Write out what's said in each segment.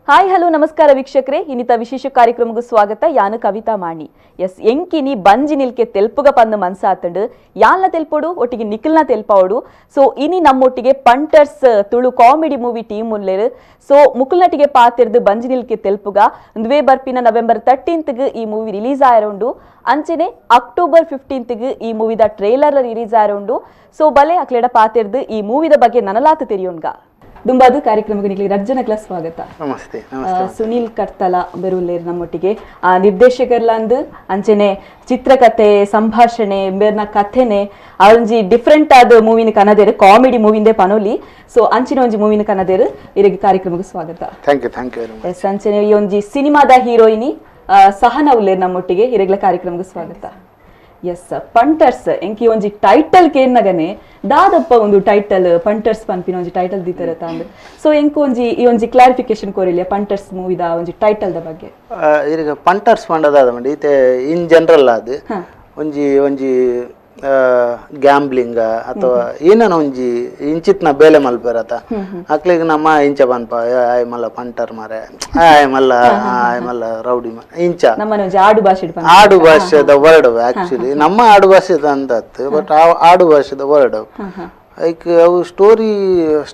Hi hello ನಮಸ್ಕಾರ ವೀಕ್ಷಕರೇ, ಇನ್ನಿತ ವಿಶೇಷ ಕಾರ್ಯಕ್ರಮಕ್ಕೂ ಸ್ವಾಗತ. ಯಾನು ಕವಿತಾ ಮಾಣಿ. ಎಸ್, ಎಂಕಿನಿ ಬಂಜಿ ನಿಲ್ಕೆ ತೆಲ್ಪುಗ ಪಂದು ಮನ್ಸಾತಂಡು ಯಾಲ್ನ ತೆಲ್ಪೋಡು ಒಟ್ಟಿಗೆ ನಿಖಲ್ನ ತೆಲ್ಪಾವಡು. ಸೊ ಇನಿ ನಮ್ಮೊಟ್ಟಿಗೆ punters Tulu comedy movie team ಉಲ್ಲೇರು. So ಮುಕುಲ್ನಟಿಗೆ ಪಾತಿರ್ದು ಬಂಜಿ ನಿಲ್ಕೆ ತೆಲ್ಪುಗ. ಒಂದುವೇ ಬರ್ಪಿನ ನವೆಂಬರ್ 13ಗ್ ಈ ಮೂವಿ ರಿಲೀಸ್ ಆಯರುಂಡು. ಅಂಚನೆ ಅಕ್ಟೋಬರ್ 15ಗ್ ಈ ಮೂವಿದ ಟ್ರೇಲರ್ ರಿಲೀಸ್ ಆಯರುಂಡು. ಸೊ ಬಲೆ ಅಕ್ಲೆಡ ಪಾತಿರ್ದು ಈ ಮೂವಿದ ಬಗ್ಗೆ ನನಲಾತ ತೆರಿಯೋಣ್ಗ. ದುಂಬಾದು ಕಾರ್ಯಕ್ರಮಕ್ಕೆ ನಿಕ್ಲಿ ರಜ್ಜನಕ್ಲ ಸ್ವಾಗತ. ನಮಸ್ತೆ, ನಮಸ್ತೆ. ಸುನೀಲ್ ಕರ್ತಲ ಬೆರುಲ್ಲೇರ್ ನಮ್ಮೊಟ್ಟಿಗೆ, ನಿರ್ದೇಶಕರ್ಲಂದು ಅಂಚನೆ ಚಿತ್ರಕಥೆ, ಸಂಭಾಷಣೆ ಬೇರ್ನ ಕಥೆನೆ ಒಂಜಿ ಡಿಫ್ರೆಂಟ್ ಆದ ಮೂವಿನ ಕನದೇರು, ಕಾಮಿಡಿ ಮೂವಿಂದೆ ಪನೋಲಿ. ಸೊ ಅಂಚಿನ ಒಂಜಿ ಮೂವಿನ ಕನದೇರು. ಇರೆಗ್ ಕಾರ್ಯಕ್ರಮಕ್ಕೆ ಸ್ವಾಗತ. Thank you, thank you very much. S, ಅಂಚನೆ ಈ ಒಂಜಿ ಸಿನಿಮಾದ ಹೀರೋಯಿನಿ ಸಹನ ಉಲ್ಲೇರ್ ನಮ್ಮೊಟ್ಟಿಗೆ. ಇರೆಗ್ಲ ಕಾರ್ಯಕ್ರಮಕ್ಕೆ ಸ್ವಾಗತ. ಎಸ್, ಪಂಟರ್ಸ್ ಎಂಕಿ ಒಂಜಿ ಟೈಟಲ್ ಕೇನ್ನಗನೆ ದಾದಪ್ಪ ಒಂದು ಟೈಟಲ್ ಪಂಟರ್ಸ್ ಪನ್ಪಿನ ಒಂಜಿ ಟೈಟಲ್ ದೀತರ ತಾಂದ್. ಸೊ ಎಂಕ್ ಒಂಜಿ ಈ ಒಂಜಿ ಕ್ಲಾರಿಫಿಕೇಶನ್ ಕೋರಿಲ್ಲ ಪಂಟರ್ಸ್ ಮೂವಿದ ಒಂಜಿ ಟೈಟಲ್ the ಬಗ್ಗೆ. ಇರಿಗೆ ಪಂಟರ್ಸ್ ಪಂಡದಾದ ಮಂಡಿ ಇತ್ತೆ ಇನ್ ಜನರಲ್ ಅದು ಒಂಜಿ ಒಂಜಿ ಗ್ಯಾಂಬ್ಲಿಂಗ್ ಅಥವಾ ಏನನ ಒಂಜಿ ಇಂಚಿತ್ನ ಬೇಲೆ ಮಲ್ಪೆರತ ಅಕ್ಲೆಗ್ ನಮ್ಮ ಇಂಚ ಪನ್ಪ, ಆಯ್ ಮಲ್ಲ ಪಂಟರ್ ಮಾರೆ, ಆಯ್ ಮಲ್ಲ, ಆಯ್ ಮಲ್ಲ ರೌಡಿ ಇಂಚ. ನಮ್ಮನೆ ಒಂಜಿ ಆಡು ಭಾಷೆ. ಆಡು ಭಾಷೆದ ವರ್ಡ್, ಆಕ್ಚುಲಿ ನಮ್ಮ ಆಡು ಭಾಷೆದ ಅಂತತ್ತು, ಬಟ್ ಆಡು ಭಾಷೆದ ವರ್ಡ್. ಐಕ್ ಅವು ಸ್ಟೋರಿ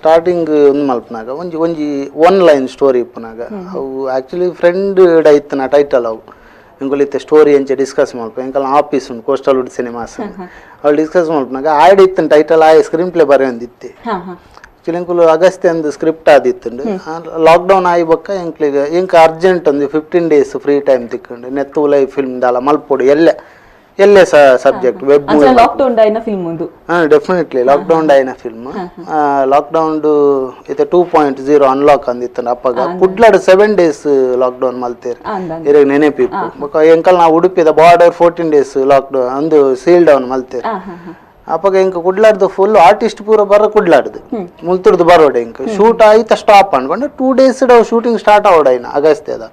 ಸ್ಟಾರ್ಟಿಂಗ್ ಒಂದು ಮಲ್ಪನಾಗ ಒಂಜಿ ಒಂಜಿ one line story ಇಪ್ಪುನಾಗ ಅವು ಆಕ್ಚುಲಿ ಫ್ರೆಂಡ್ ಇತ್ತಿನ ಟೈಟಲ್. ಅವು ಎಂಕುಲು ಇತ್ತೆ ಸ್ಟೋರಿ ಎಂಚ ಡಿಸ್ಕಸ್ ಮಲ್ಪ, ಎಂಕಲ್ನ ಆಫೀಸ್ ಉಂಟು coastal wood cinemas, ಅವ್ಳು ಡಿಸ್ಕಸ್ ಮಲ್ಪನಾಗ ಆಯ್ಡ್ ಇತ್ತಿನ ಟೈಟಲ್, ಆಯ್ ಸ್ಕ್ರೀನ್ ಪ್ಲೇ ಬರೆಯೊಂದಿತ್ತೆ. ಹಾ ಹಾ ಆಕ್ಚುಲಿ ಎಂಕುಲು ಅಗಸ್ತ್ಯ ಅಂದು ಸ್ಕ್ರಿಪ್ಟ್ ಆದಿತ್ತುಂಡು. ಲಾಕ್ಡೌನ್ ಆಯಿ ಬೊಕ್ಕ ಎಂಕ್ಲಿಗೆ ಎಂಕ್ ಅರ್ಜೆಂಟ್ ಒಂದು 15 days free time ತಿಕ್ಕಂಡು ನೆತ್ತು ಲೈಫ್ ಫಿಲ್ಮ್ ದಾಲ ಮಲ್ಪೊಡು, ಎಲ್ಲೆ ಎಲ್ಲೆ subject web movie. Lock down ಆಯಿನ ಫಿಲ್ಮ್ ಒಂದು. ಹಾ, ಡೆಫಿನೆಟ್ಲಿ ಲಾಕ್ಡೌನ್ ಆಯಿನ ಫಿಲ್ಮ್. ಲಾಕ್ಡೌನ್ ಇತ್ತೆ 2.0 ಅನ್ಲಾಕ್ ಅಂದಿತ್ತು. ಅಪ್ಪಗ ಕುಡ್ಲಾಡ್ 7 ಡೇಸ್ ಲಾಕ್ಡೌನ್ ಮಲ್ತೇರು. ಅಂದ. ಇರೆಗ್ ನೆನಪಿಪ್ಪು. ಬೊಕ್ಕ ಎಂಕಲ್ ನಾವು ಉಡುಪಿದ border 14 days lockdown ಅಂದು ಸೀಲ್ ಡೌನ್ ಮಲ್ತೇರು. ಹಾ ಹಾ ಹಾ ಅಪ್ಪಗ ಎಂಕ ಕುಡ್ಲಾಡ್ದು ಫುಲ್ ಆರ್ಟಿಸ್ಟ್ ಪೂರ ಬರ ಕುಡ್ಲಾಡ್ದು ಮುಲ್ತುರ್ದು ಬರೋಡೆ. ಎಂಕ ಶೂಟ್ ಆಯ್ತ ಸ್ಟಾಪ್ ಅನ್ಕೊಂಡು 2 days shooting start ಆವಡಾಯ್ನ ಅಗಸ್ತ್ಯದ.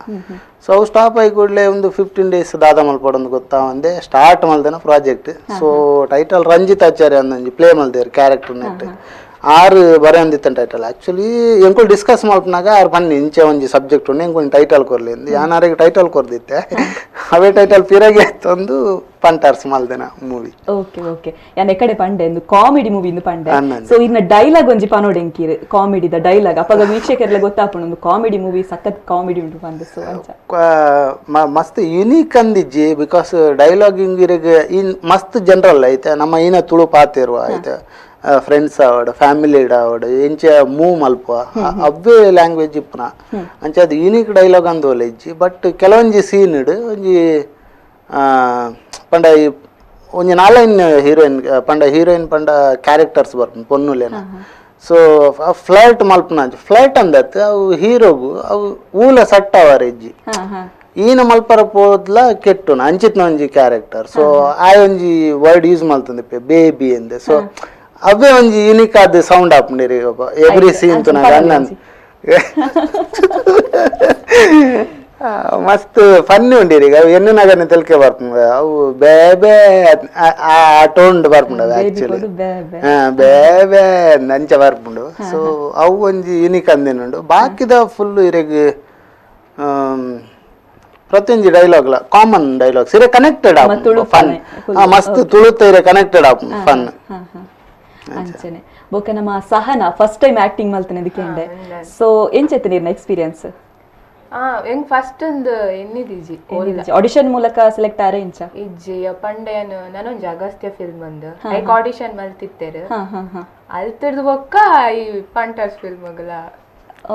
ಸೊ ಅವು ಸ್ಟಾಪ್ ಆಗಿ ಕೂಡಲೇ ಒಂದು 15 ಡೇಸ್ ದಾದ ಮಲ್ಪಡೊಂದು ಗೊತ್ತಾ ಒಂದೇ ಸ್ಟಾರ್ಟ್ ಮಲ್ದನ project. So title Ranjit Acharya ಅಂದೊಂಜಿ ಪ್ಲೇ ಮಲ್ದೇರು ಕ್ಯಾರೆಕ್ಟರ್ ನೆಟ್ ಆರು ಬರೆಯೊಂದಿತ್ತ ಟೈಟಲ್. ಆಕ್ಚುಲಿ ಎಂಕುಲು ಡಿಸ್ಕಸ್ ಮಲ್ಪನಾಗ ಆರು ಬನ್ನಿ ಇಂಚೆ ಒಂಜಿ ಸಬ್ಜೆಕ್ಟ್ ಉಂಡು, ಎಂಕೊಂಜಿ ಟೈಟಲ್ ಕೊರ್ಲಿ ಯಾನಾರಿಗೆ ಟೈಟಲ್ ಕೊರ್ದಿತ್ತೆ. ಅವೇ ಟೈಟಲ್ ಪಿರಗೆ ತಂದು ಪಂಟರ್ಸ್ ಮಲ್ದೆನ movie. Okay okay, ಯಾನ್ ಎಕಡೆ ಪಂಡೆ ಒಂದು ಕಾಮಿಡಿ ಮೂವಿ ಇಂದು ಪಂಡೆ. ಅನ್ನಂದೆ. ಸೊ ಇನ್ನ ಡೈಲಾಗ್ ಒಂಜಿ ಪನೋಡ್ ಎಂಕೀರ್ ಕಾಮಿಡಿದ ಡೈಲಾಗ್. ಅಪಗ ವೀಕ್ಷಕರೆಲ್ಲ ಗೊತ್ತಾಪುಂಡು ಒಂದು ಕಾಮಿಡಿ ಮೂವಿ, ಸಖತ್ ಕಾಮಿಡಿ ಉಂಟು ಪಂದ್. ಸೊ ಅಂಚ. ಮಸ್ತ್ ಯುನೀಕ್ ಅಂದಿಜ್ಜಿ, because ಡೈಲಾಗಿಂಗ್ ಇರೆಗ್ ಇನ್ ಮಸ್ತ್ ಜನರಲ್ ಐತೆ. ನಮ್ಮ ಈನ ತುಳು ಪಾತಿರುವ ಐತೆ, ಫ್ರೆಂಡ್ಸ್ ಆವಡ್, ಫ್ಯಾಮಿಲಿ ಆವಡ್, ಎಂಚ ಮೂವ್ ಮಲ್ಪ ಅವ್ವೇ ಲ್ಯಾಂಗ್ವೇಜ್ ಇಪ್ಪುನ. ಅಂಚ ಅದು ಯುನೀಕ್ ಡೈಲಾಗ್ ಅಂದೋಲೆ ಇಜ್ಜಿ. ಬಟ್ ಕೆಲವೊಂಜಿ ಸೀನ್ ಇಡ್ ಒಂಜಿ ಪಂಡ ಈ ಒಂಜಿ ನಾಲೈನ್ ಹೀರೋಯಿನ್ ಪಂಡ ಹೀರೋಯಿನ್ ಪಂಡ ಕ್ಯಾರೆಕ್ಟರ್ಸ್ ಬರ್ಪುಂಡು ಪೊನ್ನುಲೇನ. ಸೊ ಫ್ಲರ್ಟ್ ಮಲ್ಪುನ, ಫ್ಲರ್ಟ್ ಅಂದತ್ ಅವು ಹೀರೋಗು ಅವು ಊಲ ಸಟ್ ಅವರ ಇಜ್ಜಿ. ಹಾ ಹಾ ಈನ ಮಲ್ಪರ ಪೋದ್ಲ ಕೆಟ್ಟುನ ಅಂಚಿತ್ನ ಒಂಜಿ ಕ್ಯಾರೆಕ್ಟರ್. ಸೊ ಆ ಒಂಜಿ ವರ್ಡ್ ಯೂಸ್ ಮಲ್ತಂದಿಪ್ಪೆ ಬೇಬಿ ಅಂದೆ. ಸೊ ಅವೇ ಒಂಜಿ ಯುನಿಕ್ ಆದ ಸೌಂಡ್ ಆಪುಂಡಿರಿ ಎವ್ರಿ ಸೀನ್ ತುನಾಗ ಅಣ್ಣನ್. ಮಸ್ತ್ ಫನ್ನಿ ಉಂಡಿರಿ. ಅವು ಎಣ್ಣೆ ತೆಲ್ಕೆ ಬರ್ಪುಂಡು ಅವು ಬೇಬೆ ಆ ಟೋಂಡ್ ಬರ್ಪುಂಡು ಆಕ್ಚುಲಿ. ಬೇ ಬೇ. ಹಾ, ಬೇ ಬೇ ಅಂಚ ಬರ್ಪುಂಡು. ಸೊ ಅವು ಒಂಜಿ ಯುನಿಕ್ ಅಂದೇನುಂಡು. ಬಾಕಿದ ಫುಲ್ ಇರೆಗ್ ಪ್ರತಿಯೊಂಜಿ ಡೈಲಾಗ್ಲ ಕಾಮನ್ ಡೈಲಾಗ್ಸ್ ಇರೆ ಕನೆಕ್ಟೆಡ್ ತುಳು ಫನ್. ಮಸ್ತ್ ತುಳುತ ಇರೆ ಕನೆಕ್ಟೆಡ್ ಆಪುಂಡು ಫನ್. ಹಾ ಹಾ ಅಂಚನೆ ಬೊಕ ನಮ್ಮ ಸಹನ first time acting ಮಲ್ತನೆ ದಿಕ್ಕೆಂಡೆ. ಸೊ ಎಂಚೈತೆ ನೀರ್ನ ಎಕ್ಸ್ಪೀರಿಯನ್ಸ್? ಎಂಗ್ ಫಸ್ಟ್ ಒಂದು ಎನ್ನಿದಿಜಿ. ಆಡಿಷನ್ ಮೂಲಕ ಸೆಲೆಕ್ಟ್ ಆರೆ ಇಂಚ? ಇಜ್ಜಿ, ಪಂಡೆಯನ್ ನಾನೊಂಜಿ ಅಗಸ್ತ್ಯ ಫಿಲ್ಮ್ ಅಂದ್ ಐಕ್ ಆಡಿಷನ್ ಮಲ್ತಿತ್ತೇರು. ಹಾ ಹಾ ಹಾ ಅಲ್ತಿರ್ದು ಬೊಕ್ಕ ಈ ಪಂಟರ್ಸ್ ಫಿಲ್ಮ್ಗಳ.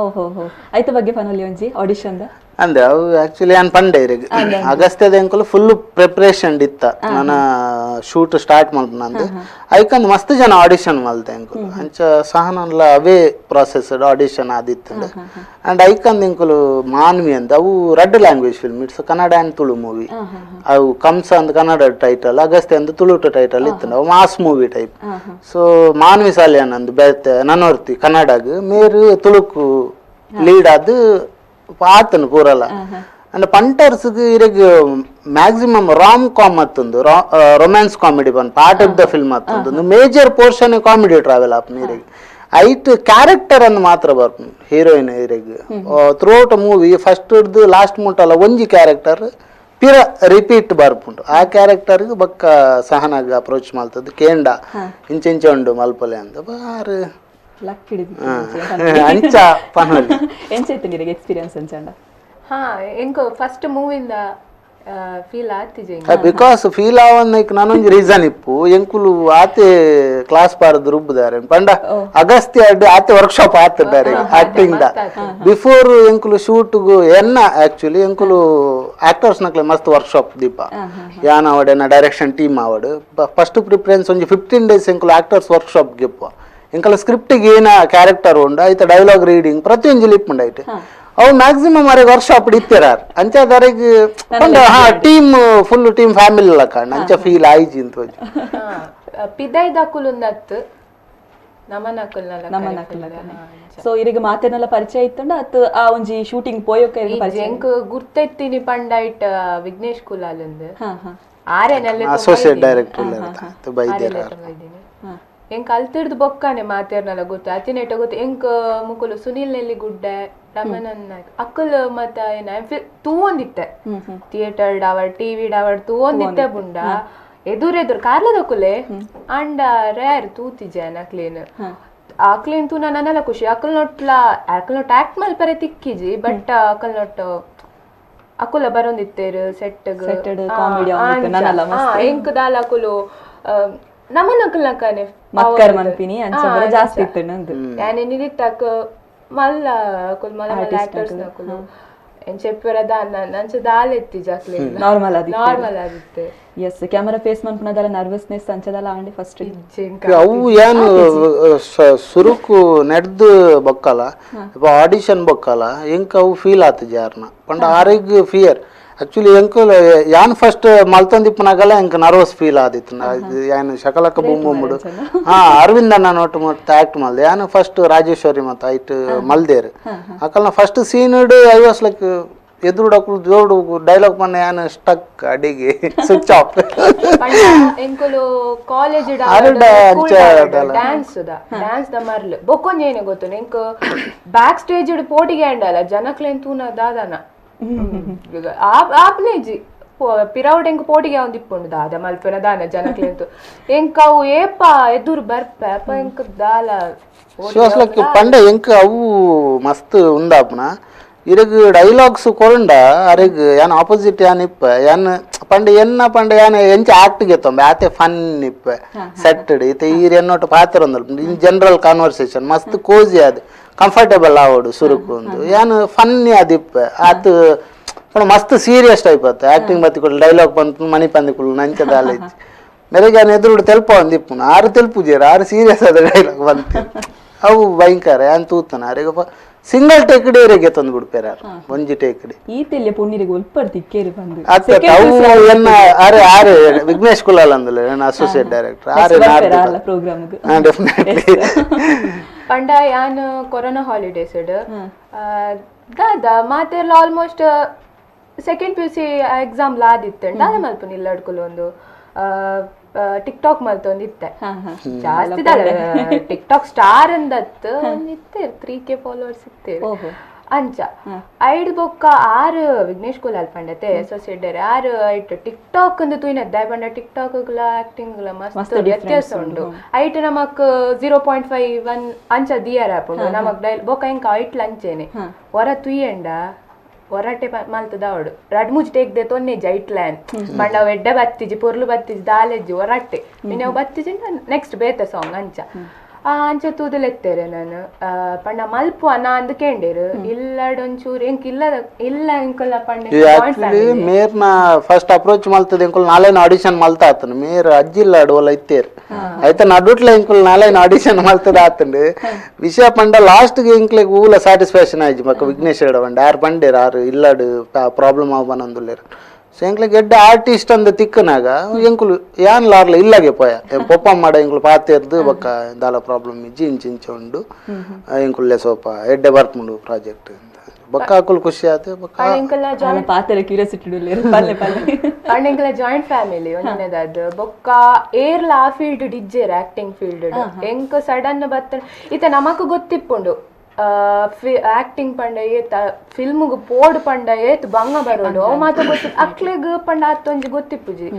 ಓಹೋ ಹೋ, ಐತ ಬಗ್ಗೆ ಪನೊಲಿ ಒಂಜಿ ಆಡಿಷನ್ the. ಅಂದ್ರೆ ಅವು ಆಕ್ಚುಲಿ ಯಾನ್ ಪಂಡೆ ಇರೆಗ್ ಅಗಸ್ತ್ಯದ ಎಂಕುಲು ಫುಲ್ ಪ್ರಿಪ್ರೇಷನ್ ಇತ್ತ. ನನ್ನ ಶೂಟ್ ಸ್ಟಾರ್ಟ್ ಮಲ್ಪನಂದು ಐಕಂದ್ ಮಸ್ತ್ ಜನ ಆಡಿಷನ್ ಮಲ್ತೆ ಎಂಕುಲು. ಅಂಚ ಸಹನನ್ಲ ಅವೇ ಪ್ರಾಸೆಸ್ ಆಡಿಷನ್ ಆದಿತ್ತಂಡು. ಅಂಡ್ ಐಕಂದ್ ಎಂಕುಲು ಮಾನ್ವಿ ಅಂತ ಅವು ರಡ್ಡ್ language film, it's Kannada and Tulu movie. ಅವು ಕಂಸ ಅಂದ್ ಕನ್ನಡ ಟೈಟಲ್, ಅಗಸ್ತ್ಯ ಅಂದ್ ತುಳುಟ ಟೈಟಲ್ ಇತ್ತು. ಅವು mass movie type. So Manvi Salian ಅಂದ್ ಬೇತೆ ನನೊರ್ತಿ ಕನ್ನಡಗ್, ಮೇರು ತುಳುಕು ಲೀಡ್ ಆದ್ ಆತನು ಪೂರಲ. ಅಂಡ್ ಪಂಟರ್ಸ್ಗ್ ಇರೆಗ್ maximum rom com ಅತ್ತೊಂದು romance comedy ಪನ್ part of the film ಅತ್ತೊಂದು major portion comedy travel ಆಪುನ ಇರೆಗ್. ಐಟ್ ಕ್ಯಾರೆಕ್ಟರ್ ಅನ್ನು ಮಾತ್ರ ಬರ್ಪುಂಡು ಹೀರೋಯಿನ್ ಇರೆಗ್ through out movie first ಹಿಡ್ದು ಲಾಸ್ಟ್ ಮುಟ್ಟಲ್ಲ ಒಂಜಿ ಕ್ಯಾರೆಕ್ಟರ್ ಪಿರ ರಿಪೀಟ್ ಬರ್ಪುಂಡು. ಆ ಕ್ಯಾರೆಕ್ಟರ್ಗೆ ಬೊಕ್ಕ ಸಹನಾಗ ಅಪ್ರೋಚ್ ಮಲ್ತದ್ದು ಕೇಂಡ ಇಂಚ ಇಂಚ ಉಂಡು ಮಲ್ಪಲೆ ಅಂತ ಬಾರ್. ಲಕ್ ಹಿಡಿದು. ಅಂಚ ಪನೊಲಿ. ಎಂಚೈತೆ ನಿಮಗೆ ಎಕ್ಸ್ಪೀರಿಯನ್ಸ್ ಅಂಚಂಡ? ಹಾ, ಎಂಕ್ ಫಸ್ಟ್ ಮೂವಿಂದ ಫೀಲ್ ಆತಿಜೆ. Because feel ಆವನ್ನೈಕ್ ನಾನೊಂಜಿ ರೀಸನ್ ಇಪ್ಪು, ಎಂಕುಲು ಆತೆ ಕ್ಲಾಸ್ ಪಾರದು ರುಬ್ಬುದಾರೆ ಪಂಡ ಅಗಸ್ತ್ಯ ಅಡ್ಡು ಆತೆ ವರ್ಕ್ಶಾಪ್ ಆತಿದ್ದಾರೆ acting the. Before ಎಂಕುಲು ಶೂಟ್ಗು ಎನ್ನ ಆಕ್ಚುಲಿ ಎಂಕುಲು ಆಕ್ಟರ್ಸ್ ನಕ್ಲೆ ಮಸ್ತ್ ವರ್ಕ್ಶಾಪ್ ದೀಪ ಯಾನ್ ಆವಡ್ ಎನ್ನ ಡೈರೆಕ್ಷನ್ ಟೀಮ್ ಆವಡ್. ಫಸ್ಟ್ ಪ್ರಿಫರೆನ್ಸ್ ಒಂಜಿ 15 ಡೇಸ್ ಎಂಕುಲು ಆಕ್ಟರ್ಸ್ ವರ್ಕ್ಶಾಪ್ ಗಿಪ್ಪ. ಎಂಕಲ ಸ್ಕ್ರಿಪ್ಟಿಗೆ ಏನ ಕ್ಯಾರೆಕ್ಟರ್ ಉಂಡು ಐತ ಡೈಲಾಗ್ ರೀಡಿಂಗ್ ಪ್ರತಿಯೊಂಜಿ ಲಿಪ್ಪುಂಡು ಐಟ್. ಅವು ಮ್ಯಾಕ್ಸಿಮಮ್ ಅರೆಗ್ ವರ್ಕ್ಶಾಪ್ ಇತ್ತಿರಾರ್ ಅಂಚ ಅದರೆಗ್ ಪಂಡ ಹಾ team full team family ಲಕ್ಕ ಅಂಚ ಫೀಲ್ ಆಯ್ಜಿ ಅಂತ ಒಂಜಿ. ಪಿದೈದಕುಲುಂದತ್ತು ನಮನಕುಲ್ನಲ್ಲ. ನಮ್ಮನ. ಸೊ ಇರಿಗೆ ಮಾತೆನೆಲ್ಲ ಪರಿಚಯ ಇತ್ತಂಡ ಅತ್ ಆ ಒಂಜಿ ಶೂಟಿಂಗ್ ಪೋಯೊಕ್ಕ ಇರಿಗೆ ಪರಿಚಯ? ಎಂಕ್ ಗುರ್ತೈತೀನಿ ಪಂಡೈಟ್ ವಿಘ್ನೇಶ್ ಕುಲಾಲಂದು. ಹಾ ಹಾ ಆರೆನಲ್ಲೇ. ಅಸೋಸಿಯೇಟ್ ಡೈರೆಕ್ಟರ್ ಬೈದೇರ. ಎಂಕ್ ಅಲ್ತಿರ್ದು ಬೊಕ್ಕಾನೆ ಮಾತೇರ್ನಲ್ಲ ಗೊತ್ತು ಅತಿನೇಟ ಗೊತ್ತು. ಎಂಕ್ ಮುಕುಲು ಸುನಿಲ್ ನೆಲ್ಲಿ ಗುಡ್ಡೆ ರಮಣನ್ ನಾಯ್ಕ್ ಅಕ್ಕಲ್ ಮತ್ತ ಏನ ತೂವೊಂದಿತ್ತೆ ಥಿಯೇಟರ್ ಡಾವಡ್ ಟಿವಿ ಡಾವಡ್ ತೂವೊಂದಿತ್ತೆ. ಬುಂಡ ಎದುರೆದುರು ಕಾರ್ಲದಕುಲೆ ಅಂಡ ರೇರ್ ತೂತಿಜೆ ನಕ್ಲೇನ್. ಅಕ್ಲೇನ್ ತೂನ ನನ್ನಲ ಖುಷಿ. ಅಕಲ್ ನೊಟ್ಲ ಅಕಲ್ ನೊಟ್ ಆಕ್ಟ್ ಮಲ್ಪರೆ ತಿಕ್ಕಿಜಿ, but Akal note Akula ಬರೊಂದಿತ್ತೇರು set. Set ಡ್ comedy ಆವೊಂದಿತ್ತು, ನನಲ ಮಸ್ತ್. ಎಂಕ್ ದಾಲ ಅಕುಲು ನಮನಕಲ್ನಕನೆ ಮಕ್ಕರ್ ಮನ್ಪಿನಿ ಅಂಚ ಬರ ಜಾಸ್ತಿ ಇತ್ತು ನಂದು. ಯಾನೆ ನಿರಿತ್ತಕ್ ಮಲ್ಲ ಅಕುಲು ಮಲ್ಲ ಮಲ್ಲ ಆಕ್ಟರ್ಸ್ ನಕುಲು ಏನ್ చెప్పాರ ದಾನ ನಂಚ ದಾಲ ಎತ್ತಿ ಜಕ್ಲೆ. ನಾರ್ಮಲ್ ಆದಿತ್ತೆ. ನಾರ್ಮಲ್ ಆದಿತ್ತೆ. S, camera face ಮನ್ಪುನದಲ್ಲ nervousness ಅಂಚದಲ್ಲ ಆಂಡಿ first? ಅವು ಏನು ಸುರುಕು ನೆಡ್ದು ಬೊಕ್ಕಲ ಇಪ್ಪ ಆಡಿಷನ್ ಬೊಕ್ಕಲ ಎಂಕ್ ಅವು ಫೀಲ್ ಆತು ಜಾರ್ನ ಪಂಡ ಆರೆಗ್ ಫಿಯರ್. ಆಕ್ಚುಲಿ ಎಂಕ್ ಯಾನ್ ಫಸ್ಟ್ ಮಲ್ತೊಂದಿಪ್ಪುನಾಗಲ ಎಂಕ್ ನರ್ವಸ್ ಫೀಲ್ ಆದಿತ್ತು. ಯಾನ್ ಶಕಲಕ ಬೊಮ್ಮ ಬೊಮ್ಮಡು ಹಾ ಅರವಿಂದ್ ಅಣ್ಣ ನೋಟ್ ಮತ್ತ ಆಕ್ಟ್ ಮಲ್ದೆ. ಯಾನ್ ಫಸ್ಟ್ ರಾಜೇಶ್ವರಿ ಮತ್ತ ಐಟ್ ಮಲ್ದೇರು. ಅಕಲ್ನ first scene I was like ಎದುರುಡಕುಲು ಜೋಡು ಡೈಲಾಗ್ ಪನ್ನ ಯಾನ್ ಸ್ಟಕ್ ಅಡಿಗೆ ಸ್ವಿಚ್ ಆಫ್. ಪಂಡ ಎಂಕುಲು ಕಾಲೇಜ್ ಅರಡ ಅಂಚ dance the dance the ಮರ್ಲ್ ಬೊಕ್ಕೊಂಜಿ ಏನೇ ಗೊತ್ತು ಎಂಕ್ ಬ್ಯಾಕ್ ಸ್ಟೇಜ್ ಪೋಟಿಗೆ ಅಂಡಲ್ಲ ಜನಕ್ಲೇನ್ ತೂನ ದಾದಾನ ಆಪ್ನೇಜಿ ಪಿರೌಡ್ ಎಂಕ್ ಪೋಟಿಗೆ ಅವ್ನ್ ದಿಪ್ಪುಂಡು ದಾದ ಮಲ್ಪೆನ ದಾನ ಜನಕ್ಲೆಂತು ಎಂಕ್ ಅವು ಏಪ ಎದುರು ಬರ್ಪೆ ಅಪ ಎಂಕ್ ದಾಲ. She was like ಪಂಡ ಎಂಕ್ ಅವು ಮಸ್ತ್ ಉಂದಾಪುನ ಇರಗ್ ಡೈಲಾಗ್ಸ್ ಕೊರಂಡ ಅರೆಗ್ ಯಾನ್ ಆಪೋಸಿಟ್ ಯಾನ್ ಇಪ್ಪ ಯಾನ್ ಪಂಡ ಎನ್ನ ಪಂಡ ಯಾನ್ ಎಂಚ ಆಕ್ಟ್ ಗೆತ್ತೊಂಬೆ ಆತೆ ಫನ್ ಇಪ್ಪೆ ಸೆಟ್ಟಡ್ ಇತ್ತೆ ಈರ್ ಎನ್ನೊಟ್ಟು ಪಾತ್ರ ಒಂದಲ್ಪ in general conversation ಮಸ್ತ್ ಕೋಜಿ ಅದು ಕಂಫರ್ಟೇಬಲ್ ಆವಡು ಸುರುಕು ಒಂದು ಯಾನ್ ಫನ್ನಿ ಅದಿಪ್ಪೆ ಆತ್. ಪಂಡ ಮಸ್ತ್ ಸೀರಿಯಸ್ ಟೈಪ್ ಆತ ಆಕ್ಟಿಂಗ್ ಬತ್ತಿಕೊಡು ಡೈಲಾಗ್ ಬಂತು ಮಣಿ ಪಂದಿಕುಲು ನಂಚ ದಾಲೇಜ್ ಮೆರೆಗೆ ಯಾನ್ ಎದುರುಡು ತೆಲ್ಪ ಒಂದಿಪ್ಪುನು ಆರು ತೆಲ್ಪುಜೇರು ಆರು ಸೀರಿಯಸ್ ಆದ ಡೈಲಾಗ್ ಬಂತು ಅವು ಭಯಂಕರ. ಯಾನ್ ತೂತನ ಅರೆಗಪ್ಪ ಸಿಂಗಲ್ ಟೇಕ್ ಡೇರೆಗೆ ತಂದು ಬಿಡ್ಪೇರ ಒಂಜಿ ಟೇಕ್ ಡಿ. ಈ ತೆಲ್ಯ ಪೊಣ್ಣಿರಿಗೆ ಒಲ್ಪರ್ ತಿಕ್ಕೇರು ಬಂದು. ಅತ್ತ ಅವು ಎನ್ನ ಆರೆ ಆರೆ ವಿಘ್ನೇಶ್ ಕುಲಾಲ್ ಅಂದಲೆ ನನ್ನ ಅಸೋಸಿಯೇಟ್ ಡೈರೆಕ್ಟರ್ ಆರೆ. ಅಲ್ಲ ಪ್ರೋಗ್ರಾಮ್. ಡೆಫಿನೆಟ್ಲಿ. ಪಂಡ ಯಾನ್ ಕೊರೋನಾ ಹಾಲಿಡೇಸ್ ದಾದ ಮಾತೆರ್ಲ almost second P U C exam ಲಾದಿತ್ತೆ. ದಾದ ಮಲ್ಪುನಿ ಇಲ್ಲಡ್ಕುಲು ಒಂದು ಟಿಕ್ ಟಾಕ್ ಮಲ್ತೊಂದಿತ್ತೆ. ಜಾಸ್ತಿ tick talk star ಅಂದತ್ತು ಒಂದಿತ್ತೆ 3K followers ಇತ್ತೇರು. ಓಹೋ. ಅಂಚ ಐಡ್ ಬೊಕ್ಕ ಆರು ವಿಘ್ನೇಶ್ ಕುಲಾಲ್ ಪಂಡತೆ ಅಸೋಸಿಯೇಟ್ ಆರು ಐಟ್ ಟಿಕ್ ಟಾಕ್ ಅಂದು ತೂಯಿನದ್ದ ಪಂಡ ಟಿಕ್ ಟಾಕ್ ಆಕ್ಟಿಂಗ್ ಮಸ್ತ್ ಮಸ್ತ್ difference. ವ್ಯತ್ಯಾಸ ಉಂಡು. ಐಟ್ ನಮಕ್ 0.51 ಅಂಚ ದಿಯರ್ ಆಪುಂಡು ನಮಕ್ ಡೈಲ್ ಬೊಕ್ಕ ಇಂಕ ಐಟ್ ಲಂಚೇನೆ ಹೊರ ತುಯ್ಯಂಡ ಹೊರಟೆ ಮಲ್ತದ ಅವಡು ರಡ್ ಮೂಜಿ ಟೇಕ್ they ತೊನ್ನೆ ಜೈಟ್ ಲ್ಯಾನ್ ಪಂಡ ಅವು ಎಡ್ಡೆ ಬತ್ತಿಜಿ ಪೊರ್ಲು ಬತ್ತಿಜಿ ದಾಲೆಜ್ಜಿ ಹೊರಟ್ಟೆ ಮಿನ್ ಬತ್ತಿಜಿ ನೆಕ್ಸ್ಟ್ ಬೇತ ಸಾಂಗ್ ಅಂಚ ಆ ಅಂಚ ತೂದಲೆತ್ತೇರೆ ನಾನು. ಆ, ಪಂಡ ಮಲ್ಪು ಅನ್ನ ಅಂದ್ ಕೇಂಡೇರು ಇಲ್ಲಡೊಂಚೂರು ಎಂಕ್ ಇಲ್ಲದ ಇಲ್ಲ ಎಂಕಲ್ಲ ಪಂಡ ಆಕ್ಚುಲಿ ಮೇರ್ನ ಫಸ್ಟ್ ಅಪ್ರೋಚ್ ಮಲ್ತದ ಎಂಕುಲು ನಾಲೈನ್ ಆಡಿಷನ್ ಮಲ್ತ ಆತನು ಮೇರ್ ಅಜ್ಜಿಲ್ಲ ಅಡುವಲ್ಲ ಇತ್ತೇರ್ ಐತ ನಡುಟ್ಲ ಎಂಕುಲು ನಾಲೈನ್ ಆಡಿಷನ್ ಮಲ್ತದ ಆತಂಡು. ವಿಷಯ ಪಂಡ ಲಾಸ್ಟ್ ಗೆ ಎಂಕ್ಲೆಗ್ ಊಲ ಸ್ಯಾಟಿಸ್ಫ್ಯಾಕ್ಷನ್ ಆಯ್ಜಿ. ಮಕ್ಕ ವಿಘ್ನೇಶ್ ಪಂಡ ಯಾರು ಪಂಡೇರ್ ಆರು ಇಲ್ಲಡು ಪ್ರಾಬ್ಲಮ್ ಆವನಂದುಲ್ಲೇರು. ಸೊ ಎಂಕ್ಲೆಗ್ ಎಡ್ಡೆ ಆರ್ಟಿಸ್ಟ್ ಅಂದ ತಿಕ್ಕನಾಗ ಎಂಕುಲು ಯಾನ್ ಲಾರ್ಲ ಇಲ್ಲಗೆ ಪೋಯ ಪೊಪ್ಪ ಮಾಡ ಎಂಕುಲು ಪಾತೆರ್ದು ಬೊಕ್ಕ ದಾಲ ಪ್ರಾಬ್ಲಮ್ ಇಜ್ಜಿ ಇಂಚ ಇಂಚ ಉಂಡು ಎಂಕುಲ್ಲೆ ಸೋಪ ಎಡ್ಡೆ ಬರ್ಪುಂಡು ಪ್ರಾಜೆಕ್ಟ್ ಅಂತ. ಬೊಕ್ಕ ಅಕುಲು ಖುಷಿ ಆತು ಬೊಕ್ಕ. ಎಂಕಲ್ನ ಜಾನ ಪಾತ್ರ ಕ್ಯೂರಿಯಾಸಿಟಿ ಉಲ್ಲೇರು, ಪಲ್ಲೆ ಪಲ್ಲೆ. ಪಂಡ ಎಂಕಲ ಜಾಯಿಂಟ್ ಫ್ಯಾಮಿಲಿ ಒಂಜನೇದಾದ್. ಬೊಕ್ಕ ಏರ್ಲ ಆ ಫೀಲ್ಡ್ ಇಜ್ಜೆರ್, ಆಕ್ಟಿಂಗ್ ಫೀಲ್ಡ್. ಎಂಕ್ ಸಡನ್ ಬತ್ತ ಇತ್ತೆ ನಮಕ್ ಗೊತ್ತಿಪ್ಪುಂಡು ಆಕ್ಟಿಂಗ್ ಪಂಡ ಏತ್, ಫಿಲ್ಮ್ಗ್ ಪೋಡ್ ಪಂಡ ಏತ್ ಬಂಗ ಬರೋಡು, ಅವು ಮಾತ ಗೊತ್ತಿ. ಅಕ್ಲೆಗ್ ಪಂಡ ಅತ್ತೊಂಜಿ ಗೊತ್ತಿಪ್ಪುಜಿ.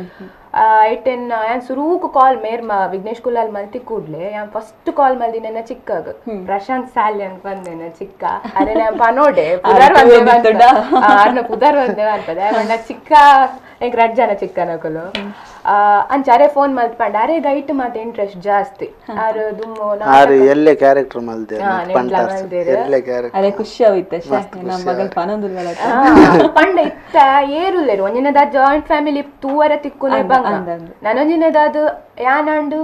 ಐಟೆನ್ ಯಾನ್ ಸುರೂಕು ಕಾಲ್ ಮೇರ್ ವಿಘ್ನೇಶ್ ಕುಲಾಲ್ ಮಲ್ತಿ ಕೂಡ್ಲೆ ಯಾನ್ ಫಸ್ಟ್ ಕಾಲ್ ಮಲ್ದಿನ ಚಿಕ್ಕಾಗ, ಪ್ರಶಾಂತ್ ಸಾಲ್ಯನ್ ಬಂದೇನ ಚಿಕ್ಕ. ಅರೆ ನಾನು ಪನೋಡೆ ಪುದರ್ ಬಂದೆ, ಅರ್ನ ಪುದರ್ ಬಂದೆ ಅನ್ಪದೆ. ಪಂಡ ಚಿಕ್ಕ ಎಂಕ್ ರಡ್ಡ್ ಜನ ಚಿಕ್ಕನಕುಲು. ಅಂಚ ಅರೆ ಫೋನ್ ಮಲ್ತ್ ಪಂಡ ಅರೆ ಗೈಟ್ ಮಾತ ಇಂಟ್ರೆಸ್ಟ್ ಜಾಸ್ತಿ ಆರು ದುಮ್ಮು. ಆರು ಎಲ್ಲೆ ಕ್ಯಾರೆಕ್ಟರ್ ಮಲ್ದೆ ಎಲ್ಲೆ ಕ್ಯಾರೆಕ್ಟರ್. ಅರೆ ಖುಷಿ ಆವಿತ್ತೆ ನಮ್ಮ ಮಗಲ್ ಪನೊಂದುಲ್ಲ. ಪಂಡ ಇತ್ತ ಏರುಲ್ಲೇರು ಒಂಜಿನದ ಜಾಯಿಂಟ್ ಫ್ಯಾಮಿಲಿ ತೂವರ ತಿಕ್ಕುನೆ ಬಂಗ. ನನೊಂಜಿನದಾದ್ ಯಾನಂಡು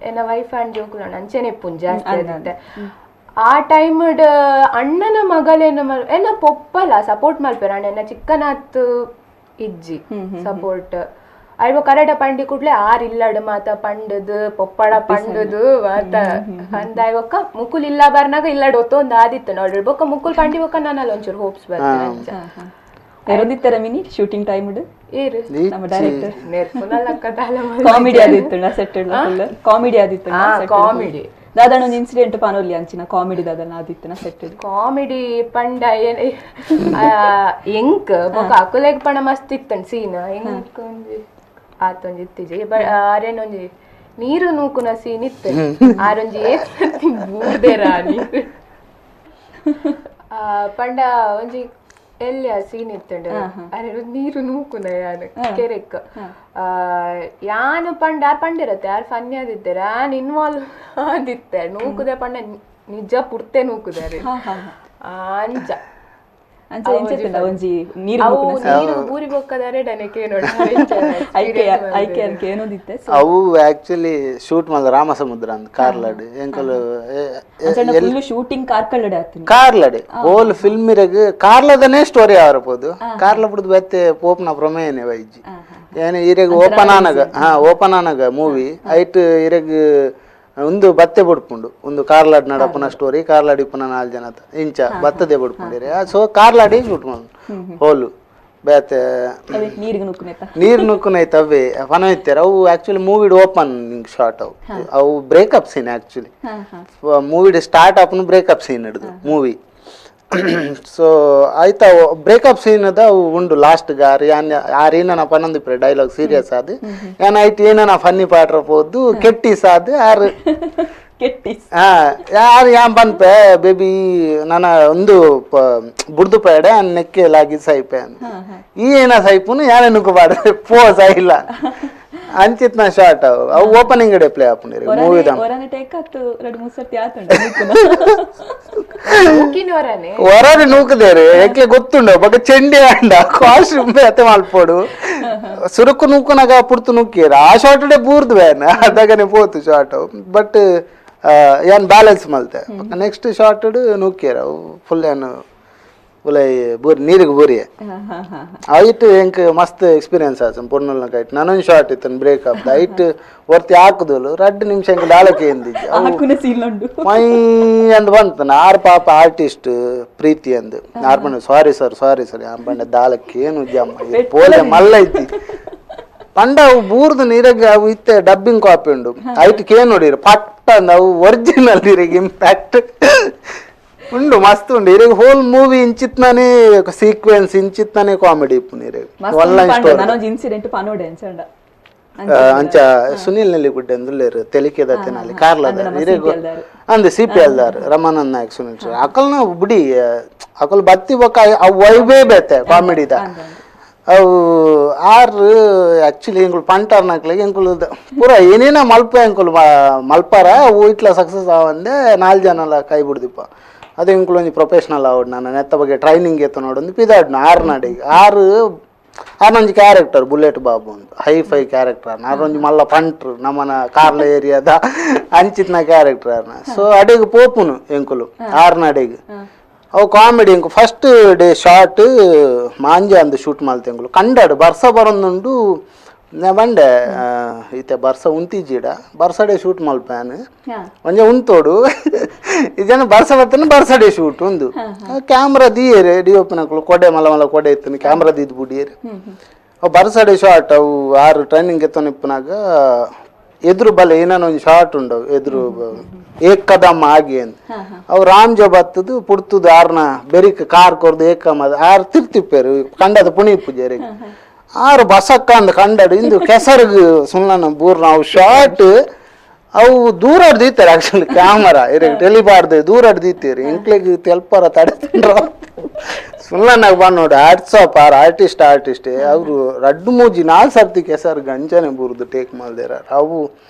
ಎನ್ನ ವೈಫ್ ಅಂಡ್ ಜೋಕುಲು ಅಂಚೆನೆ ಇಪ್ಪುನ್ ಜಾಸ್ತಿ ಆದಿತ್ತೆ ಆ ಟೈಮ್. ಅಣ್ಣನ ಮಗಲೇನ ಎನ್ನ ಪೊಪ್ಪಲ ಸಪೋರ್ಟ್ ಮಲ್ಪೆರ್, ಅಣ್ಣ ಎನ್ನ ಚಿಕ್ಕನಾತ್ ಇಜ್ಜಿ ಸಪೋರ್ಟ್. ಅಯ್ಯೋ ಕರೆಡ ಪಂಡಿ ಕೂಡ್ಲೆ ಆರ್ ಇಲ್ಲಡ್ ಮಾತ ಪಂಡದು ಪೊಪ್ಪಡ ಪಂಡದು ಮಾತ ಅಂದ. ಬೊಕ್ಕ ಮುಕುಲ್ ಇಲ್ಲ ಬರ್ನಾಗ ಇಲ್ಲಡ್ ಒತ್ತೊಂದು ಆದಿತ್ತು ನೋಡ್ರಿ. ಬೊಕ್ಕ ಮುಕುಲ್ ಪಂಡಿ ಬೊಕ್ಕ ನಾನಲ್ಲ ಒಂಚೂರು ಹೋಪ್ಸ್ ಬರ್ತೇನೆ ಅಂಚ. ಎರೊಂದಿತ್ತರ mini shooting time? ಏರು? ನಮ್ಮ ಡೈರೆಕ್ಟರ್. ನೆರ್ಪುನಲ್ಲಕ್ಕ. ಕಾಮಿಡಿ ಆದಿತ್ತು set, full comedy ಆದಿತ್ತು. ಕಾಮಿಡಿ. ದಾದಣ್ಣ ಒಂದು ಇನ್ಸಿಡೆಂಟ್ ಪಾನೊಲ್ಲಿ ಅಂಚಿನ ಕಾಮಿಡಿ ದಾದಣ್ಣ ಆದಿತ್ತನ ಸೆಟ್? ಕಾಮಿಡಿ ಪಂಡ ಏನ್ ಎಂಕ್ ಬೊಕ್ಕ ಅಕುಲೆಗ್ ಪಂಡ ಮಸ್ತ್ ಇತ್ತಂಡ್ ಸೀನ್. ಎಂಕ್ ಒಂಜಿ ಆತೊಂಜಿ ಇತ್ತಿಜಿ. ಆರೇನೊಂಜಿ ನೀರು ನೂಕುನ ಸೀನ್ ಇತ್ತು. ಆರೊಂಜಿ ಏತ್ ಸರ್ತಿ ಬೂರ್ದೆರ ನೀರು. ಪಂಡ ಒಂಜಿ ಎಲ್ಲಿ ಆ ಸೀನ್ ಇತ್ತಂಡ ಅರೆ ನೀರು ನೂಕುನ ಯಾನ್ ಕೆರೆಕ್. ಯಾನು ಪಂಡ ಆರ್ ಪಂಡಿರತ್ತೆ ಆರ್ ಫನ್ನಿ ಆದಿತ್ತೆರ್, ಆನ್ ಇನ್ವಾಲ್ವ್ ಆದಿತ್ತೆ. ನೂಕುದೆ ಪಂಡ ನಿಜ ಪುರ್ತೆ ನೂಕುದಾರೆ ಅಂಚ. ಅಂಚ ಎಂಚ ಒಂಜಿ ನೀರು ಅವು ನೀರು ಬೂರಿ ಬೊಕ್ಕದಾರೆ ಡನೆಕೆ ನೋಡಿ. ಐಕೆ ಐಕೆ ಅಂತ ಏನೊಂದಿತ್ತೆ. ಅವು ಆಕ್ಚುಲಿ ಶೂಟ್ ಮಲ್ದ ರಾಮಸಮುದ್ರ ಅಂದ್ ಕಾರ್ಲಾಡ್ ಎಂಕಲು. ಫುಲ್ ಶೂಟಿಂಗ್ ಕಾರ್ಕಳಡೆ ಆತು. ಕಾರ್ಲಡೆ ಹೋಲ್ ಫಿಲ್ಮ್ ಇರಗ್ ಕಾರ್ಲದನೇ ಸ್ಟೋರಿ ಆವರಬಹುದು. ಕಾರ್ಲ ಬಿಡ್ದು ಬೆತ್ತೆ ಪೋಪ್ನ ಪ್ರಮೇಯನೇ ವೈಜಿ ಏನ ಇರೆಗ್ ಓಪನ್ ಆನಗ. ಹಾ, ಓಪನ್ ಆನಗ ಮೂವಿ ಐಟ್ ಇರೆಗ್ ಒಂದು ಬತ್ತೆ ಬುಡ್ಪುಂಡು. ಒಂದು ಕಾರ್ಲಾಡ್ ನಡಪುನ ಸ್ಟೋರಿ, ಕಾರ್ಲಾಡ್ ಇಪ್ಪುನ ನಾಲ್ ಜನ ಇಂಚ ಬತ್ತದೆ ಬುಡ್ಪುಂಡಿರೆ. ಸೊ ಕಾರ್ಲಾಡಿ ಶೂಟ್ ಹೋಲು ಬೇತೆ. ನೀರಿಗೆ ನುಕ್ಕುನೆತ? ನೀರ್ ನುಕ್ಕುನೈತೆ ಅವೇ ಫನ ಇತ್ತಾರೆ. ಅವು ಆಕ್ಚುಲಿ ಮೂವಿಡ್ ಓಪನ್ ಶಾರ್ಟ್. ಅವು ಅವು breakup scene actually. ಮೂವಿಡ್ start ಆಪುನ breakup scene ಹಿಡಿದು ಮೂವಿ. ಸೊ ಆಯ್ತಾ, ಬ್ರೇಕಪ್ ಸೀನ್ ಅದ ಅವು ಉಂಡು. ಲಾಸ್ಟ್ ಗಾರ್ ಯಾನ್ ಆರ್ ಏನನ ಪನ್ನೊಂದು ಡೈಲಾಗ್ ಸೀರಿಯಸ್ ಆದ್, ಯಾನ್ ಐಟ್ ಏನನ ಫನ್ನಿ ಪಾಟ್ರ ಪೋದು ಕೆಟ್ಟಿ ಸಾದ್ ಆರ್. ಕೆಟ್ಟಿ. ಹಾ, ಯಾರು ಯಾನ್ ಪನ್ಪೆ ಬೇಬಿ ನನ್ನ ಒಂದು ಬುಡ್ದು ಪೇಡೆ ಅನ್ ನೆಕ್ಕೆ ಲಾಗಿ ಸೈಪೆ ಅಂದ್. ಈ ಏನ ಸೈಪುನು ಯಾನ ನುಗ್ಗು ಪೋ ಸೈಲ್ಲ ಅಂಚಿತ್ನ ಶಾರ್ಟ್. ಅವು ಅವು ಓಪನಿಂಗ್ ಡೇ ಪ್ಲೇ ಆಪುಂಡು ಮೂವಿದ. ಒರನೆ ಟೇಕ್ ಆತು, ಎರಡು ಮೂರು ಸರ್ತಿ ಆತುಂಡು. ನೂಕಿನವರನೆ. ಹೊರಗೆ ನೂಕುದೇರು ಎಕ್ಲೆ ಗೊತ್ತುಂಡು. ಬೊಕ ಚೆಂಡಿ ಅಂಡ ಕಾಸ್ಟ್ಯೂಮ್ ಬೇತೆ ಮಲ್ಪೊಡು. ಸುರುಕು ನೂಕುನಗ ಪುರ್ತು ನೂಕಿಯರ್ ಆ ಶಾರ್ಟ್ ಡೇ ಬೂರ್ದು ಬೇನ ಅದಗನೆ ಪೋತು ಶಾರ್ಟ್. ಬಟ್ ಯಾನ್ ಬ್ಯಾಲೆನ್ಸ್ ಮಲ್ತೆ. ನೆಕ್ಸ್ಟ್ ಶಾರ್ಟ್ ನೂಕಿಯರ್ ಅವು ಫುಲ್ ಯಾನ್ ಉಲೈ ಬೂರಿ ನೀರಿಗೆ ಬೂರಿಯೆ. ಐಟ್ ಎಂಕ್ ಮಸ್ತ್ ಎಕ್ಸ್ಪೀರಿಯನ್ಸ್ ಆಸನ್ ಪೊಣ್ಣುಲ್ನ ಕೈಟ್. ನಾನೊಂದು ಶಾರ್ಟ್ ಇತ್ತನ್ ಬ್ರೇಕ್ ಅಪ್ ಐಟ್ ಒರ್ತಿ ಹಾಕುದೋಲು ರಡ್ಡ್ ನಿಮಿಷ ಎಂಕ್ ದಾಳಕ್ಕೆ ಎಂದಿಜ್ಜಿ ಅವು. ಹಾಕುನ ಸೀನ್ ಉಂಡು. ಮೈ ಅಂದ್ ಬಂತು. ಆರ್ ಪಾಪ ಆರ್ಟಿಸ್ಟ್ ಪ್ರೀತಿ ಅಂದ್ ಆರ್ ಪಂಡ sorry sir, sorry sir. ಯಾನ್ ಪಂಡ ದಾಳಕ್ಕೆ ಏನು ಜಮ್ಮ ಪೋಲೆ ಮಲ್ಲ ಐತಿ ಪಂಡ. ಅವು ಬೂರ್ದು ನೀರಾಗ ಅವು ಇತ್ತೆ ಡಬ್ಬಿಂಗ್ ಕಾಪಿ ಉಂಡು. ಐಟ್ ಕೇ ನೋಡಿರು ಪಟ್ಟ ಅಂದ್ ಅವು ಒರಿಜಿನಲ್ ನೀರಿಗೆ ಇಂಪ್ಯಾಕ್ಟ್ ಉಂಡು, ಮಸ್ತ್ ಉಂಡು. ಇರೆಗ್ ಹೋಲ್ ಮೂವಿ ಇಂಚಿತ್ನಾನೇ ಸೀಕ್ವೆನ್ಸ್ ಇಂಚಿತ್ನಾನೇ ಕಾಮಿಡಿ ಇಪ್ಪು ನೀರೆಗ್ one line story. ನಾನೊಂಜಿ ಇನ್ಸಿಡೆಂಟ್ ಪನೋಡೆ ಅಂಚಂಡ. ಅಂಚ ಸುನಿಲ್ ನೆಲ್ಲಿಗುಡ್ಡೆ ಅಂದುಲ್ಲೇರು ತೆಲಿಕೆದ ತೆನಾಲಿ ಕಾರ್ಲದ ಇರೆಗ್ ಅಂದ್ ಸಿ ಪಿ ಎಲ್ದಾರ್ ರಮಾನಂದ್ ನಾಯಕ್ ಸುನಿಲ್ ಸರ್ ಅಕಲ್ನ ಬುಡಿ. ಅಕಲ್ ಬತ್ತಿ ಬೊಕ್ಕ ಅವು ವೈಬೇ ಬೇತೆ ಕಾಮಿಡಿದ. ಅವು ಆರ್ ಆಕ್ಚುಲಿ ಎಂಕುಲು ಪಂಟಾರ್ನಕ್ಲೆಗ್ ಎಂಕುಲು ಪೂರ ಏನೇನ ಮಲ್ಪ ಎಂಕುಲು ಮಲ್ಪಾರ. ಅವು ಇಟ್ಲ ಸಕ್ಸಸ್ ಆವಂದೆ ನಾಲ್ ಜನಲ ಕೈ ಬಿಡ್ದಿಪ್ಪ. ಅದು ಎಂಕುಲು ಒಂಜಿ ಪ್ರೊಫೆಷನಲ್ ಆವಡ್ ನಾನು ನೆತ್ತ ಬಗ್ಗೆ ಟ್ರೈನಿಂಗ್ ಎತ್ತ ನೋಡೊಂದು ಪಿದಾಡ್ನ ಆರ್ ನಾಡಿಗೆ. ಆರು ಆರ್ನೊಂಜಿ ಕ್ಯಾರೆಕ್ಟರ್ ಬುಲೆಟ್ ಬಾಬು ಅಂತ high five character. ಆರೊಂಜಿ ಮಲ್ಲ ಪಂಟ್ರು ನಮ್ಮನ ಕಾರ್ಲ ಏರಿಯಾದ ಅಂಚಿತ್ನ ಕ್ಯಾರೆಕ್ಟರ್ ಆರ್ನ. ಸೊ ಅಡೆಗ್ ಪೋಪುನು ಎಂಕುಲು ಆರ್ನಡೆಗ್. ಅವು ಕಾಮಿಡಿ. ಎಂಕು first day short ಮಾಂಜ ಅಂದ್ ಶೂಟ್ ಮಲ್ತೆ ಎಂಕುಲು. ಕಂಡಾಡು ಬರ್ಸ ಬರೊಂದುಂಡು. ನಾ ಬಂಡೆ ಈತೆ ಬರ್ಸ ಉಂತಿಜ್ಜಿಡ ಬರ್ಸಡೆ ಶೂಟ್ ಮಲ್ಪೇನು. ಒಂಜೆ ಉಂತೋಡು. ಇಜನ ಬರ್ಸ ಬತ್ತನ ಬರ್ಸಡೆ ಶೂಟ್ ಉಂದು ಕ್ಯಾಮ್ರಾ ದೀಯರೆ ಡಿ ಒಪ್ಪಿನಕುಲು ಕೊಡೆ ಮಲ್ಲ ಮಲ್ಲ ಕೊಡೆ ಇತ್ತು ಕ್ಯಾಮ್ರಾ ದೀದ್ ಬುಡಿಯರೆ. ಅವು ಬರ್ಸಡೆ ಶಾರ್ಟ್ ಅವು ಆರು ಟ್ರೈನಿಂಗ್ ಎತ್ತೊಂದು ಇಪ್ಪುನಾಗ ಎದುರು ಬಲೆ ಏನಾನ ಒಂಜಿ ಶಾರ್ಟ್ ಉಂಡವು ಎದುರು ಏಕ್ ಕದಮ್ ಆಗಿ ಅಂತ. ಅವು ರಾಮ್ ಜೋ ಬತ್ತದು ಪುಡ್ತುದು ಆರ್ನ ಬೆರಿಕ್ ಕಾರ್ ಕೊರ್ದು ಏಕಮ್ ಅದು ಆರು ತಿರ್ತಿಪ್ಪೇರು ಕಂಡದ ಪುಣಿ ಪೂಜಾರಿ ಆರು ಬಸಕ್ಕ ಅಂದ್ ಕಂಡಡು ಇಂದು ಕೆಸರ್ಗ್ ಸುಮ್ಮನೆ ಬೂರ್ನ ಅವು ಶಾರ್ಟ್ ಅವು ದೂರ ದೀತಾರೆ. ಆಕ್ಚುಲಿ ಕ್ಯಾಮರಾ ಇರಗ್ ಟೆಲಿಬಾರ್ದು ದೂರ ದೀತೀರಿ ಎಂಕ್ಲೆಗ್ ತೆಲ್ಪರ ತಡೆ ಸುಮ್ಮನೆ ಬಂದ್ ನೋಡಿ hats off R artist artist ಅವರು ರಡ್ಡು ಮೂಜಿ ನಾಲ್ ಸರ್ತಿ ಕೆಸರು ಗಂಜನೆ ಬೂರ್ದು ಟೇಕ್ ಮಲ್ದೇರ. ಅವು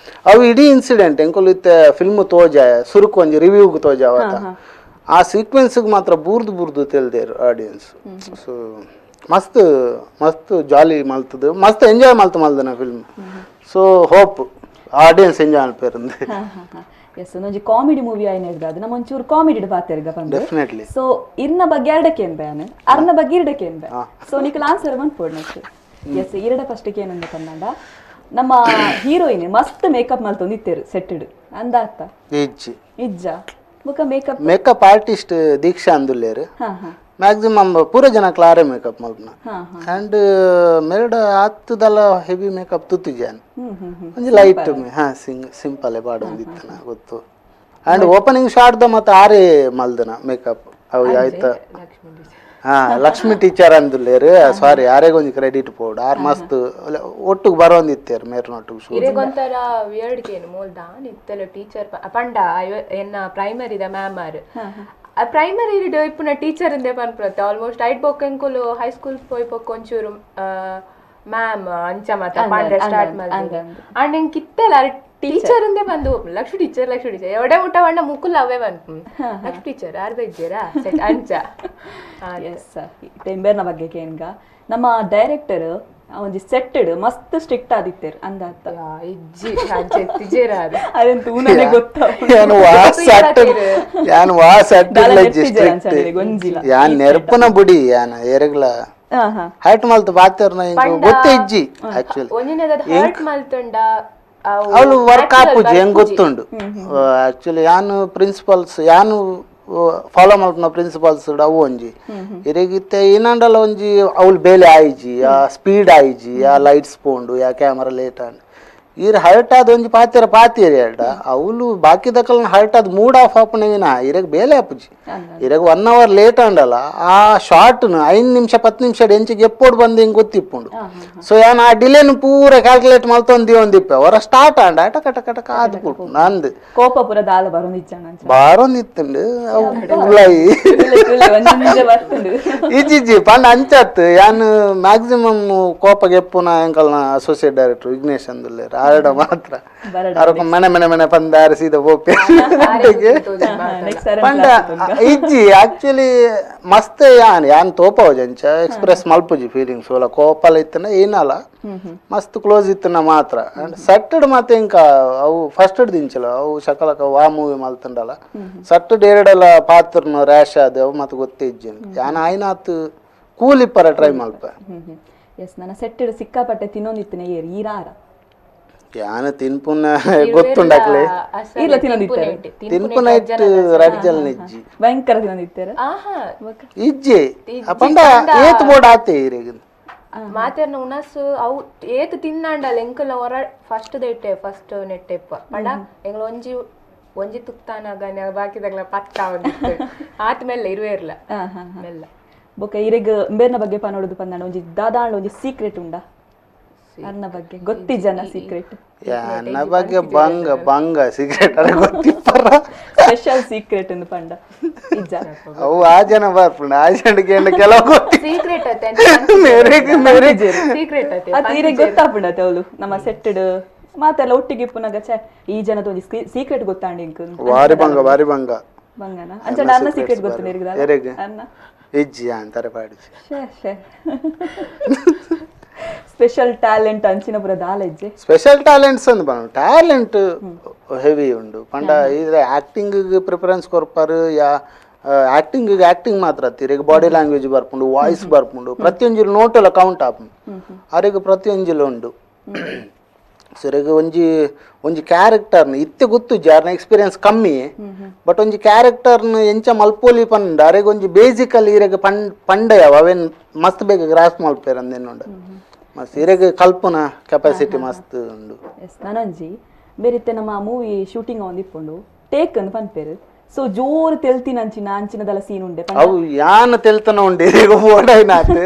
ಅವು ಇಡೀ ಇನ್ಸಿಡೆಂಟ್ ಎಂಕುಲು ಇತ್ತೆ ಫಿಲ್ಮ್ ತೋಜಾಯ ಸುರುಕು ಒಂಜಿ ರಿವ್ಯೂಗ್ ತೋಜಾವತ ಆ ಸೀಕ್ವೆನ್ಸ್ಗೆ ಮಾತ್ರ ಬೂರ್ದು ಬೂರ್ದು ತೆಲ್ದೇರು ಆಡಿಯನ್ಸ್. ಸೊ ಮಸ್ತ್ ಮಸ್ತ್ ಜಾಲಿ ಮಲ್ತದು, ಮಸ್ತ್ ಎಂಜಾಯ್ ಮಲ್ತು ಮಲ್ದನ film. So hope audience enjoy ಮಲ್ಪೇರಂದು. S, ಒಂದೊಂಜಿ comedy movie ಆಯ್ನ ಹಿಡ್ದು ಅದು ನಮ್ಮ ಒಂಚೂರು ಕಾಮಿಡಿ ಪಾತೆರ್ಗ ಪಂದ್. ಡೆಫಿನೆಟ್ಲಿ. ಸೊ ಇರ್ನ ಬಗ್ಗೆ ಎರಡಕ್ಕೆ ಏನ್ ಬಯಾನ, ಅರ್ನ ಬಗ್ಗೆ ಇರಡಕ್ಕೆ ಏನ್ ಬೇ. ಸೊ ನಿಕಲ್ ಆನ್ಸರ್ ಮನ್ಪೋಡ್ ನೆಕ್ಸ್ಟ್. ಎಸ್, ಇರಡ ಫಸ್ಟ್ ಏನಂದ ಪಂದಾಂಡ, ನಮ್ಮ ಹೀರೋಯಿನ್ ಮಸ್ತ್ ಮೇಕಪ್ ಮಲ್ತೊಂದಿತ್ತೇರು ಸೆಟ್ಟೆಡ್ ಅಂದಾತ? ಇಜ್ಜಿ. ಇಜ್ಜ ಬೊಕ makeup? Makeup artist ದೀಕ್ಷಾ ಅಂದುಲ್ಲೇರು. ಹಾ ಹಾ ಮ್ಯಾಕ್ಸಿಮಮ್ ಪೂರ ಜನ ಕ್ಲಾರೆ ಮೇಕಪ್ ಮಲ್ಪನ. ಹಾ ಹಾ ಆ್ಯಂಡ್ ಮೇರಡ ಆತ್ತದಲ್ಲ ಹೆವಿ ಮೇಕಪ್ ತುತ್ತಿಜಾನ್. ಹ್ಮ್ ಹ್ಮ್ ಹ್ಮ್ ಒಂಜಿ ಲೈಟ್ ಹಾ ಸಿಂಗ್ ಸಿಂಪಲ್ ಪಾಡೊಂದಿತ್ತನ ಗೊತ್ತು. And opening shot the ಮತ್ತೆ ಆರೇ ಮಲ್ದನ ಮೇಕಪ್ ಅವು ಆಯ್ತಾ. ಲಕ್ಷ್ಮೀ ಟೀಚರ್. ಹಾ, ಲಕ್ಷ್ಮಿ ಟೀಚರ್ ಅಂದುಲ್ಲೇರು, ಸಾರಿ, ಯಾರೇಗ ಒಂಜಿ ಕ್ರೆಡಿಟ್ ಪೋಡು. ಆರ್ ಮಸ್ತ್ ಒಟ್ಟುಗ್ ಬರೋಂದಿತ್ತೇರು ಮೇರ್ನೊಟ್ಟುಗ್ ಶೂಟ್. ಇರೆಗೊಂಥರ ವಿಯರ್ಡ್ ಕೇನು ಮೋಲ್ ದಾನ್ ಇತ್ತಲ್ಲ ಟೀಚರ್ ಪಂಡ ಎನ್ನ ಪ್ರೈಮರಿದ ಮ್ಯಾಮ್ ಆರ್ ಆ ಪ್ರೈಮರಿ ಇಪ್ಪುನ ಟೀಚರ್ ಇಂದೆ ಪನ್ಪುನತ್ತೆ ಆಲ್ಮೋಸ್ಟ್ ಐಟ್ ಬೊಕ್ಕ ಎಂಕುಲು ಹೈಸ್ಕೂಲ್ ಪೋಯ್ ಬೊಕ್ಕ ಒಂಚೂರು ಮ್ಯಾಮ್ ಅಂಚ ಮಾತ ಪಂಡ ಸ್ಟಾರ್ಟ್ ಮಲ್ದಿನಿ. ಅಂಡ್ ಎಂಕ್ ಇತ್ತೆಲ್ಲ ಟೀಚರ್ ಇಂದೆ ಬಂದು ಲಕ್ಷ್ಮಿ ಟೀಚರ್ ಲಕ್ಷ್ಮಿ ಟೀಚರ್ ಎವಡೆ ಮುಟ್ಟ ಬಣ್ಣ ಮುಕುಲ್ ಅವೇ ಬಂತು ಲಕ್ಷ್ಮಿ ಟೀಚರ್ ಆರ್ ಬೆಜ್ಜೇರಾ ಸೆಟ್ ಅಂಚ. ಎಸ್, ಟೆಂಬೇರ್ನ ಬಗ್ಗೆ ಕೇನ್ಗ, ನಮ್ಮ ಡೈರೆಕ್ಟರ್ ಒಂಜಿ ಸೆಟ್ಟೆಡ್ ಮಸ್ತ್ ಸ್ಟ್ರಿಕ್ಟ್ ಆದಿತ್ತೇರು ಅಂದಾತ? ಯಾ, ಇಜ್ಜಿ ಅಂಚ ಎತ್ತಿಜೇರ ಅದು. ಅದಂತ ಊನನೆ ಗೊತ್ತ. ಯಾನ್ ವಾ ಸಟ್ ಯಾನ್ ವಾ ಸಟ್ ದಾಲ ಇಲ್ಲ. ನೆಟ್ಟಿಜೆರ್ ಅಂಚನೆ ಗೊಂಜಿಲ. ಯಾನ್ ನೆರ್ಪುನ ಬುಡಿ ಯಾನ್ ಏರೆಗ್ಲ ಹಾ ಹಾ ಹರ್ಟ್ ಮಲ್ತು ಬಾತೆರ್ನ ಇಂಕ್ ಗೊತ್ತೇ ಇಜ್ಜಿ ಆಕ್ಚುಲಿ. ಒಂಜಿನದ ಹರ್ಟ್ ಮಲ್ತುಂಡ. ಅವಳು ವರ್ಕ್ ಆಪುಜಿ ಹೆಂಗ್ ಗೊತ್ತುಂಡು. ಆಕ್ಚುಲಿ ಯಾನು ಪ್ರಿನ್ಸಿಪಲ್ಸ್ ಯಾನು ಫಾಲೋ ಮಲ್ಪುನ ಪ್ರಿನ್ಸಿಪಲ್ಸ್ ಅವು ಒಂಜಿ ಇರೆಗಿತ್ತೆ ಏನಂಡಲ ಒಂಜಿ ಅವಳು ಬೇಲೆ ಆಯಿಜಿ, ಆ ಸ್ಪೀಡ್ ಆಯಿಜಿ, ಆ ಲೈಟ್ಸ್ ಪೋಂಡು ಯಾ ಕ್ಯಾಮರಾ ಲೇಟ್ ಆಂಡ್ ಈರ್ ಹರ್ಟ್ ಆದ ಒಂಜಿ ಪಾತೆರ ಪಾತಿಯರ್ ಎರಡ ಅವಳು ಬಾಕಿದಕಲ್ನ ಹರ್ಟ್ ಆದ ಮೂಡ್ ಆಫ್ ಆಪುನವಿನ ಇರೆಗ್ ಬೇಲೆ ಆಪುಜಿ. ಇರೆಗ್ 1 ಅವರ್ ಲೇಟ್ ಆಂಡಲ ಆ ಶಾರ್ಟ್ನು 5 ನಿಮಿಷ 10 ನಿಮಿಷ ಎಂಚಿಗೆ ಎಪ್ಪೋಡು ಬಂದು ಹಿಂಗೆ ಗೊತ್ತಿಪ್ಪುಂಡು. ಸೊ ಯಾನ್ ಆ ಡಿಲೇನು ಪೂರ ಕ್ಯಾಲ್ಕುಲೇಟ್ ಮಲ್ತೊಂದು ಒಂದಿಪ್ಪೆ ಹೊರ ಸ್ಟಾರ್ಟ್ ಆಂಡ ಟಕ ಟಕ ಟಕ ಆದ್ ಪುಟ್ಟು ನಂದು. ಕೋಪ ಪೂರ ದಾಲ ಬರೋಂದಿಜ್ಜಾನ ಅಂಚ? ಬಾರೊಂದಿತ್ತುಂಡು ಅವು ಉಲಾಯಿ. ಒಂಜೆ ಬರ್ತುಂಡು. ಇಜ್ಜಿ ಪಂಡ ಅಂಚತ್ ಯಾನ್ ಮ್ಯಾಕ್ಸಿಮಮ್ ಕೋಪಗೆ ಎಪ್ಪುನ ಎಂಕಲ್ನ ಅಸೋಸಿಯೇಟ್ ಡೈರೆಕ್ಟರ್ ವಿಘ್ನೇಶ್ ಅಂದುಲ್ಲೇರ್ ಆರಡ ಮಾತ್ರ. ಬರಡ. ಅರಕ ಮನೆ ಮನೆ ಮನೆ ಪಂದ ಆರ ಸೀದಾ ಪೋಪೆ. ನೆಕ್ಸ್ಟ್ ಪಂಡ ಇಜ್ಜಿ ಆಕ್ಚುಲಿ ಮಸ್ತ್ ಯಾನ್ ಯಾನ್ ತೋಪವಜ ಅಂಚ ಎಕ್ಸ್ಪ್ರೆಸ್ ಮಲ್ಪುಜಿ ಫೀಲಿಂಗ್ಸ್ ಒಲ ಕೋಪಲ ಇತ್ತನ ಏನಲ್ಲ ಮಸ್ತ್ ಕ್ಲೋಸ್ ಇತ್ತನ ಮಾತ್ರ. ಅಂಡ್ ಸಟ್ಟಡ್ ಮಾತ ಇಂಕ ಅವು ಫಸ್ಟ್ ದಿಂಚಲ ಅವು ಶಕಲಕ ವಾ ಮೂವಿ ಮಲ್ತುಂಡಲ ಸಟ್ಟಡ್ ಎರಡೆಲ್ಲ ಪಾತ್ರನ ರ್ಯಾಶ್ ಆದ ಅವು ಮತ್ತೆ ಗೊತ್ತೇ ಇಜ್ಜಿ. ಯಾನ್ ಆಯ್ನಾತ್ ಕೂಲಿಪ್ಪರ ಟ್ರೈ ಮಲ್ಪ. ಎಸ್, ನನ್ನ ಸೆಟ್ಟೆಡ್ ಸಿಕ್ಕಾಪಟ್ಟೆ ತಿನ್ನೊಂದಿತ್ತನೆ ಏರ್ ಈರಾರ? ಯಾನ ತಿನ್ಪುನ ಗೊತ್ತುಂಡಾಕ್ಲೆ. ಇಲ್ಲ ತಿನ್ನೊಂದಿತ್ತಾರೆ. ತಿನ್ಪುನ ಇಟ್ಟು ರಡ್ಜಲ್ ನಿಜ್ಜಿ. ಭಯಂಕರ ತಿನ್ನೊಂದಿತ್ತಾರೆ. ಆಹಾ. ಇಜ್ಜಿ ಪಂಡ ಏತ್ ಬೋರ್ಡ್ ಆತೆ ಇರೆಗ್. ಮಾತೆರ್ನ ಉಣಸು ಅವು ಏತ್ ತಿನ್ನಾಂಡಲ ಎಂಕಲ್ನ ಹೊರ ಫಸ್ಟ್ ದೆಟ್ಟೆ ಫಸ್ಟ್ ನೆಟ್ಟೆಪ್ಪ ಪಂಡ ಎಂಗ್ಲ ಒಂಜಿ ಒಂಜಿ ತುತ್ತಾನಾಗ ಬಾಕಿದಾಗ್ಲ ಪತ್ತ ಒಂದಿತ್ತು ಆತ್ ಮೆಲ್ಲ ಇರುವೆ ಇರ್ಲ. ಹಾ ಹಾ ಮೆಲ್ಲ. ಬೊಕ ಇರೆಗ್ ಬೇರ್ನ ಬಗ್ಗೆ ಪನೋಡುದು ಪಂದಾಂಡ ಒಂಜಿ ದಾದಾಂಡ ಒಂಜಿ ಸೀಕ್ರೆಟ್ ಉಂಡ ಅರ್ನ ಬಗ್ಗೆ ಗೊತ್ತಿಜ್ಜನ ಸೀಕ್ರೆಟ್? ಯಾನ ಬಗ್ಗೆ ಬಂಗ ಬಂಗ ಸಿಗರೇಟ್ ಅರೆ ಗೊತ್ತಿಪ್ಪರ. ಸ್ಪೆಷಲ್ ಸೀಕ್ರೆಟ್ ಎಂದು ಪಂಡ ಇಜ್ಜ? ಅವು ಆ ಜನ ಬರ್ಪುಂಡು ಆ ಜನಕ್ಕೆ ಏನ ಕೆಲವು ಗೊತ್ತಿ ಸೀಕ್ರೆಟ್ ಅತ್ತೆ. ಮೇರೆಗೆ ಮೇರೆಗೆ. ಸೀಕ್ರೆಟ್ ಅತ್ತೆ. ಅದು ಇರೆಗ್ ಗೊತ್ತಾಪುಂಡತೆ ಅವಳು ನಮ್ಮ ಸೆಟ್ಟೆಡ್ ಮಾತೆಲ್ಲ ಒಟ್ಟಿಗೆ ಇಪ್ಪುನಾಗ ಛೆ ಈ ಜನದ ಒಂಜಿ ಸೀಕ್ರೆಟ್ ಗೊತ್ತಾಂಡ ಇಂಕ್. ವಾರಿ ಬಂಗ ವಾರಿ ಬಂಗ. ಬಂಗನ ಅಂಚ ಅರ್ನ ಸೀಕ್ರೆಟ್ ಗೊತ್ತು ನಿರ್ಗದ? ಎರೆಗ್? ಅರ್ನ. ಇಜ್ಜಿ ಅಂತಾರೆ ಪಾಡಿಜಿ. ಶೇ ಶೇ ಸ್ಪೆಷಲ್ ಟ್ಯಾಲೆಂಟ್ ಅಂಚಿನ ಪುರ ದಾಲ ಇಜ್ಜೆ? ಸ್ಪೆಷಲ್ ಟ್ಯಾಲೆಂಟ್ಸ್ ಅಂದ್ ಬನ್ನ ಟ್ಯಾಲೆಂಟ್ ಹೆವಿ ಉಂಡು ಪಂಡ ಇದ್ರೆ ಆಕ್ಟಿಂಗ್ ಪ್ರಿಫರೆನ್ಸ್ ಕೊರ್ಪಾರು ಯಾ ಆಕ್ಟಿಂಗ್ ಆಕ್ಟಿಂಗ್ ಮಾತ್ರ ತಿರುಗಿ ಬಾಡಿ ಲ್ಯಾಂಗ್ವೇಜ್ ಬರ್ಪುಂಡು ವಾಯ್ಸ್ ಬರ್ಪುಂಡು ಪ್ರತಿಯೊಂಜಿಲು ನೋಟೆಲ್ಲ ಕೌಂಟ್ ಆಪುಂಡು ಅರೆಗ್ ಪ್ರತಿಯೊಂಜಿಲು ಉಂಡು. So ಇರೆಗ್ ಒಂಜಿ ಒಂಜಿ ಕ್ಯಾರೆಕ್ಟರ್ನ ಇತ್ತೆ ಗೊತ್ತುಜ್ಜಿ, ಆರ್ನ ಎಕ್ಸ್ಪೀರಿಯನ್ಸ್ ಕಮ್ಮಿ, ಬಟ್ ಒಂಜಿ ಕ್ಯಾರೆಕ್ಟರ್ನ ಎಂಚ ಮಲ್ಪೊಲಿ ಪಂಡ ಅರೆಗ್ ಒಂಜಿ ಬೇಸಿಕಲಿ ಇರೆಗ್ ಪಂಡಯವ ಅವೇನ್ ಮಸ್ತ್ ಬೇಗ ಗ್ರಾಸ್ ಮಲ್ಪೆರ್ ಅಂದೇನುಂಡು. ಮಸ್ತ್ ಇರೆಗ್ ಕಲ್ಪುನ ಕೆಪಾಸಿಟಿ ಮಸ್ತ್ ಉಂಡು. ಎಸ್, ನಾನೊಂಜಿ ಬೇರಿತ್ತೆ ನಮ್ಮ ಮೂವಿ ಶೂಟಿಂಗ್ ಒಂದಿಪ್ಪುಂಡು, ಟೇಕ್ ಅಂದ್ ಪನ್ಪೆರ್. ಸೊ ಜೋರು ತೆಲ್ತಿನಂಚಿನ ಅಂಚಿನದಲ ಸೀನ್ ಉಂಡೆ ಪಂಡ? ಅವು ಯಾನ್ ತೆಲ್ತನ ಉಂಡು, ಇರೆಗ್ ಓಡಾಯ್ನಾತ್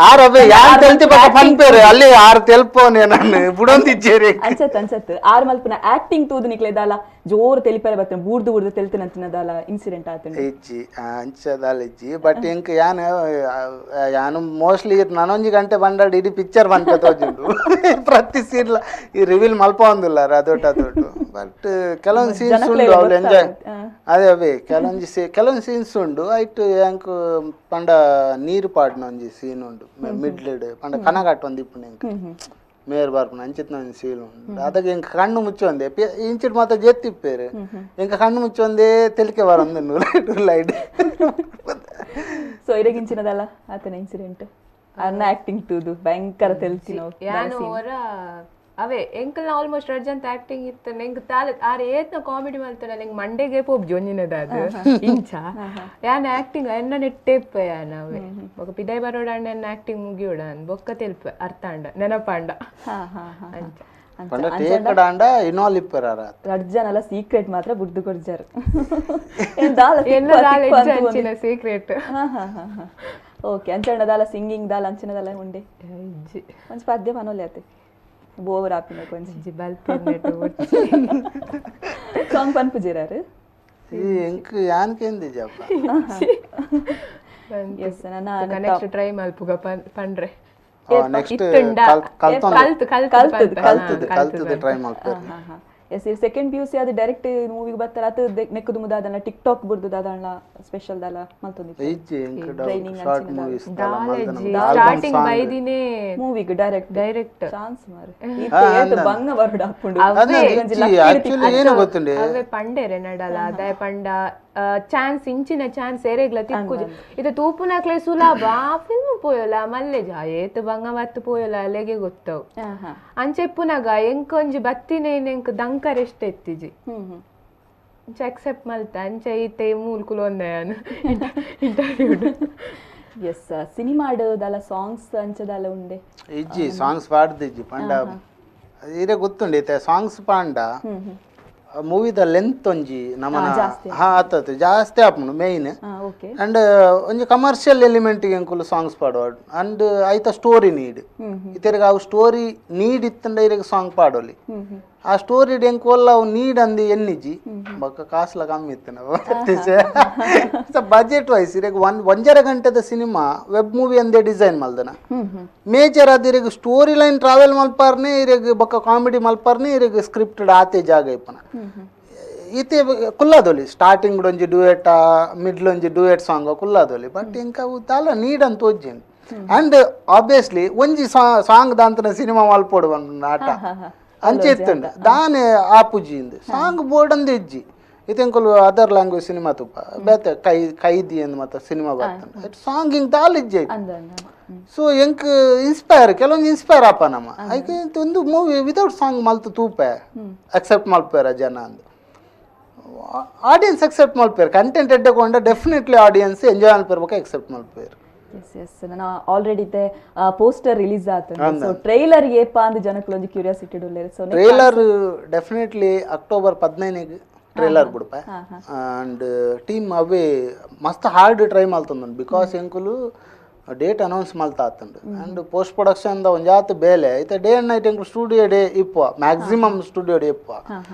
ಆರ್ ಅವೇ ಯಾನ್ ತೆಲ್ತಿ ಪಕ್ಕ ಪನ್ಪೇರು ಅಲ್ಲಿ ಆರ್ ತೆಲ್ಪೋನೆ ನಾನು ಬುಡೊಂದಿಜ್ಜೇರಿ. ಅಂಚತ್ ಅಂಚತ್ ಆರ್ ಮಲ್ಪುನ ಆಕ್ಟಿಂಗ್ ತೂದು ನಿಕ್ಲೆ ದಾಲ ಜೋರು ತೆಲಿಪರೆ ಬರ್ತೇನೆ, ಬೂರ್ದು ಬೂರ್ದು ತೆಲ್ತಿನಂಚಿನದಾಲ ಇನ್ಸಿಡೆಂಟ್ ಆತುಂಡು? ಇಜ್ಜಿ, ಅಂಚದಾಲ ಇಜ್ಜಿ. ಬಟ್ ಎಂಕ್ ಯಾನ್ ಯಾನ್ ಮೋಸ್ಟ್ಲಿ ನನೊಂಜಿ ಗಂಟೆ ಬಂಡಾಡ್ ಇಡೀ ಪಿಕ್ಚರ್ ಪನ್ಪೆ ತೋಜುಂಡು. ಪ್ರತಿ ಸೀನ್ಲ ಈ ರಿವೀಲ್ ಮಲ್ಪೊಂದುಲ್ಲಾರ ಅದೊಟ್ಟು ಅದೊಟ್ಟು. ಬಟ್ ಕೆಲವೊಂದು ಸೀನ್ಸ್ ಉಂಡು ಅವ್ಲು ಎಂಜಾಯ್. ಅದೇ ಅವೇ ಕೆಲವೊಂಜಿ ಕೆಲವೊಂದು ಸೀನ್ಸ್ ಉಂಡು. ಐಟ್ ಎಂಕ್ ಪಂಡ ನೀರು ಪಾಡ್ನ ಒಂಜಿ ಸೀನ್ ಉಂಡು ಮಿಡ್ಲೆಡ್, ಪಂಡ ಕನಕಟ್ಟ ಒಂದು ಇಪ್ಪುಂಡು ಎಂಕ್ ಮೇರ್ ಬರ್ಪುನ ಅಂಚಿತ್ನ ಒಂಜಿ ಸೀನ್ ಉಂಡು. ಅದಕ್ಕೆ ಎಂಕ್ ಕಣ್ಣು ಮುಚ್ಚೊಂದೆ ಇಂಚಿಡ್ ಮಾತ ಜೆತ್ತಿಪ್ಪೇರು, ಎಂಕ್ ಕಣ್ಣು ಮುಚ್ಚೊಂದೇ ತೆಲಿಕೆ ಬರೊಂದು light light. So ಇರೆಗಿಂಚಿನದಲ್ಲ ಆತನ ಇನ್ಸಿಡೆಂಟ್, ಅನ್ನ ಆಕ್ಟಿಂಗ್ ತೂದು ಭಯಂಕರ ತೆಲ್ತಿನ? ಯಾನು ಹೊರ ಅವೇ ಎಂಕಲ್ನ ಆಲ್ಮೋಸ್ಟ್ ಅರ್ಜೆಂಟ್ ಆಕ್ಟಿಂಗ್ ಇತ್ತು. ಎಂಕ್ ತಾಲ ಆರ್ ಏತ್ನ ಕಾಮಿಡಿ ಮಲ್ತನ, ಎಂಕ್ ಮಂಡೆಗೆ ಪೋಪ್ ಜೊಂಜಿನದ ಅದು ಇಂಚ. ಯಾನ್ ಆಕ್ಟಿಂಗ್ ಎನ್ನ ನೆಟ್ಟೆಪ್ಪ ಯಾನ್ ಅವೇ ಬೊಕ ಪಿದೈ ಬರೋಡ ಎನ್ನ ಆಕ್ಟಿಂಗ್ ಮುಗಿಯೋಡ ಬೊಕ್ಕ ತೆಲ್ಪ ಅರ್ಥ ಅಂಡ ನೆನಪಾಂಡ. ಹಾ ಹಾ ಹಾ ಅಂಚ. ಪಂಡ ಟೇಕಡ ಅಂಡ ಇನ್ವಾಲ್ವ್ ಇಪ್ಪೆರ್ ಆರ್. ರಡ್ಜನಲ್ಲ ಸೀಕ್ರೆಟ್ ಮಾತ್ರ ಬುಡ್ದು ಕೊರ್ಜಾರು. ಏನ್ ದಾಲ ಎಲ್ಲ ತಿಕ್ಕು ದಾಲ ತಿಕ್ಕು ಇಜ್ಜ ಅಂತ. ಅಂಚಿನ ಸೀಕ್ರೆಟ್. ಹಾ ಹಾ ಹಾ ಹಾ ಓಕೆ, ಅಂಚಂಡ ದಾಲ ಸಿಂಗಿಂಗ್ ದಾಲ ಅಂಚಿನದಲ್ಲ ಉಂಡೆ? ಇಜ್ಜಿ. ಒಂಜಿ ಪದ್ಯ ಪನೊಲೆ ಆತೆ, ಬೋರ್ ಆಪಿನ ಒಂಜಿ. ಇಜ್ಜಿ, ಬಲ್ಪೆರ್. ಸಾಂಗ್ ಪನ್ಪುಜೆರಾರು? ಈ ಎಂಕ್ ಯಾನ್ ಕೇಂದಿಜಪ್ಪ. ಎಸ್, ನನ್ನ ನೆಕ್ಸ್ಟ್ ಟ್ರೈ ಮಲ್ಪುಗ ಪಂಡ್ರೆ. ನೆಕ್ಸ್ಟ್ ಇತ್ತುಂಡ? ಕಲ್ತೊಂದು. ಕಲ್ತು ಕಲ್ತು. ಕಲ್ತದ್ದು. ಕಲ್ತದ್ದು ಕಲ್ತದ್ದು ಟ್ರೈ ಮಲ್ಪೆರ್. ಎಸ್, ಈ ಸೆಕೆಂಡ್ ಪಿಯುಸಿ ಅದು ಡೈರೆಕ್ಟ್ ಮೂವಿಗೆ ಬರ್ತಾರೆ ಅದು ನೆಕ್ಕದು ಮುದಾದಣ್ಣ ಟಿಕ್ ಟಾಕ್ ಬುಡ್ದು ದಾದಣ್ಣ ಸ್ಪೆಷಲ್ ದಾಲ ಮಲ್ತೊಂದಿತ್ತು? ಇಜ್ಜಿ, ಎಂಕ್ ಶಾರ್ಟ್ ಮೂವೀಸ್. ಸ್ಟಾರ್ಟಿಂಗ್ ಬೈದಿನೇ. ಮೂವಿಗೆ direct? Direct. Chance ಮಾರೆ, ಏತ್ ಬಂಗ ಬರುಡು ಆಪುಂಡು. ಆಕ್ಚುಲಿ ಏನು ಗೊತ್ತುಂಡೆ? ಅವೇ ಪಂಡೇರೆ ನಡಲ ಅದೇ ಪಂಡ ಚಾನ್ಸ್ ಇಂಚಿನ ಚಾನ್ಸ್ ಎರೆಗ್ಲ ತಿಕ್ಕುಜಿ. ಇದು ತೂಪುನಕ್ಲೆ ಸುಲಭ, ಆ ಫಿಲ್ಮ್ ಪೋಯೊಲ ಮಲ್ಲೆಜ ಏತ್ ಬಂಗ ಬತ್ತು ಪೋಯೊಲ ಅಲೆಗೆ ಗೊತ್ತವು. ಹಾ ಹಾ ಅಂಚೆಪ್ಪುನಗ ಎಂಕೊಂಜಿ ಬತ್ತಿನ ಎಂಕ್ ದಂಕರ್ ಎಷ್ಟ ಎತ್ತಿಜಿ. ಹ್ಮ್ ಹ್ಮ್ ಅಂಚ ಅಕ್ಸೆಪ್ಟ್ ಮಲ್ತ ಅಂಚ ಈತೆ ಮೂಲ್ಕುಲು ಒಂದೆ ಇಂಟರ್ವ್ಯೂ. ಎಸ್, ಸಿನಿಮಾಡ್ ದಾಲ ಸಾಂಗ್ಸ್ ಅಂಚದಾಲ ಉಂಡೆ? ಇಜ್ಜಿ, ಸಾಂಗ್ಸ್ ಪಾಡ್ದಿಜ್ಜಿ. ಪಂಡ ಇರೆ ಗೊತ್ತುಂಡು, ಇತ್ತೆ ಸಾಂಗ್ಸ್ ಪಾಂಡ ಮೂವಿದ ಲೆಂತ್ ಒಂಜಿ ನಮನ ಹಾ ಆತತ್ ಜಾಸ್ತಿ ಆಪುಂಡು main. Okay and ಒಂಜಿ ಕಮರ್ಷಿಯಲ್ ಎಲಿಮೆಂಟ್ ಎಂಕುಲು ಸಾಂಗ್ಸ್ ಪಾಡುವ ಅಂಡ್ ಐತ ಸ್ಟೋರಿ ನೀಡ್ ಇತೆರ್ಗ್ ಅವು ಸ್ಟೋರಿ ನೀಡ್ ಇತ್ತಂಡ ಇರೆಗ್ ಸಾಂಗ್ ಪಾಡೊಲಿ. ಆ ಸ್ಟೋರಿ ಎಂಕ್ ಓಲ್ಲ ಅವು ನೀಡ್ ಅಂದು ಎನ್ನಿಜಿ. ಬೊಕ್ಕ ಕಾಸ್ಲ ಕಮ್ಮಿ ಇತ್ತು, ಬಜೆಟ್ ವೈಸ್ ಇರೆಗ್ ಒನ್ ಒಂಜರೆ ಗಂಟೆದ cinema web movie ಅಂದೇ ಡಿಸೈನ್ ಮಲ್ದನ. ಹ್ಮ್ ಹ್ಮ್ ಮೇಜರ್ ಅದು ಇರೆಗ್ story line travel ಮಲ್ಪಾರ್ನೆ, ಇರೆಗ್ ಬೊಕ್ಕ ಕಾಮಿಡಿ ಮಲ್ಪಾರ್ನೆ, ಇರೆಗ್ ಸ್ಕ್ರಿಪ್ಟೆಡ್ ಆತೆ ಜಾಗ ಇಪ್ಪನ. ಈತೆ ಕುಲ್ಲಾದೊಲಿ ಸ್ಟಾರ್ಟಿಂಗ್ ಒಂಜಿ ಡ್ಯೂಯೆಟ್, ಮಿಡ್ಲ್ ಒಂಜಿ ಡ್ಯೂಯೆಟ್ ಸಾಂಗ್ ಕುಲ್ಲಾದೊಲಿ. ಬಟ್ ಇಂಕ ಅವು ದಾಲ ನೀಡ್ ಅಂತ ತೋಜ್ಜಿಂಡ್. ಅಂಡ್ ಆಬ್ವಿಯಸ್ಲಿ ಒಂಜಿ ಸಾಂಗ್ ದಾಂತನ ಸಿನಿಮಾ ಮಲ್ಪೊಡು ಪನ್ಪುನ ಆಟ ಅಂಚೆ ಇತ್ತುಂಡು ದಾನೆ ಆಪುಜಿ ಇಂದು ಸಾಂಗ್ ಬೋರ್ಡ್ ಅಂದ್ ಇಜ್ಜಿ. ಇತ್ತೆ ಎಂಕುಲು other language cinema ತೂಪ, ಬೇತೆ ಕೈ ಕೈದಿ ಅಂದ್ ಮತ್ತೆ ಸಿನಿಮಾ ಬರ್ತುಂಡು, ಸಾಂಗ್ ಹಿಂಗ್ ದಾಲ ಇಜ್ಜಿ. ಅಂದ ಅಂದ. ಸೊ ಎಂಕ್ ಇನ್ಸ್ಪೈರ್ ಕೆಲವೊಂದು ಇನ್ಸ್ಪೈರ್ ಆಪ ನಮ್ಮ ಐಕೆ ಒಂದು movie without song ಮಲ್ತು ತೂಪೆ, accept ಮಲ್ಪೇರ ಜನ ಅಂದ್. ಆಡಿಯನ್ಸ್ ಅಕ್ಸೆಪ್ಟ್ ಮಲ್ಪೇರು. ಕಂಟೆಂಟ್ ಎಡ್ಡೆಕೊಂಡ definitely audience enjoy ಮಲ್ಪೇರ್, accept ಮಲ್ಪೇರು. S S, ನನ್ನ ಆಲ್ರೆಡಿ ಇತ್ತೆ ಪೋಸ್ಟರ್ ರಿಲೀಸ್ ಆತಂಡು. ಸೊ ಟ್ರೈಲರ್ ಏಪ ಅಂದ್ ಜನಕ್ಕುಲು ಒಂಜಿ ಕ್ಯೂರಿಯಾಸಿಟಿ ಉಲ್ಲೆರ್. So trailer definitely October 15ಗೆ trailer ಬುಡ್ಪ. And team ಅವೇ ಮಸ್ತ್ ಹಾರ್ಡ್ ಟ್ರೈ ಮಲ್ತೊಂದುಂಡು, because ಎಂಕುಲು ಡೇಟ್ ಅನೌನ್ಸ್ ಮಲ್ತ ಆತುಂಡು and post production the ಒಂಜಾತ್ ಬೇಲೆ ಐತೆ. Day and night ಎಂಕುಲು ಸ್ಟುಡಿಯೋ ಡೇ ಇಪ್ಪುವ, maximum studio day ಇಪ್ಪುವ.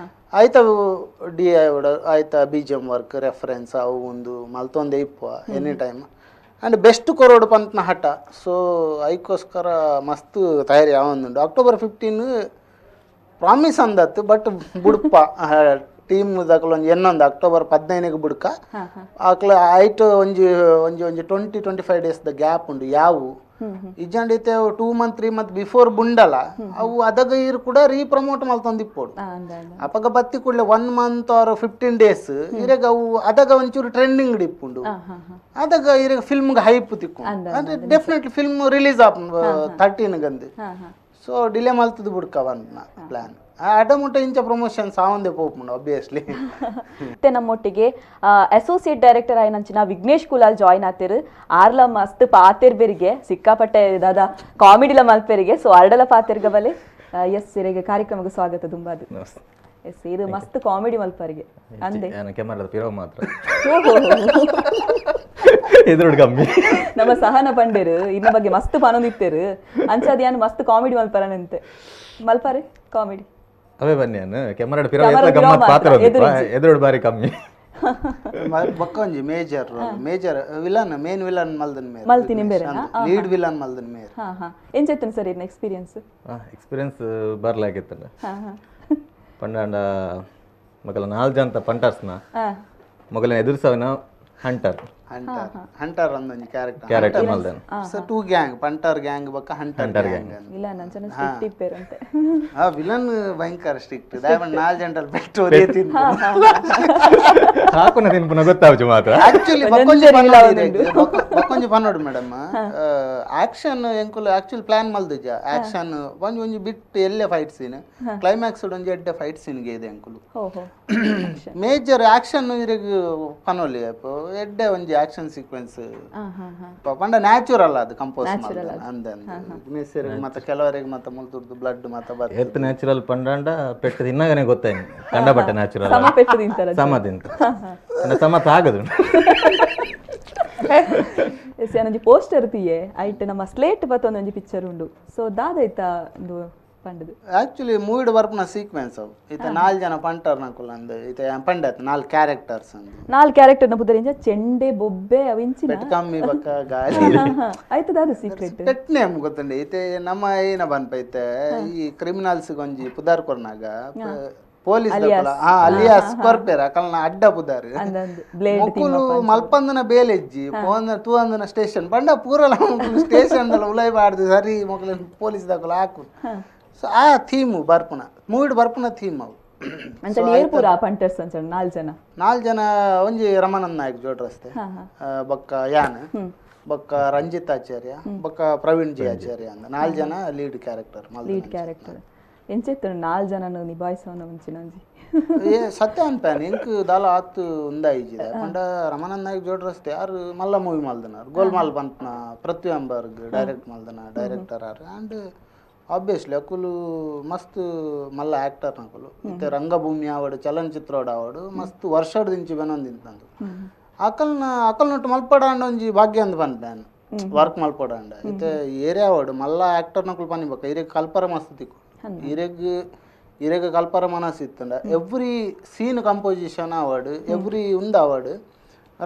ಆಯ್ತ ಡಿ I ಆಯ್ತಾ BGM work, reference ಅವು ಒಂದು ಮಲ್ತೊಂದೇ ಇಪ್ಪುವ any time. And best ಕೊರೋಡು ಪಂಪ್ನ ಹಠ. ಸೊ ಐಕೋಸ್ಕರ ಮಸ್ತ್ ತಯಾರಿ ಆವೊಂದುಂಡು. ಅಕ್ಟೋಬರ್ 15 ಪ್ರಾಮಿಸ್ ಅಂದತ್ತು, ಬಟ್ ಬುಡ್ಪ ಟೀಮ್ ದಕುಲು ಒಂಜಿ ಎನ್ನೊಂದು ಅಕ್ಟೋಬರ್ 15ಗೆ ಬುಡ್ಕ. ಆಕ್ಲ ಐಟ್ ಒಂಜಿ ಒಂಜಿ ಒಂಜಿ 20-25 ಡೇಸ್ the gap ಉಂಡು. ಯಾವು ಇಜ್ಜಂಡ ಇತ್ತೆ 2 month 3 month before ಬುಂಡಲ ಅವು ಅದಗ ಇರು ಕೂಡ ರೀಪ್ರಮೋಟ್ ಮಲ್ತೊಂದು ಇಪ್ಪೊಡು. ಅಂದ ಅಂದ. ಅಪಗ ಬತ್ತಿ ಕೂಡಲೇ 1 month R 15 days ಇರೆಗ್ ಅವು ಅದಗ ಒಂಚೂರು ಟ್ರೆಂಡಿಂಗ್ ಇಪ್ಪುಂಡು. ಹಾ ಹಾ ಹಾ ಅದಗ ಇರೆಗ್ ಫಿಲ್ಮ್ಗೆ ಹೈಪ್ ತಿಕ್ಕು. ಅಂದ್ರೆ definitely film release ಆಪ್ 13 ಗಂದು. ಹಾ ಹಾ So delay ಮಲ್ತದ ಬುಡ್ಕ ಪನ್ಪುನ ಪ್ಲಾನ್ ಆಟೋಮೋಟ ಇಂಚ ಪ್ರಮೋಷನ್ ಸಾವಂದೆ ಪೋಪುಂಡು ಆಬ್ವಿಯಸ್ಲಿ. ಮತ್ತೆ ನಮ್ಮೊಟ್ಟಿಗೆ ಅಸೋಸಿಯೇಟ್ ಡೈರೆಕ್ಟರ್ ಆಯ್ನಂಚಿನ ವಿಘ್ನೇಶ್ ಕುಲಾಲ್ ಜಾಯ್ನ್ ಆತಿರು. ಆರ್ಲ ಮಸ್ತ್ ಪಾತೆರ್ ಬೆರಿಗೆ ಸಿಕ್ಕಾಪಟ್ಟೆ ದಾದಾ ಕಾಮಿಡಿಲ ಮಲ್ಪೆರಿಗೆ. ಸೊ ಆರ್ಡಲ ಪಾತೆರ್ಗ ಬಲೆ. ಎಸ್ ಇರೆಗೆ ಕಾರ್ಯಕ್ರಮಕ್ಕೆ ಸ್ವಾಗತ ತುಂಬಾದು. ಎಸ್ ಇದು ಮಸ್ತ್ ಕಾಮಿಡಿ ಮಲ್ಪರಿಗೆ ಅಂದೆ ಕ್ಯಾಮರಾದ ಪಿರವ್ ಮಾತ್ರ ಎದುರುಡು ಕಮ್ಮಿ. ನಮ್ಮ ಸಹನ ಪಂಡೇರು ಇನ್ನ ಬಗ್ಗೆ ಮಸ್ತ್ ಪನೊಂದಿತ್ತೇರು ಅಂಚಾದ ಯಾನ್ ಮಸ್ತ್ ಕಾಮಿಡಿ ಮಲ್ಪರನಂತೆ ಮಲ್ಪಾರೆ ಕಾಮಿಡಿ. ಅವೇ ಬನ್ನಿ ಅನ್ನು ಕ್ಯಾಮರಾದ ಪಿರವ್ ಎತ್ಲ ಗಮ್ಮತ್ ಪಾತ್ರ ಎದುರುಡು ಬಾರಿ ಕಮ್ಮಿ. ಬೊಕ್ಕ ಒಂಜಿ major major villain main villain ಮಲ್ದನ್ ಮೇರ್ ಮಲ್ತಿನಿ ಬೇರೆ ಲೀಡ್ ವಿಲನ್ ಮಲ್ದನ್ ಮೇರ್. ಹಾ ಹಾ ಎಂಚೈತನ್ ಸರ್ ಇನ್ನ ಎಕ್ಸ್ಪೀರಿಯನ್ಸ್? ಎಕ್ಸ್ಪೀರಿಯನ್ಸ್ ಬರ್ಲಾಗಿತ್ತಲ್ಲ ಹಾ ಹಾ ಪಂಡಾಂಡ ಮಗಲ ನಾಲ್ ಜನ ಪಂಟರ್ಸ್ನ ಮೊಗಲನ ಎದುರಿಸವನ hunter hunter hunter ಒಂದೊಂಜಿ character character ಮಲ್ದನ್ so two gang punter gang ಬೊಕ್ಕ ಹಂಟರ್ ಗ್ಯಾಂಗ್. ಇಲ್ಲ ನಂಚನ ಸ್ಟ್ರಿಕ್ಟ್ ಇಪ್ಪೇರಂತೆ. ಆ ವಿಲನ್ ಭಯಂಕರ ಸ್ಟ್ರಿಕ್ಟ್ ದಾಯಮಂಡ್ ನಾಲ್ ಜನರಲ್ಲಿ ಬೆಟ್ಟು ಒರಿಯೇ ತಿಂದು ಹಾಕುನ ತಿನ್ಪುನ ಗೊತ್ತಾವಜು ಮಾತ್ರ. ಆಕ್ಚುಲಿ ಬಕ್ಕೊಂಜಿ ಬಕ್ಕೊಂಜಿ ಪನ್ನೋಡು ಮೇಡಮ್ ಆಕ್ಷನ್ ಎಂಕುಲು ಆಕ್ಚುಲಿ ಪ್ಲಾನ್ ಮಲ್ದಿಜ ಆಕ್ಷನ್ ಒಂಜಿ ಒಂಜಿ ಬಿಟ್ ಎಲ್ಲೆ fight scene climax ಒಂಜಿ ಎಡ್ಡೆ ಫೈಟ್ ಸೀನ್ ಗೆ ಇದೆ ಎಂಕುಲು ಮೇಜರ್ ಆಕ್ಷನ್ ಇರೆಗ್ ಪನೊಲಿ ಎಡ್ಡೆ ಒಂಜಿ ಆಕ್ಷನ್ ಸೀಕ್ವೆನ್ಸ್ ಪಂಡ ನ್ಯಾಚುರಲ್ ಅದು ಕಂಪೋಸ್ ಅಂದ ವಿಘ್ನೇಶ್ವರಿಗೆ ಮತ್ತೆ ಕೆಲವರಿಗೆ ಮತ್ತೆ ಮುಲ್ತುರ್ದು ಬ್ಲಡ್ ಮತ್ತೆ ಬರ್ತದೆ. ಎತ್ ನ್ಯಾಚುರಲ್ ಪಂಡಾಂಡ ಪೆಟ್ಟು ತಿನ್ನಾಗನೆ ಗೊತ್ತಾಯ್ತು ಕಂಡ ಬಟ್ಟೆ ನ್ಯಾಚುರಲ್ ಸಮ ಪೆಟ್ಟು ತಿಂತಾರ ಸಮ ತಿಂತ ಸಮ ತಾಗದು. ಎಸ್ ಒಂಜಿ ಪೋಸ್ಟರ್ ತೀಯೆ ಐಟ್ ನಮ್ಮ ಸ್ಲೇಟ್ ಬತ್ತೊಂದು ಒಂಜಿ ಪಿಕ್ಚರ್ ಉಂಡು. ಸೊ ದಾದೈತ ಒಂದು ಪಂಡದು ಆಕ್ಚುಲಿ ಮೂವಿಡ್ ಬರ್ಪುನ ಸೀಕ್ವೆನ್ಸ್ ಅವು ಇತ್ತ ನಾಲ್ ಜನ ಪಂಟರ್ ನಕುಲ್ ಅಂದ್ ಇತ್ತ ಪಂಡತ್ ನಾಲ್ ಕ್ಯಾರೆಕ್ಟರ್ಸ್ ಅಂದ್ ನಾಲ್ ಕ್ಯಾರೆಕ್ಟರ್ ನ ಪುದರಿಂಜ ಚೆಂಡೆ ಬೊಬ್ಬೆ ಅವಿಂಚಿನ ಪೆಟ್ ಕಮ್ಮಿ ಬಕ್ಕ ಗಾಳಿ ಆಯ್ತದ ಅದು ಸೀಕ್ರೆಟ್ ಪೆಟ್ ನೇಮ್ ಗೊತ್ತುಂಡು ಇತ್ತೆ ನಮ್ಮ ಏನ ಬನ್ಪ ಇತ್ತೆ ಈ ಕ್ರಿಮಿನಲ್ಸ್ ಒಂಜಿ ಪುದಾರ್ ಕೊರ್ನಾಗ ಪೊಲೀಸ್ ಅಲಿಯಾಸ್ ಕೊರ್ಪೇರ ಅಕಲ್ನ ಅಡ್ಡ ಪುದಾರ್ ಬ್ಲೇಡ್ ಮೊಕುಲು ಮಲ್ಪಂದನ ಬೇಲೆಜ್ಜಿ ಪೋಂದ ತೂವಂದನ ಸ್ಟೇಷನ್ ಪಂಡ ಪೂರಲ ಮೊಕುಲು ಸ್ಟೇಷನ್ ದಲ ಉಲೈ ಬಾಡ್ದು ಸರಿ ಮೊಕಲು ಪೊಲೀಸ್ ದಕುಲು ಹಾಕು. ಸೊ ಆ ಥೀಮ್ ಬರ್ಪುನ ಮೂವಿಡ್ ಬರ್ಪುನ ಥೀಮ್ ಅವು. ಅಂಚ ಏರ್ ಪೂರ ಪಂಟರ್ಸ್ ಅಂಚ ನಾಲ್ ಜನ ನಾಲ್ ಜನ ಒಂಜಿ ರಮಾನಂದ್ ನಾಯಕ್ ಜೋಡ್ರಸ್ತೆ ಬೊಕ್ಕ ಯಾನ್ ಬೊಕ್ಕ ರಂಜಿತ್ ಆಚಾರ್ಯ ಬೊಕ್ಕ ಪ್ರವೀಣ್ ಜಿ ಆಚಾರ್ಯ ಅಂದ ನಾಲ್ ಜನ lead character lead character ಎಂಚೆತ್ತು ನಾಲ್ ಜನನು ನಿಭಾಯಿಸೋನ ಮುಂಚಿನ ಒಂಜಿ ಏ ಸತ್ಯ ಅನ್ಪ್ಯಾನ್ ಇಂಕ್ ದಾಲ ಆತ್ ಉಂದಾಯಿಜಿದೆ ಪಂಡ ರಮಾನಂದ್ ನಾಯಕ್ ಜೋಡ್ರಸ್ತೆ ಯಾರು ಮಲ್ಲ ಮೂವಿ ಮಲ್ದನಾರ್ ಗೋಲ್ಮಾಲ್ ಪನ್ಪುನ ಪೃಥ್ವಿ ಅಂಬರ್ಗ್ direct ಮಲ್ದನ director R and obviously ಅಕುಲು ಮಸ್ತ್ ಮಲ್ಲ ಆಕ್ಟರ್ ನಕುಲು ಇತ್ತೆ ರಂಗಭೂಮಿ ಆವಡು ಚಲನಚಿತ್ರೋಡ್ ಆವಡು ಮಸ್ತ್ ವರ್ಷಡ್ ದಿಂಚಿ ಬೆನೊಂದಿಂತಂದು ಅಕಲ್ನ ಅಕಲ್ನೊಟ್ಟು ಮಲ್ಪಡಾಂಡ ಒಂಜಿ ಭಾಗ್ಯ ಅಂದ್ ಪನ್ಪ್ಯಾನ್ ವರ್ಕ್ ಮಲ್ಪಡಾಂಡ ಇತ್ತೆ ಏರಿಯಾ ಆವಡು ಮಲ್ಲ ಆಕ್ಟರ್ ನಕುಲು ಪನಿಬಕ ಇರೆಗ್ ಕಲ್ಪರ ಮಸ್ತ್ ತಿಕ್ಕು ಇರೆಗ್ ಇರೆಗ್ ಕಲ್ಪರ ಮನಸ್ಸು ಇತ್ತಂಡ every scene composition award every ಉಂದು ಅವಾರ್ಡ್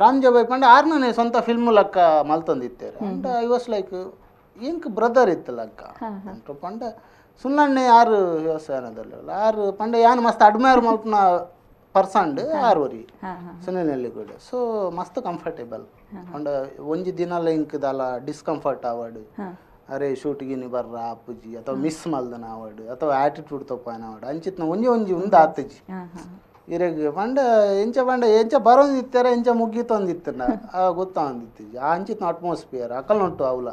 ರಾಮ್ಜಬಾಯ್ ಪಂಡ ಆರ್ನನೇ ಸ್ವಂತ ಫಿಲ್ಮ್ ಲಕ್ಕ ಮಲ್ತೊಂದಿತ್ತೇರು and I was like ink brother ಇತ್ತು ಲಕ್ಕ ಅಂಟು ಪಂಡ ಸುನ್ನಣ್ಣೆ ಯಾರು ವ್ಯವಸಾಯನದಲ್ಲ ಆರು ಪಂಡ ಯಾನ್ ಮಸ್ತ್ ಅಡ್ಮೈರ್ ಮಲ್ಪುನ ಪರ್ಸಂಡ್ ಆರು ವರಿ ಸುನಿಲ್ ನೆಲ್ಲಿಗುಡ್. ಸೊ ಮಸ್ತ್ ಕಂಫರ್ಟೇಬಲ್ ಪಂಡ ಒಂಜಿ ದಿನಲ ಇಂಕ್ ದಾಲ ಡಿಸ್ಕಂಫರ್ಟ್ ಅವಾರ್ಡ್ ಅರೆ ಶೂಟ್ ಗಿನಿ ಬರ್ರ ಅಪ್ಪುಜಿ ಅಥವಾ ಮಿಸ್ ಮಲ್ದನ ಅವಾರ್ಡ್ ಅಥವಾ ಆಟಿಟ್ಯೂಡ್ ತಪ್ಪಾಯನ ಅವಾರ್ಡ್ ಅಂಚಿತ್ನ ಒಂಜಿ ಒಂಜಿ ಉಂದು ಆತಜಿ ಇರೆಗ್ ಪಂಡ ಎಂಚ ಪಂಡ ಎಂಚ ಬರೋಂದಿತ್ತರ ಎಂಚ ಮುಗ್ಗಿತೊಂದಿತ್ತನ ಗೊತ್ತಾಂದಿತ್ತಿ ಆ ಅಂಚಿತ್ನ ಅಟ್ಮಾಸ್ಫಿಯರ್ ಅಕಲ್ ನೊಟ್ಟು ಅವಲ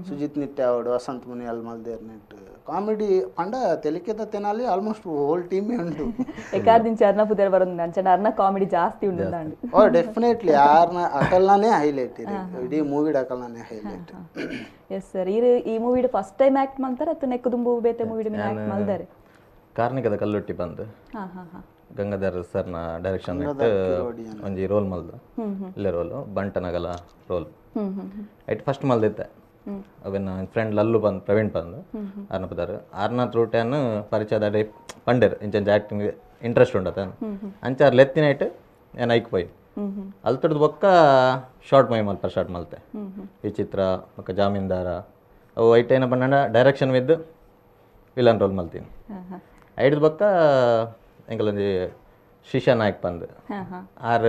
ಸುಜಿತ್ ನಿಟ್ಟೆ ಅವಡು ವಸಂತ್ ಮುನಿ ಅಲ್ ಮಲ್ದೇರ್ ನೆಟ್ ಕಾಮಿಡಿ ಪಂಡ ತೆಲಿಕೆದ ತೆನಾಲಿ ಆಲ್ಮೋಸ್ಟ್ ಹೋಲ್ ಟೀಮೇ ಉಂಟು. ಎಕಾರ್ದಿಂಚ ಅರ್ನ ಪುದರ್ ಬರೋದು ಅಂಚ ಅರ್ನ ಕಾಮಿಡಿ ಜಾಸ್ತಿ ಉಂಡು ಅಂದು. ಓ ಡೆಫಿನೆಟ್ಲಿ ಆರ್ನ ಅಕಲ್ನಾನೇ ಹೈಲೈಟ್ ಇದೆ ಇಡೀ ಮೂವಿಡ್ ಅಕಲ್ನಾನೇ highlight. Yes sir ಈ ಮೂವಿಡ್ first time act ಮಾಡ್ತಾರೆ ಅಥವಾ ನೆಕ್ಕುದುಂಬು ಬೇತೆ ಮೂವಿಡ್ ಆಕ್ಟ್ ಮಾಡ್ತಾರೆ? ಕಾರ್ಣಿಕದ ಕಲ್ಲುಟ್ಟಿ ಬಂದು ಹಾ ಹಾ ಹಾ ಗಂಗಾಧರ್ ಸರ್ನ ಡೈರೆಕ್ಷನ್ ಒಂಜಿ ರೋಲ್ ಮಲ್ದ ಇಲ್ಲೇ ರೋಲು ಬಂಟನಗಲ roll eight first ಮಲ್ದಿತ್ತೆ ಅವೆನ್ನ friend Lallu ಬಂದು ಪ್ರವೀಣ್ ಬಂದು ಆರ್ನ ಪದಾರು ಆರ್ನ ತ್ರೂಟ್ಯಾನ್ ಪರಿಚಯದ ಪಂಡೇರ್ ಇಂಚ ಆ್ಯಕ್ಟಿಂಗ್ ಇಂಟ್ರೆಸ್ಟ್ ಉಂಡತ ಅಂಚ ಆರ್ ಲೆತ್ತಿನ ಐಟ್ ಏನ್ ಐಕ್ ಪೋಯಿ ಅಲ್ತಡ್ದು ಬೊಕ್ಕ ಶಾರ್ಟ್ ಮೂವಿ ಮಲ್ಪ ಶಾರ್ಟ್ ಮಲ್ತೆ ವಿಚಿತ್ರ ಬೊಕ್ಕ ಜಾಮೀನ್ದಾರ ಅವು ಐಟ್ ಏನ ಪಂಡ direction with villain roll ಮಲ್ತೀನಿ ಐಡ್ದು ಬೊಕ್ಕ ಎಂಕಲೊಂಜಿ ಶಿಶಾ ನಾಯಕ್ ಪಂದ್ ಆರ್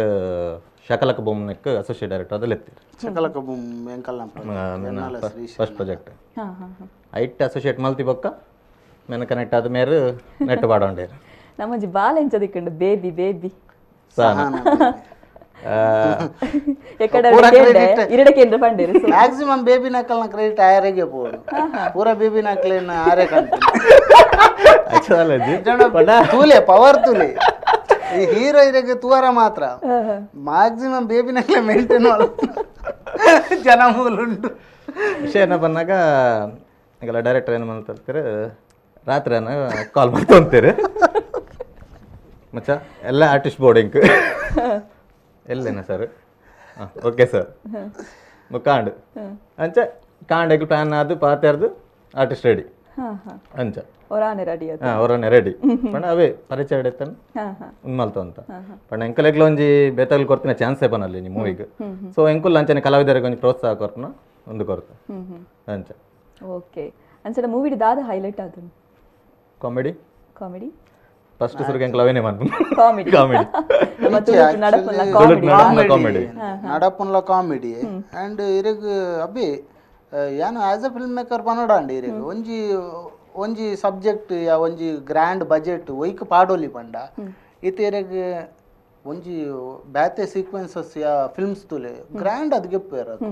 ಶಕಲಕ ಬೊಮ್ಮನಕ್ ಅಸೋಸಿಯೇಟ್ ಡೈರೆಕ್ಟರ್ ಅದು ಲೆತ್ತೀರ್ ಶಕಲಕ ಬೊಮ್ ಎಂಕಲ್ನ ಫಸ್ಟ್ ಪ್ರಾಜೆಕ್ಟ್ ಹಾ ಹಾ ಹಾ ಐಟ್ ಅಸೋಸಿಯೇಟ್ ಮಲ್ತಿ ಬೊಕ್ಕ ಮೇನ ಕನೆಕ್ಟ್ ಆದ ಮೇರು ನೆಟ್ ಬಾಡೊಂಡೇರು ನಮ್ಮಜ್ಜಿ ಬಾಲ ಎಂಚ ದಿಕ್ಕಂಡು ಬೇಬಿ ಬೇಬಿ ಸಹನ ಎಕಡೆ ಪೂರ credit. ಇರಡ ಕೇಂದ್ರ ಪಂಡೇರು. ಮ್ಯಾಕ್ಸಿಮಮ್ ಬೇಬಿ ನಕಲ್ನ ಕ್ರೆಡಿಟ್ ಆರೆಗೆ ಪೋಡು, ಪೂರ ಬೇಬಿ ನಕಲಿನ ಆರೆ ಕಾಣ್ತೀನಿ. ತೂಲೆ ಪವರ್ ತೂಲೆ ಈ ಹೀರೋ ಇರಗೆ ತೂವರ ಮಾತ್ರ ಮ್ಯಾಕ್ಸಿಮಮ್ ಬೇಬಿ ನಕಲೆ ಮೇಂಟೈನ್ ಜನ ಮೂಲುಂಟು. ವಿಷಯ ಏನ ಬಂದಾಗ ಈಗೆಲ್ಲ ಡೈರೆಕ್ಟರ್ ಏನು ಮಾಡ್ತಾರೆ, ರಾತ್ರಿ ಕಾಲ್ ಮಾಡ್ಕೊಂತೀರಿ ಮಚ್ಚ ಎಲ್ಲ ಆರ್ಟಿಸ್ಟ್ ಬೋರ್ಡಿಂಗ್ ಎಲ್ಲೇನ ಸರ್, ಹಾಂ ಓಕೆ ಸರ್ ಕಾಂಡ್ ಅಂಚ ಕಾಂಡ್ ಪ್ಲಾನ್ ಅದು ಪಾತೆರ್ದು ಆರ್ಟಿಸ್ಟ್ ರೆಡಿ ಅಂಚ ಒರಾನೆ ರೆಡಿ ಅದು. ಹಾಂ ಅವರನ್ನೇ ರೆಡಿ ಪಂಡ ಅವೇ ಪರಿಚಯ ಹಿಡಿತಾನೆ ಹಾ ಹಾ ಉನ್ಮಲ್ತ ಅಂತ. ಪಂಡ ಎಂಕಲೆಗ್ಲ ಒಂಜಿ ಬೇತಲ್ ಕೊರ್ತಿನ ಚಾನ್ಸೇ ಬನಲ್ಲಿ ನಿಮ್ಮ ಮೂವಿಗೆ. ಸೊ ಎಂಕುಲ್ ಅಂಚನೆ ಕಲಾವಿದರಿಗೆ ಒಂಜಿ ಪ್ರೋತ್ಸಾಹ ಕೊರ್ಪುನ ಒಂದು ಕೊರ್ತ ಅಂಚ. ಓಕೆ, ಅಂಚನೆ ಮೂವಿಡ್ ದಾದ ಹೈಲೈಟ್ ಅದು? Comedy. Comedy first ಸುರುಗೆ ಎಂಕಲ್ ಅವೇನೇ ಮನ್ಪು ಕಾಮಿಡಿ. ಕಾಮಿಡಿ. ನಮ್ಮ ತುಳುಟು ನಡಪುನ ಕಾಮಿಡಿ. ಕಾಮಿಡಿ. ನಡಪುನ್ಲ ಕಾಮಿಡಿ ಅಂಡ್ ಇರೆಗ್ ಅಬ್ಬಿ ಯಾನು as a film maker ಪನೋಡಂడి, ಇರೆಗ್ ಒಂಜಿ ಒಂಜಿ ಸಬ್ಜೆಕ್ಟ್ ಯಾ ಒಂಜಿ ಗ್ರ್ಯಾಂಡ್ ಬಜೆಟ್ ಒಯ್ಕ್ ಪಾಡೋಲಿ ಪಂಡ ಇತ್ತೆ ಇರೆಗ್ ಒಂಜಿ ಬ್ಯಾತೆ ಸೀಕ್ವೆನ್ಸಸ್ ಯಾ ಫಿಲ್ಮ್ಸ್ ತುಲೆ ಗ್ರ್ಯಾಂಡ್ ಅದು ಗೆಪ್ಪೇರ ಅದು.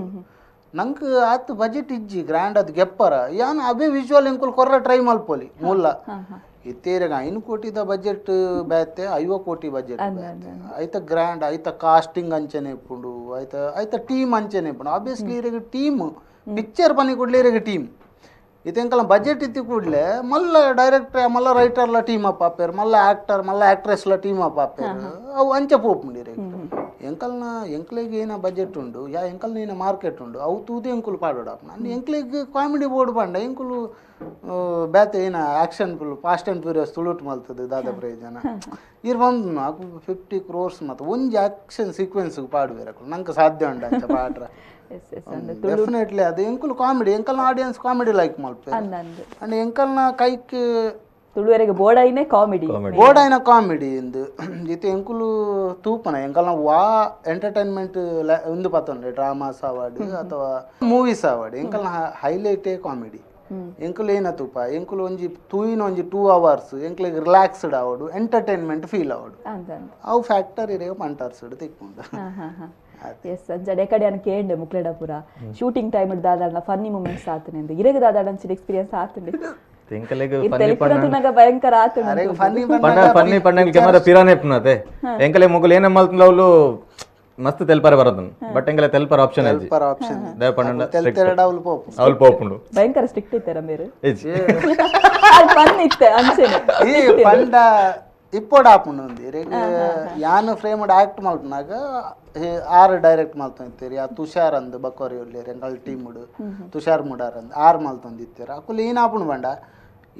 ನಂಗೆ ಆತ್ ಬಜೆಟ್ ಇಜ್ಜಿ ಗ್ರ್ಯಾಂಡ್ ಅದು ಗೆಪ್ಪರ ಯಾನ್ ಅವೇ ವಿಜುವಲ್ ಎಂಕುಲ್ ಕೊರ್ರ ಟ್ರೈ ಮಲ್ಪೊಲಿ ಮೂಲ. ಇತ್ತೇರೆಗ 5 ಕೋಟಿದ ಬಜೆಟ್ ಬ್ಯಾತೆ 50 ಕೋಟಿ ಬಜೆಟ್ ಬ್ಯಾತೆ ಐತ ಗ್ರ್ಯಾಂಡ್ ಐತ ಕಾಸ್ಟಿಂಗ್ ಅಂಚನೆ ಇಪ್ಪುಂಡು, ಐತ ಐತ ಟೀಮ್ ಅಂಚನೆ ಇಪ್ಪುಂಡು. ಆಬ್ವಿಯಸ್ಲಿ ಇರೆಗ್ ಟೀಮ್ ಪಿಕ್ಚರ್ ಪನಿ ಕೂಡ್ಲೆ ಇರೆಗ್ ಟೀಮ್ ಇತ್ತೆ ಬಜೆಟ್ ಇತ್ತಿ ಕೂಡ್ಲೆ ಮಲ್ಲ ಡೈರೆಕ್ಟರ್ ಮಲ್ಲ ರೈಟರ್ಲ ಟೀಮ್ ಅಪ್ ಆಪೇರು, ಮಲ್ಲ ಆಕ್ಟರ್ ಮಲ್ಲ ಆಕ್ಟ್ರೆಸ್ಲ ಟೀಮ್ ಅಪ್ ಆಪೇರು, ಅವು ಅಂಚೆ ಪೋಪುಂಡು ಇರೆಗ್. ಎಂಕಲ್ನ ಎಂಕ್ಲೆಗ್ ಏನ ಬಜೆಟ್ ಉಂಡು ಯಾ ಎಂಕಲ್ನ ಏನ ಮಾರ್ಕೆಟ್ ಉಂಡು ಅವು ತೂದು ಎಂಕುಲು ಪಾಡೋಡು. ಅಣ್ಣ ಎಂಕ್ಲೆಗ್ ಕಾಮಿಡಿ ಬೋರ್ಡ್ ಪಂಡ ಎಂಕುಲು ಬ್ಯಾತೆ ಏನ action full fast and furious ತುಳುಟ್ ಮಲ್ತದೆ ದಾದ ಪ್ರಯೋಜನ ಇರ್ ಬಂದು ನಾಲ್ಕು 50 ಕ್ರೋರ್ಸ್ ಮತ್ತು ಒಂಜಿ ಆಕ್ಷನ್ ಸೀಕ್ವೆನ್ಸ್ ಪಾಡುವೆರ್ ನಂಗೆ ಸಾಧ್ಯ ಉಂಡು ಅಂಚ ಪಾಡ್ರ. ಎಸ್ ಎಸ್ ಅಂದ್ ಡೆಫಿನೆಟ್ಲಿ ಅದು ಎಂಕುಲು ಕಾಮಿಡಿ, ಎಂಕಲ್ನ audience comedy like ಮಲ್ಪೆರ್ ಅಂದ್ ಅಂಡ್ ಎಂಕಲ್ನ ಕೈಕ್ ತುಳುವರೆಗೆ ಬೋಡೈನೆ ಕಾಮಿಡಿ. ಬೋರ್ಡಾಯಿನ ಕಾಮಿಡಿ ಇಂದು ಇತ್ತೆ ಎಂಕುಲು ತೂಪನ ಎಂಕಲ್ನ ವಾ ಎಂಟರ್ಟೈನ್ಮೆಂಟ್ ಉಂದು ಪತ್ತೊಂಡೆ ಡ್ರಾಮಾಸ್ ಅವಾರ್ಡ್ ಅಥವಾ ಮೂವೀಸ್ ಅವಾರ್ಡ್ ಎಂಕಲ್ನ ಹೈಲೈಟೇ ಕಾಮಿಡಿ. ಎಂಕುಲು ಏನ ತೂಪ ಎಂಕುಲು ಒಂಜಿ ತೂಯಿನ ಒಂಜಿ 2 ಅವರ್ಸ್ ಎಂಕ್ಲೆಗ್ ರಿಲ್ಯಾಕ್ಸ್ಡ್ ಆವಡು, ಎಂಟರ್ಟೈನ್ಮೆಂಟ್ ಫೀಲ್ ಆವಡು, ಅಂದ್ ಅಂದ್ ಅವು ಫ್ಯಾಕ್ಟರ್ ಇರೇಗ ಪಂಟಾರ್ಸ್ಡ್ ತಿಕ್ಕೊಂಡು. ಹಾ ಹಾ ಹಾ ಎಸ್ ಅಂಚನೆ ಕಡೆ ಅನ್ ಕೇಂಡೆ ಮುಕ್ಲೆಡ ಪೂರ ಶೂಟಿಂಗ್ ಟೈಮ್ ದಾದಾಡನ ಫನ್ನಿ ಮೂಮೆಂಟ್ಸ್ ಆತನೆ ಇರೆಗ್ ದಾದಾಡ ಅಂಚಿನ ಎಕ್ಸ್ಪೀರಿಯನ್ಸ್ ಆತಂಡೆ? ಎಂಕಲೆಗ್ ಇರ್ ಫನ್ನಿ ತೆಲಿಪುರ ತುನಗ ಭಯಂಕರ ಆತಂಡೆ. ಫನ್ನಿ ಪಂಡ ಫನ್ನಿ ಪಂಡ ಕ್ಯಾಮರಾ ಪಿರಾನೆ ಇಪ್ಪುನತೆ ಎಂಕಲೆ ಮೊಗಲು ಏನ ಮಲ್ತುಂಡವ್ಲು ಮಸ್ತ್ ತೆಲ್ಪರ ಬರದನ್, ಬಟ್ ಎಂಕಲೆ ತೆಲ್ಪರ ಆಪ್ಷನ್ ಇಜ್ಜಿ. ಆಪ್ಷನ್ ದೇವ ಪಂಡ ತೆಲ್ತೆರಡವ್ಲು ಪೋಪು ಅವ್ಲು ಪೋಪುಂಡು. ಭಯಂಕರ ಸ್ಟ್ರಿಕ್ಟ್ ಇತ್ತರ ಮೇರು? ಇಜ್ಜಿ. ಅದು ಫನ್ ಇತ್ತೆ ಅಂಚನೆ. ಈ ಪಂಡ ಇಪ್ಪೋಡ್ ಆಪುಂಡು ಒಂದು ಇರೆಗ್ ಯಾನ್ ಫ್ರೇಮ್ ಆಕ್ಟ್ ಮಲ್ಪುನಾಗ ಆರ್ ಡೈರೆಕ್ಟ್ ಮಲ್ತೊಂದಿತ್ತೆರ್, ಯಾ ತುಷಾರ್ ಅಂದ್ ಬಕ್ಕೋರಿ ಉಲ್ಲೇರ್ ಎಂಕಲ್ ಟೀಮುಡು ತುಷಾರ್ ಮುಡಾರ್ ಅಂದ್ ಆರ್ ಮಲ್ತೊಂದಿತ್ತೆರ್. ಅಕುಲು ಏನ್ ಆಪುಂಡು ಪಂಡ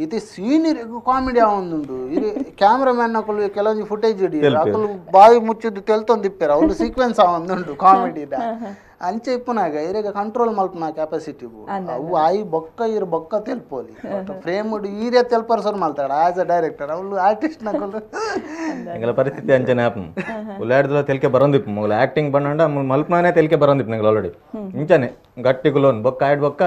ಇತಿ ಸೀನ್ ಇರೆಗ್ ಕಾಮಿಡಿ ಆವೊಂದುಂಡು, ಇರೆ ಕ್ಯಾಮ್ರಾಮ್ಯಾನ್ ಅಕುಲು ಕೆಲವೊಂಜಿ ಫುಟೇಜ್ ಹಿಡಿಯರು, ಅಕುಲು ಬಾಯಿ ಮುಚ್ಚಿದ್ದು ತೆಲ್ತೊಂದಿಪ್ಪೆರ್, ಅವ್ಲು ಸೀಕ್ವೆನ್ಸ್ ಆವೊಂದುಂಡು ಕಾಮಿಡಿದ ಅಂಚೆ ಇಪ್ಪುನಾಗ ಇರೆಗ್ ಕಂಟ್ರೋಲ್ ಮಲ್ಪುನ ಕೆಪಾಸಿಟಿ ಅವು ಆಯಿ ಬೊಕ್ಕ ಇರು ಬೊಕ್ಕ ತೆಲ್ಪೋಲಿ ಫ್ರೇಮ್ ಈರೆ ತೆಲ್ಪರ್ ಸರ್ ಮಲ್ತಾಡ as a director ಅವ್ಲು ಆರ್ಟಿಸ್ಟ್ ನಕುಲು. ಎಂಕಲ ಪರಿಸ್ಥಿತಿ ಅಂಚನೆ ಆಪುಂಡು ಉಲ್ಲಾಡ್ದಲ ತೆಲ್ಕೆ ಬರಂದಿಪ್ಪು ಮೊಗಲ ಆಕ್ಟಿಂಗ್ ಬಂಡ ಮಲ್ಪನಾನೆ ತೆಲ್ಕೆ ಬರಂದಿಪ್ಪು ನಂಗೆ ಆಲ್ರೆಡಿ ಇಂಚನೆ ಗಟ್ಟಿ ಗುಲೋನ್ ಬೊಕ್ಕ ಆಯ್ಡ್ ಬೊಕ್ಕ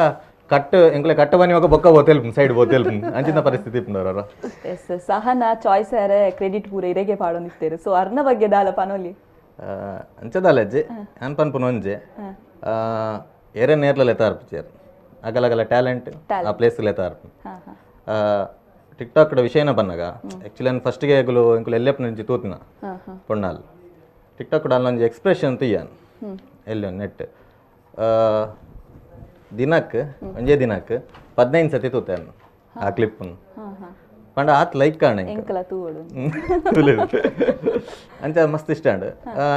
ಕಟ್ಟು ಎಂಕಲೆ ಕಟ್ಟ ಬನ್ನಿ ಬೊಕ್ಕ ಬೋ ತೆಲ್ಪು ಸೈಡ್ ಬೋ ತೆಲ್ಪು ಅಂಚಿನ ಪರಿಸ್ಥಿತಿ ಇಪ್ಪುಂಡು. ಎಸ್ ಸಹನ ಚಾಯ್ಸ್ ಆರೆ ಕ್ರೆಡಿಟ್ ಪೂರ ಇರೆಗೆ ಪಾಡೊಂದಿತ್ತೇರು, ಸೊ ಅರ್ನ ಬಗ್ಗೆ ದಾಲ ಪನೊಲಿ? ಅಂಚದಾಲ ಅಜ್ಜಿ ಅನ್ ಪನ್ಪುನ ಒಂಜಿ ಏರೆ ನೇರ್ಲ ಲೆತ್ತಾರ್ಪು ಅಗಲಗಲ ಟ್ಯಾಲೆಂಟ್ ಆ ಪ್ಲೇಸ್ ಲೆತ್ತಾರ್ಪು. ಹಾ ಹಾ ಟಿಕ್ ಟಾಕ್ ವಿಷಯನ ಬನ್ನಾಗ ಆ್ಯಕ್ಚುಲಿ ನಾನು ಫಸ್ಟ್ಗೆ ಎಂಕುಲು ಎಂಕುಲು ಎಲ್ಲೆಪ್ಪ ನಂಜಿ ತೂತಿನ ಪೊಣ್ಣಾಲ್ ಟಿಕ್ ಟಾಕ್ ಅಲ್ಲೊಂಜಿ ಎಕ್ಸ್ಪ್ರೆಷನ್ ತುಯ್ಯಾನ್ ಎಲ್ಲಿ ನೆಟ್ ದಿನಕ್ ಒಂಜೇ ದಿನಕ್ 15 ಸತಿ ತೂತೆ ಆ ಕ್ಲಿಪ್ಪನ್ನು ಪಂಡ ಆತ್ ಲೈಕ್ ಕಾಣ ಎಂಕಲ ತೂವೊಡು. ಅಂಚ ಮಸ್ತ್ ಇಷ್ಟ and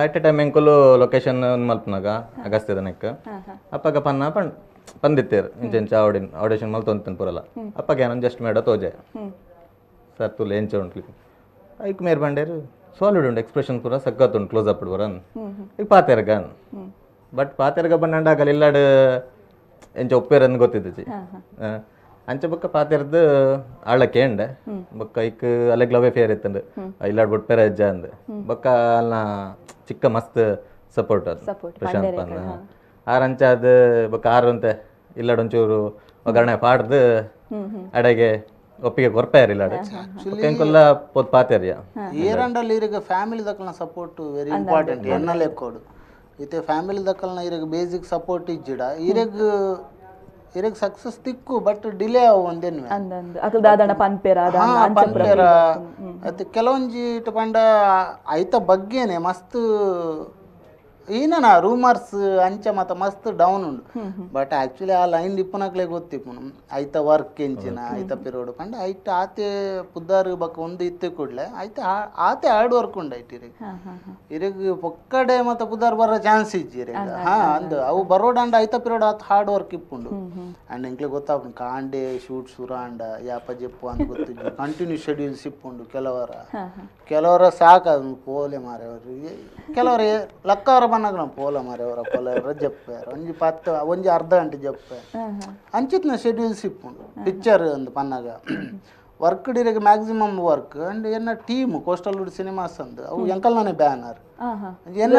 at A time ಎಂಕುಲು ಲೊಕೇಶನ್ ಮಲ್ಪನಾಗ ಅಗಸ್ತ್ಯದ ನೆಕ್ ಅಪ್ಪಗ ಪನ್ನ ಪಂಡ್ ಪಂದಿತ್ತೇರು ಇಂಚ ಇಂಚ ಆಡಿನ್ ಆಡಿಷನ್ ಮಲ್ತೊಂತನ್ ಪೂರಲ್ಲ ಅಪ್ಪಗ ಏನೊಂದು ಜಸ್ಟ್ ಮೇಡ ತೋಜೆ ಸರ್ ತುಲೆ ಎಂಚ ಉಂಟು ಕ್ಲಿಪ್ ಐಕ್ ಮೇರ್ ಬಂಡೇರು ಸಾಲಿಡ್ ಉಂಟು ಎಕ್ಸ್ಪ್ರೆಷನ್ ಪೂರ ಸಕ್ಕತ್ ಉಂಟು ಕ್ಲೋಸ್ ಅಪ್ ಬರನ್ ಈಗ ಪಾತೆರ್ಗ ಬಟ್ ಪಾತೆರ್ಗ ಬಂಡಾಗ ಇಲ್ಲಾಡ್ ಎಂಚ ಒಪ್ಪೇರನ್ನು ಗೊತ್ತಿದ್ದುಚಿ ಅಂಚ ಬೊಕ್ಕ ಪಾತೆರ್ದು ಆಳ ಕೇಂಡೆ ಬೊಕ್ಕ ಐಕ್ ಅಲೆಗ್ ಲವೇ ಫೇರ್ ಇತ್ತಂಡು ಇಲ್ಲಾಡ್ ಬುಟ್ಪೇರ ಅಜ್ಜ ಅಂದ್ ಬೊಕ್ಕ ಅಲ್ನ ಚಿಕ್ಕ ಮಸ್ತ್ ಸಪೋರ್ಟ್ ಅದು ಪ್ರಶಾಂತ್ ಪಂದ್ ಆರ್ ಅಂಚ ಅದು ಬೊಕ್ಕ ಆರು ಅಂತೆ ಇಲ್ಲಾಡ್ ಒಂಚೂರು ಒಗ್ಗರಣೆ ಪಾಡ್ದು ಅಡೆಗೆ ಒಪ್ಪಿಗೆ ಕೊರ್ಪೇರ್ ಇಲ್ಲಾಡು ಎಂಕುಲ್ಲ ಪೋತ್ ಪಾತೆರ್ಯ. ಏರಂಡಲ್ ಇರೆಗ್ ಫ್ಯಾಮಿಲಿ ದಕ್ಕಲ್ನ support very important ಎನ್ನ ಲೆಕ್ಕೋಡು. ಇತ್ತೆ ಫ್ಯಾಮಿಲಿ ದಕ್ಕಲ್ನ ಇರೆಗ್ ಬೇಸಿಕ್ ಸಪೋರ್ಟ್ ಇಜ್ಜಿಡ ಇರೆಗ್ ಇರೆಗ್ ಸಕ್ಸಸ್ ತಿಕ್ಕು, ಬಟ್ ಡಿಲೇ ಅವು ಒಂದೇನ್ವೆ. ಅಂದಂದು ಅಕಲ್ ದಾದಣ ಪನ್ಪೇರ. ಹಾ, ಪನ್ಪೇರ. ಅತ್ತೆ ಕೆಲವೊಂಜಿ ಇಟ್ಟು ಪಂಡ ಐತ ಬಗ್ಗೆನೆ ಮಸ್ತ್ ಈನನ ರೂಮರ್ಸ್ ಅಂಚ ಮತ ಮಸ್ತ್ ಡೌನ್ ಉಂಡು. ಬಟ್ ಆಕ್ಚುಲಿ ಆ ಲೈನ್ ಇಪ್ಪುನಕ್ಲೆ ಗೊತ್ತಿಪ್ಪುನು ಐತ ವರ್ಕ್ ಎಂಚಿನ ಐತ ಪಿರೋಡು ಪಂಡ ಐಟ್ ಆತೆ ಪುದ್ದಾರು ಬಕ್ಕ ಒಂದು ಇತ್ತೆ ಕೂಡ್ಲೆ ಐತ ಆತೆ ಹಾರ್ಡ್ ವರ್ಕ್ ಉಂಡು ಐಟ್ ಇರೆಗ್. ಇರೆಗ್ ಪೊಕ್ಕಡೆ ಮತ್ತ ಪುದ್ದಾರು ಬರೋ ಚಾನ್ಸ್ ಇಜ್ಜಿ ಇರೆಗ್. ಹಾ, ಅಂದ್ ಅವು ಬರೋಡಂಡ ಐತ ಪಿರೋಡು ಆತ ಹಾರ್ಡ್ ವರ್ಕ್ ಇಪ್ಪುಂಡು. ಅಂಡ್ ಎಂಕ್ಲೆ ಗೊತ್ತಾಪುಂಡು ಕಾಂಡೆ ಶೂಟ್ ಸುರಾಂಡ ಯಾಪ ಜೆಪ್ಪು ಅಂತ ಗೊತ್ತಿಜ್ಜಿ. ಕಂಟಿನ್ಯೂ ಶೆಡ್ಯೂಲ್ಸ್ ಇಪ್ಪುಂಡು. ಕೆಲವರ ಕೆಲವರ ಸಾಕು ಅದು ಪೋಲೆ ಮಾರೆ ಅವರು. ಕೆಲವರು ಲಕ್ಕವರ ಬನ್ನಾಗ ನಾವು ಪೋಲ ಮಾರೆ ಅವರ ಪೋಲೆ ಜಪ್ಪೇರು ಒಂಜಿ ಪತ್ತು ಒಂಜಿ ಅರ್ಧ ಗಂಟೆ ಜಪ್ಪೆ ಅಂಚಿತ್ನ ಶೆಡ್ಯೂಲ್ಸ್ ಇಪ್ಪುಂಡು. ಪಿಕ್ಚರ್ ಒಂದು ಪನ್ನಾಗ ವರ್ಕ್ ಡಿರೆಗ್ maximum work. And ಎನ್ನ team coastal wood cinemas ಅಂದ್ ಅವು ಎಂಕಲ್ನೇ ಬ್ಯಾನರ್.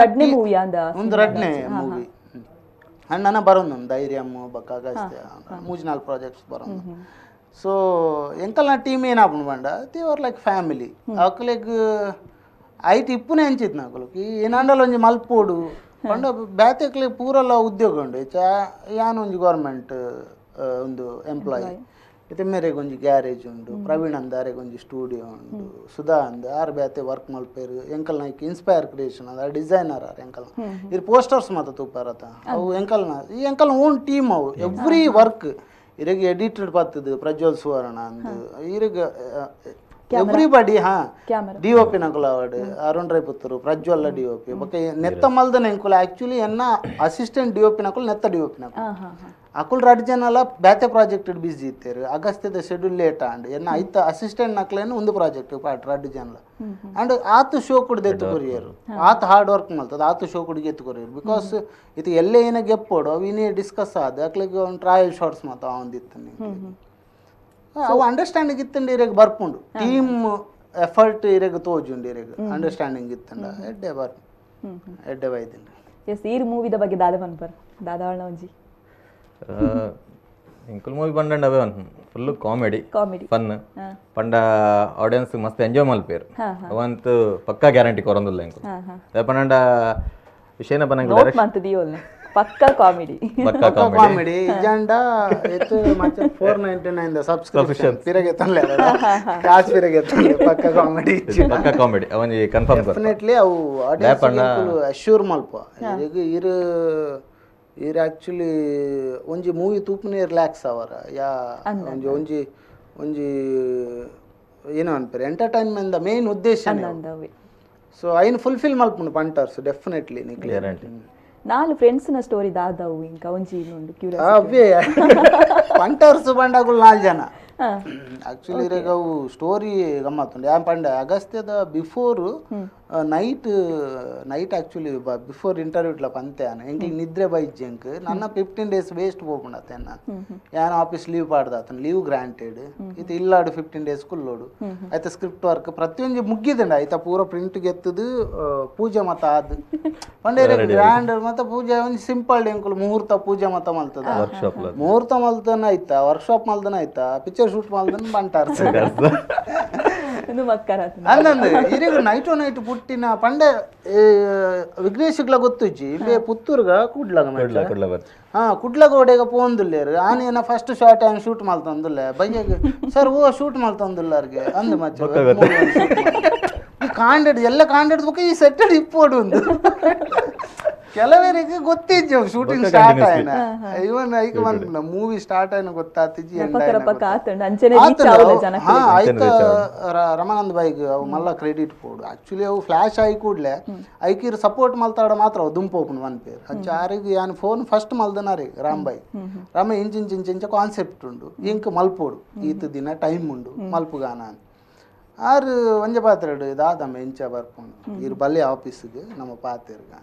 ರಡ್ನೆ ಮೂವಿ ಅಂದ? ಒಂದು ರಡ್ನೆ ಮೂವಿ. ಅಂಡ್ ನನ್ನ ಬರೋದು ಧೈರ್ಯಮ್ ಬಕ್ಕ ಅಗಸ್ತ್ಯ ಮೂಜಿ ನಾಲ್ಕು ಪ್ರಾಜೆಕ್ಟ್ಸ್ ಬರೋದು. ಸೊ ಎಂಕಲ್ನ ಟೀಮ್ ಏನಾಪುಂಡು ಪಂಡ they are like family. ಅಕ್ಲೆಗ್ ಐಟ್ ಇಪ್ಪುನೆ ಅಂಚಿತ್ ನಕುಲು ಈ ಏನಾಂಡಲ ಒಂಜಿ ಮಲ್ಪೋಡು ಪಂಡ ಬ್ಯಾತೆಕ್ಲೆ ಪೂರಲ ಉದ್ಯೋಗ ಉಂಡು. ಚಾ ಯಾನ್ ಒಂಜಿ ಗೌರ್ಮೆಂಟ್ ಒಂದು ಎಂಪ್ಲಾಯಿ. ಇತ್ತೆ ಮೇರೆಗ್ ಒಂಜಿ ಗ್ಯಾರೇಜ್ ಉಂಡು. ಪ್ರವೀಣ್ ಅಂದ್ ಆರೆಗ್ ಒಂಜಿ ಸ್ಟೂಡಿಯೋ ಉಂಡು. ಸುಧಾ ಅಂದ್ ಆರ್ ಬ್ಯಾತೆ ವರ್ಕ್ ಮಲ್ಪೇರು. ಎಂಕಲ್ನ ಇನ್ಸ್ಪೈರ್ ಕ್ರಿಯೇಷನ್ ಅದ ಡಿಸೈನರ್ ಆರ್ ಎಂಕಲ್ನ. ಇರ್ ಪೋಸ್ಟರ್ಸ್ ಮಾತ ತೂಪಾರತ ಅವು ಎಂಕಲ್ನ. ಈ ಎಂಕಲ್ನ ಓನ್ ಟೀಮ್ ಅವು. ಎವ್ರಿ ವರ್ಕ್ ಇರೆಗ್ ಎಡಿಟೆಡ್ ಪತ್ತದು ಪ್ರಜ್ವಲ್ ಸುವರ್ಣ ಅಂದ್ ಇರೆಗ್ ಎವ್ರಿಬಡಿ. ಹಾ. Camera. D O P Nakula award Arun Rai Puttur, Prajwal D O P. ಬೊಕ್ಕ ನೆತ್ತ ಮಲ್ದನ ಎಂಕುಲು ಆಕ್ಚುಲಿ ಎನ್ನ assistant D O P ನಕುಲು, ನೆತ್ತ D O P ನಕುಲು. ಹಾ ಹಾ ಹಾ ಅಕುಲು ರಡ್ಡ್ ಜನಲ ಬೇತೆ ಪ್ರಾಜೆಕ್ಟ್ ಬಿಸಿ ಇತ್ತೇರು. ಅಗಸ್ತ್ಯದ ಶೆಡ್ಯೂಲ್ ಲೇಟ್ ಆಂಡ್. ಎನ್ನ ಐತ ಅಸಿಸ್ಟೆಂಟ್ ನಕ್ಲೇನು ಒಂದು ಪ್ರಾಜೆಕ್ಟ್ ಪಾಟ್ ರಡ್ಡ್ ಜನಲ. ಅಂಡ್ ಆತು ಶೋ ಕುಡ್ದು ಎತ್ತು ಕೊರಿಯರು. ಆತು ಹಾರ್ಡ್ ವರ್ಕ್ ಮಲ್ತದ ಆತು ಶೋ ಕುಡಿಗೆ ಎತ್ತು ಕೊರಿಯರು. Because ಇದು ಎಲ್ಲೇ ಏನೇ ಗೆಪ್ಪೋಡು ಅವು ಇನ್ನೇ ಡಿಸ್ಕಸ್ ಆದ ಅಕ್ಲೆಗ್ ಒಂದು ಟ್ರಯಲ್ ಶಾಟ್ಸ್ ಮಾತ ಒಂದಿತ್ತು. ಅವು ಅಂಡರ್ಸ್ಟ್ಯಾಂಡಿಂಗ್ ಇತ್ತಂಡ ಇರೆಗ್ ಬರ್ಪುಂಡು. ಟೀಮ್ ಎಫರ್ಟ್ ಇರೆಗ್ ತೋಜುಂಡು. ಇರೆಗ್ ಅಂಡರ್ಸ್ಟ್ಯಾಂಡಿಂಗ್ ಇತ್ತಂಡ ಎಡ್ಡೆ ಬರ್ ಎಡ್ಡೆ ಬೈದಿಂಡು. ಎಸ್, ಈರ್ ಮೂವಿದ ಬಗ್ಗೆ ದಾದ ಪನ್ಪರ್ ದಾದಾವಳ ಒಂಜಿ? ಇಂಕುಲ್ ಮೂವಿ ಬಂಡಂಡ ಅವೇ full comedy. Comedy. Fun ಪಂಡ ಆಡಿಯನ್ಸ್ ಮಸ್ತ್ ಎಂಜಾಯ್ ಮಲ್ಪೇರು. ಅವಂತು ಪಕ್ಕಾ ಗ್ಯಾರಂಟಿ ಕೊರೊಂದುಲ್ಲ ಇಂಕುಲು. ಹಾ ಹಾ ಪಂಡ ವಿಷಯನ ಪನ್ನಂಗ ನೋಟ್ ಮಂತ್ ದಿಯೋಲ್ನೆ ಪಕ್ಕಾ ಕಾಮಿಡಿ. ಪಕ್ಕಾ ಕಾಮಿಡಿ. ಕಾಮಿಡಿ ಇಜಾಂಡ ಎತ್ತು ಮಚ್ಚ 499 the subscription ಪಿರಗೆ ತನ್ಲೆ ಕಾಸು ಪಿರಗೆ ತನ್ಲೆ. ಪಕ್ಕ ಕಾಮಿಡಿ. ಪಕ್ಕಾ ಕಾಮಿಡಿ ಅವನಿ ಕನ್ಫರ್ಮ್. ಡೆಫಿನೆಟ್ಲಿ ಅವು ಆಡಿಯನ್ಸ್ ಅಶ್ಯೂರ್ ಮಲ್ಪ. ಇರೆಗ್ ಇರು ಇರ್ ಆಕ್ಚುಲಿ ಒಂಜಿ ಮೂವಿ ತೂಪುನೇ ರಿಲ್ಯಾಕ್ಸ್ ಅವರ. ಯಾ, ಒಂಜಿ ಒಂಜಿ ಒಂಜಿ ಏನೋ ಅನ್ಪೇರು entertainment the main ಉದ್ದೇಶ. ಅಂದವೇ. ಸೊ ಐನ್ ಫುಲ್ಫಿಲ್ ಮಲ್ಪುಂಡು ಪಂಟರ್ಸ್ ಡೆಫಿನೆಟ್ಲಿ ನಿಕ್ಲೆ. ಗ್ಯಾರಂಟಿ. ನಾಲ್ ಫ್ರೆಂಡ್ಸ್ ನ ಸ್ಟೋರಿ ದಾದವು ಇಂಕ ಒಂಜಿ ಉಂಡು ಕ್ಯೂರಿಯಸ್. ಅವೇ ಪಂಟರ್ಸ್ ಬಂಡಾಗುಲ್ ನಾಲ್ ಜನ. ಆಕ್ಚುಲಿ ಇರೆಗ್ ಅವು ಸ್ಟೋರಿ ಗಮ್ಮತ್ತುಂಡು. ಯಾನ್ ಪಂಡ ಅಗಸ್ತ್ಯದ before night night actually before interview ಇಟ್ಲ ಪಂತೆ ಯಾನ್ ಎಂಕ್ಲಿಗ್ ನಿದ್ರೆ ಬೈಜ್ಜಿ. ಎಂಕ್ ನನ್ನ 15 ಡೇಸ್ ವೇಸ್ಟ್ ಪೋಪುಂಡತ್ತೆ. ಯಾನ್ ಆಫೀಸ್ ಲೀವ್ ಪಾಡ್ದಾತನ, ಲೀವ್ ಗ್ರಾಂಟೆಡ್ ಇತ್ತೆ. ಇಲ್ಲಾಡು 15 ಡೇಸ್ ಕುಲ್ಲೋಡು. ಆಯ್ತ ಸ್ಕ್ರಿಪ್ಟ್ ವರ್ಕ್ ಪ್ರತಿಯೊಂಜಿ ಮುಗ್ಗಿದಂಡ. ಆಯ್ತ ಪೂರ ಪ್ರಿಂಟ್ ಗೆತ್ತದು ಪೂಜೆ ಮತ ಆದ್ ಪಂಡ ಗ್ರ್ಯಾಂಡ್ ಮತ್ತ ಪೂಜೆ ಒಂಜಿ ಸಿಂಪಲ್. ಎಂಕುಲು ಮುಹೂರ್ತ ಪೂಜೆ ಮತ ಮಲ್ತದ. ವರ್ಕ್ಶಾಪ್. ಮುಹೂರ್ತ ಮಲ್ತನ ಆಯ್ತಾ, ವರ್ಕ್ಶಾಪ್ ಮಲ್ದನ ಆಯ್ತಾ, ಪಿಕ್ಚರ್ ಶೂಟ್ ಮಲ್ದನ ಬಂಟಾರ್. ಒಂದು ಮಕ್ಕರ. ಅಂದಂದು ಇರೆಗ್ ನೈಟು ನೈಟ್ ಪುಟ್ಟಿನ ಪಂಡೆ ವಿಘ್ನೇಶ್ಗ್ಲ ಗೊತ್ತುಜ್ಜಿ. ಇಂಬೆ ಪುತ್ತೂರ್ಗ ಕುಡ್ಲಗ. ಕುಡ್ಲ ಕುಡ್ಲ ಬರ್ತ. ಹಾ, ಕುಡ್ಲಗ ಒಡೆಗ ಪೋಂದುಲ್ಲೇರು. ಆನೇನ ಫಸ್ಟ್ ಶಾರ್ಟ್ ಆನ್ ಶೂಟ್ ಮಲ್ತಂದುಲ್ಲೆ. ಬಯ್ಯಗ್ ಸರ್ ಓ ಶೂಟ್ ಮಲ್ತಂದುಲ್ಲಾರ್ಗೆ ಅಂದು ಮಚ್ಚ. ಈ ಕಾಂಡೆಡ್ ಎಲ್ಲ ಕಾಂಡೆಡ್ ಬೊಕ್ಕ ಈ ಸೆಟ್ಟೆಡ್ ಇಪ್ಪೋಡು ಒಂದು ಕೆಲವರಿಗೆ ಗೊತ್ತಿಜ್ಜಿ ಶೂಟಿಂಗ್ ಸ್ಟಾರ್ಟ್ ಆಯ್ನ. ಇವನ್ ಐಕ್ ಬಂದ ಮೂವಿ ಸ್ಟಾರ್ಟ್ ಆಯ್ನ ಗೊತ್ತಾತಿಜ್ಜಿ, end ರಪಕ್ಕ ಆಯ್ನ. ರಪಕ್ಕ ಆತಂಡು ಅಂಚನೆ ರೀಚ್ ಆವಲ್ಲ ಹಾ. ಜನಕ್ಕೆ. ಆಯ್ತ ರಮಾನಂದ್ ಬಾಯ್ಗ್ ಅವು ಮಲ್ಲ ಕ್ರೆಡಿಟ್ ಪೋಡು. ಆಕ್ಚುಲಿ ಅವು ಫ್ಲಾಶ್ ಆಯಿ ಕೂಡ್ಲೆ ಐಕಿರ್ ಸಪೋರ್ಟ್ ಮಲ್ತಾಡ ಮಾತ್ರ ಅವು ದುಂಪೋಪುಂಡು ಒನ್ ಪೇರ್. ಅಂಚ ಆರಿಗೆ ಯಾನ್ ಫೋನ್ ಫಸ್ಟ್ ಮಲ್ದನಾರಿ ರಾಮ್ ಬಾಯ್. ರಾಮ ಇಂಚ ಇಂಚ ಇಂಚ ಇಂಚ ಕಾನ್ಸೆಪ್ಟ್ ಉಂಡು, ಇಂಕ್ ಮಲ್ಪೋಡು, ಈತ ದಿನ ಟೈಮ್ ಉಂಡು ಮಲ್ಪುಗಾನ. ಆರು ಒಂಜೆ ಪಾತ್ರೆಡು ದಾದಮ್ಮ ಇಂಚ ಬರ್ಪುಂಡು ಇರ್ ಬಲ್ಲೆ ಆಫೀಸ್ಗೆ ನಮ್ಮ ಪಾತೆರ್ಗ.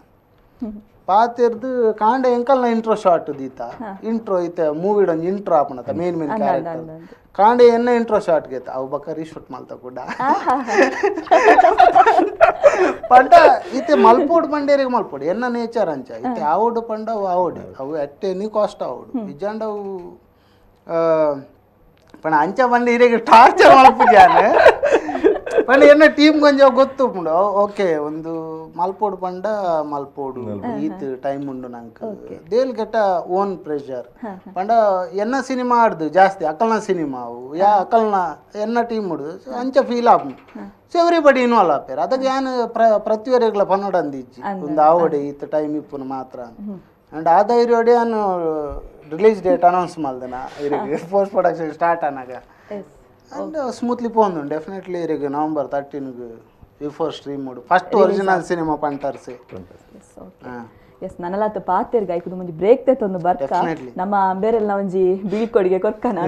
ಪಾತೆರ್ದು ಕಾಂಡ ಎಂಕಲ್ನ ಇಂಟ್ರೋ ಶಾಟ್ ದೀತ. ಇಂಟ್ರೋ ಇತ್ತೆ ಮೂವಿಡ್ ಒಂಜಿ ಇಂಟ್ರೋ ಆಪುಂಡತ main main character. ಕಾಂಡೆ ಎನ್ನ ಇಂಟ್ರೋ ಶಾಟ್ ಗೇತ ಅವು ಬಕ್ಕ ರೀಶೂಟ್ ಮಲ್ತ ಕೂಡ. ಪಂಡ ಇತ್ತೆ ಮಲ್ಪೋಡು ಪಂಡೇರಿಗೆ ಮಲ್ಪೋಡು ಎನ್ನ ನೇಚರ್ ಅಂಚ. ಇತ್ತೆ ಆವೋಡು ಪಂಡ ಅವು ಆವೋಡು, ಅವು at any cost ಆವೋಡು. ಇಜ್ಜಾಂಡ ಅವು ಪಂಡ ಅಂಚ ಪಂಡ ಇರೆಗ್ ಟಾರ್ಚರ್ ಮಲ್ಪುಜಾನು ಪಂಡ ಎನ್ನ ಟೀಮ್ ಕೊಂಚ ಗೊತ್ತುಂಡು ಓಕೆ ಒಂದು ಮಲ್ಪೋಡು ಪಂಡ ಮಲ್ಪೋಡು ಈತ್ ಟೈಮ್ ಉಂಡು ನಂಗೆ they'll get a own pressure ಪಂಡ ಎನ್ನ ಸಿನಿಮಾ ಆಡ್ದು ಜಾಸ್ತಿ ಅಕಲ್ನ ಸಿನಿಮಾ ಅವು ಯಾ ಅಕಲ್ನ ಎನ್ನ ಟೀಮ್ ಉಡ್ದು ಅಂಚ ಫೀಲ್ ಆಪುಂಡು. So everybody involve ಆಪೇರು. ಅದಕ್ಕೆ ಯಾನ್ ಪ್ರತಿಯೊರಿಗ್ಲ ಪನ್ನೊಡು ಅಂದಿಜ್ಜಿ ಒಂದು ಆವಡೆ ಈತ್ ಟೈಮ್ ಇಪ್ಪುನು ಮಾತ್ರ. ಅಂಡ್ ಆ ಧೈರ್ಯೋಡೆ ಯಾನ್ release date announce ಮಲ್ದನ ಇರೆಗ್ post production start ಆನಾಗ. And smoothly ಪೋಂದು definitely ಇರೆಗ್ November 13ಗ್ before stream first original cinema ಪಂಟರ್ಸ್. S, ನನಲಾತ ಪಾತೆರ್ಗ ಐಕುದು ಮುಂಜಿ ಬ್ರೇಕ್ ತೆತ್ತೊಂದು ಬರ್ಕ. Definitely. ನಮ್ಮ ಬೇರೆಲ್ಲ ಒಂಜಿ ಬೀಳ್ಕೊಡಿಗೆ ಕೊರ್ಕನ.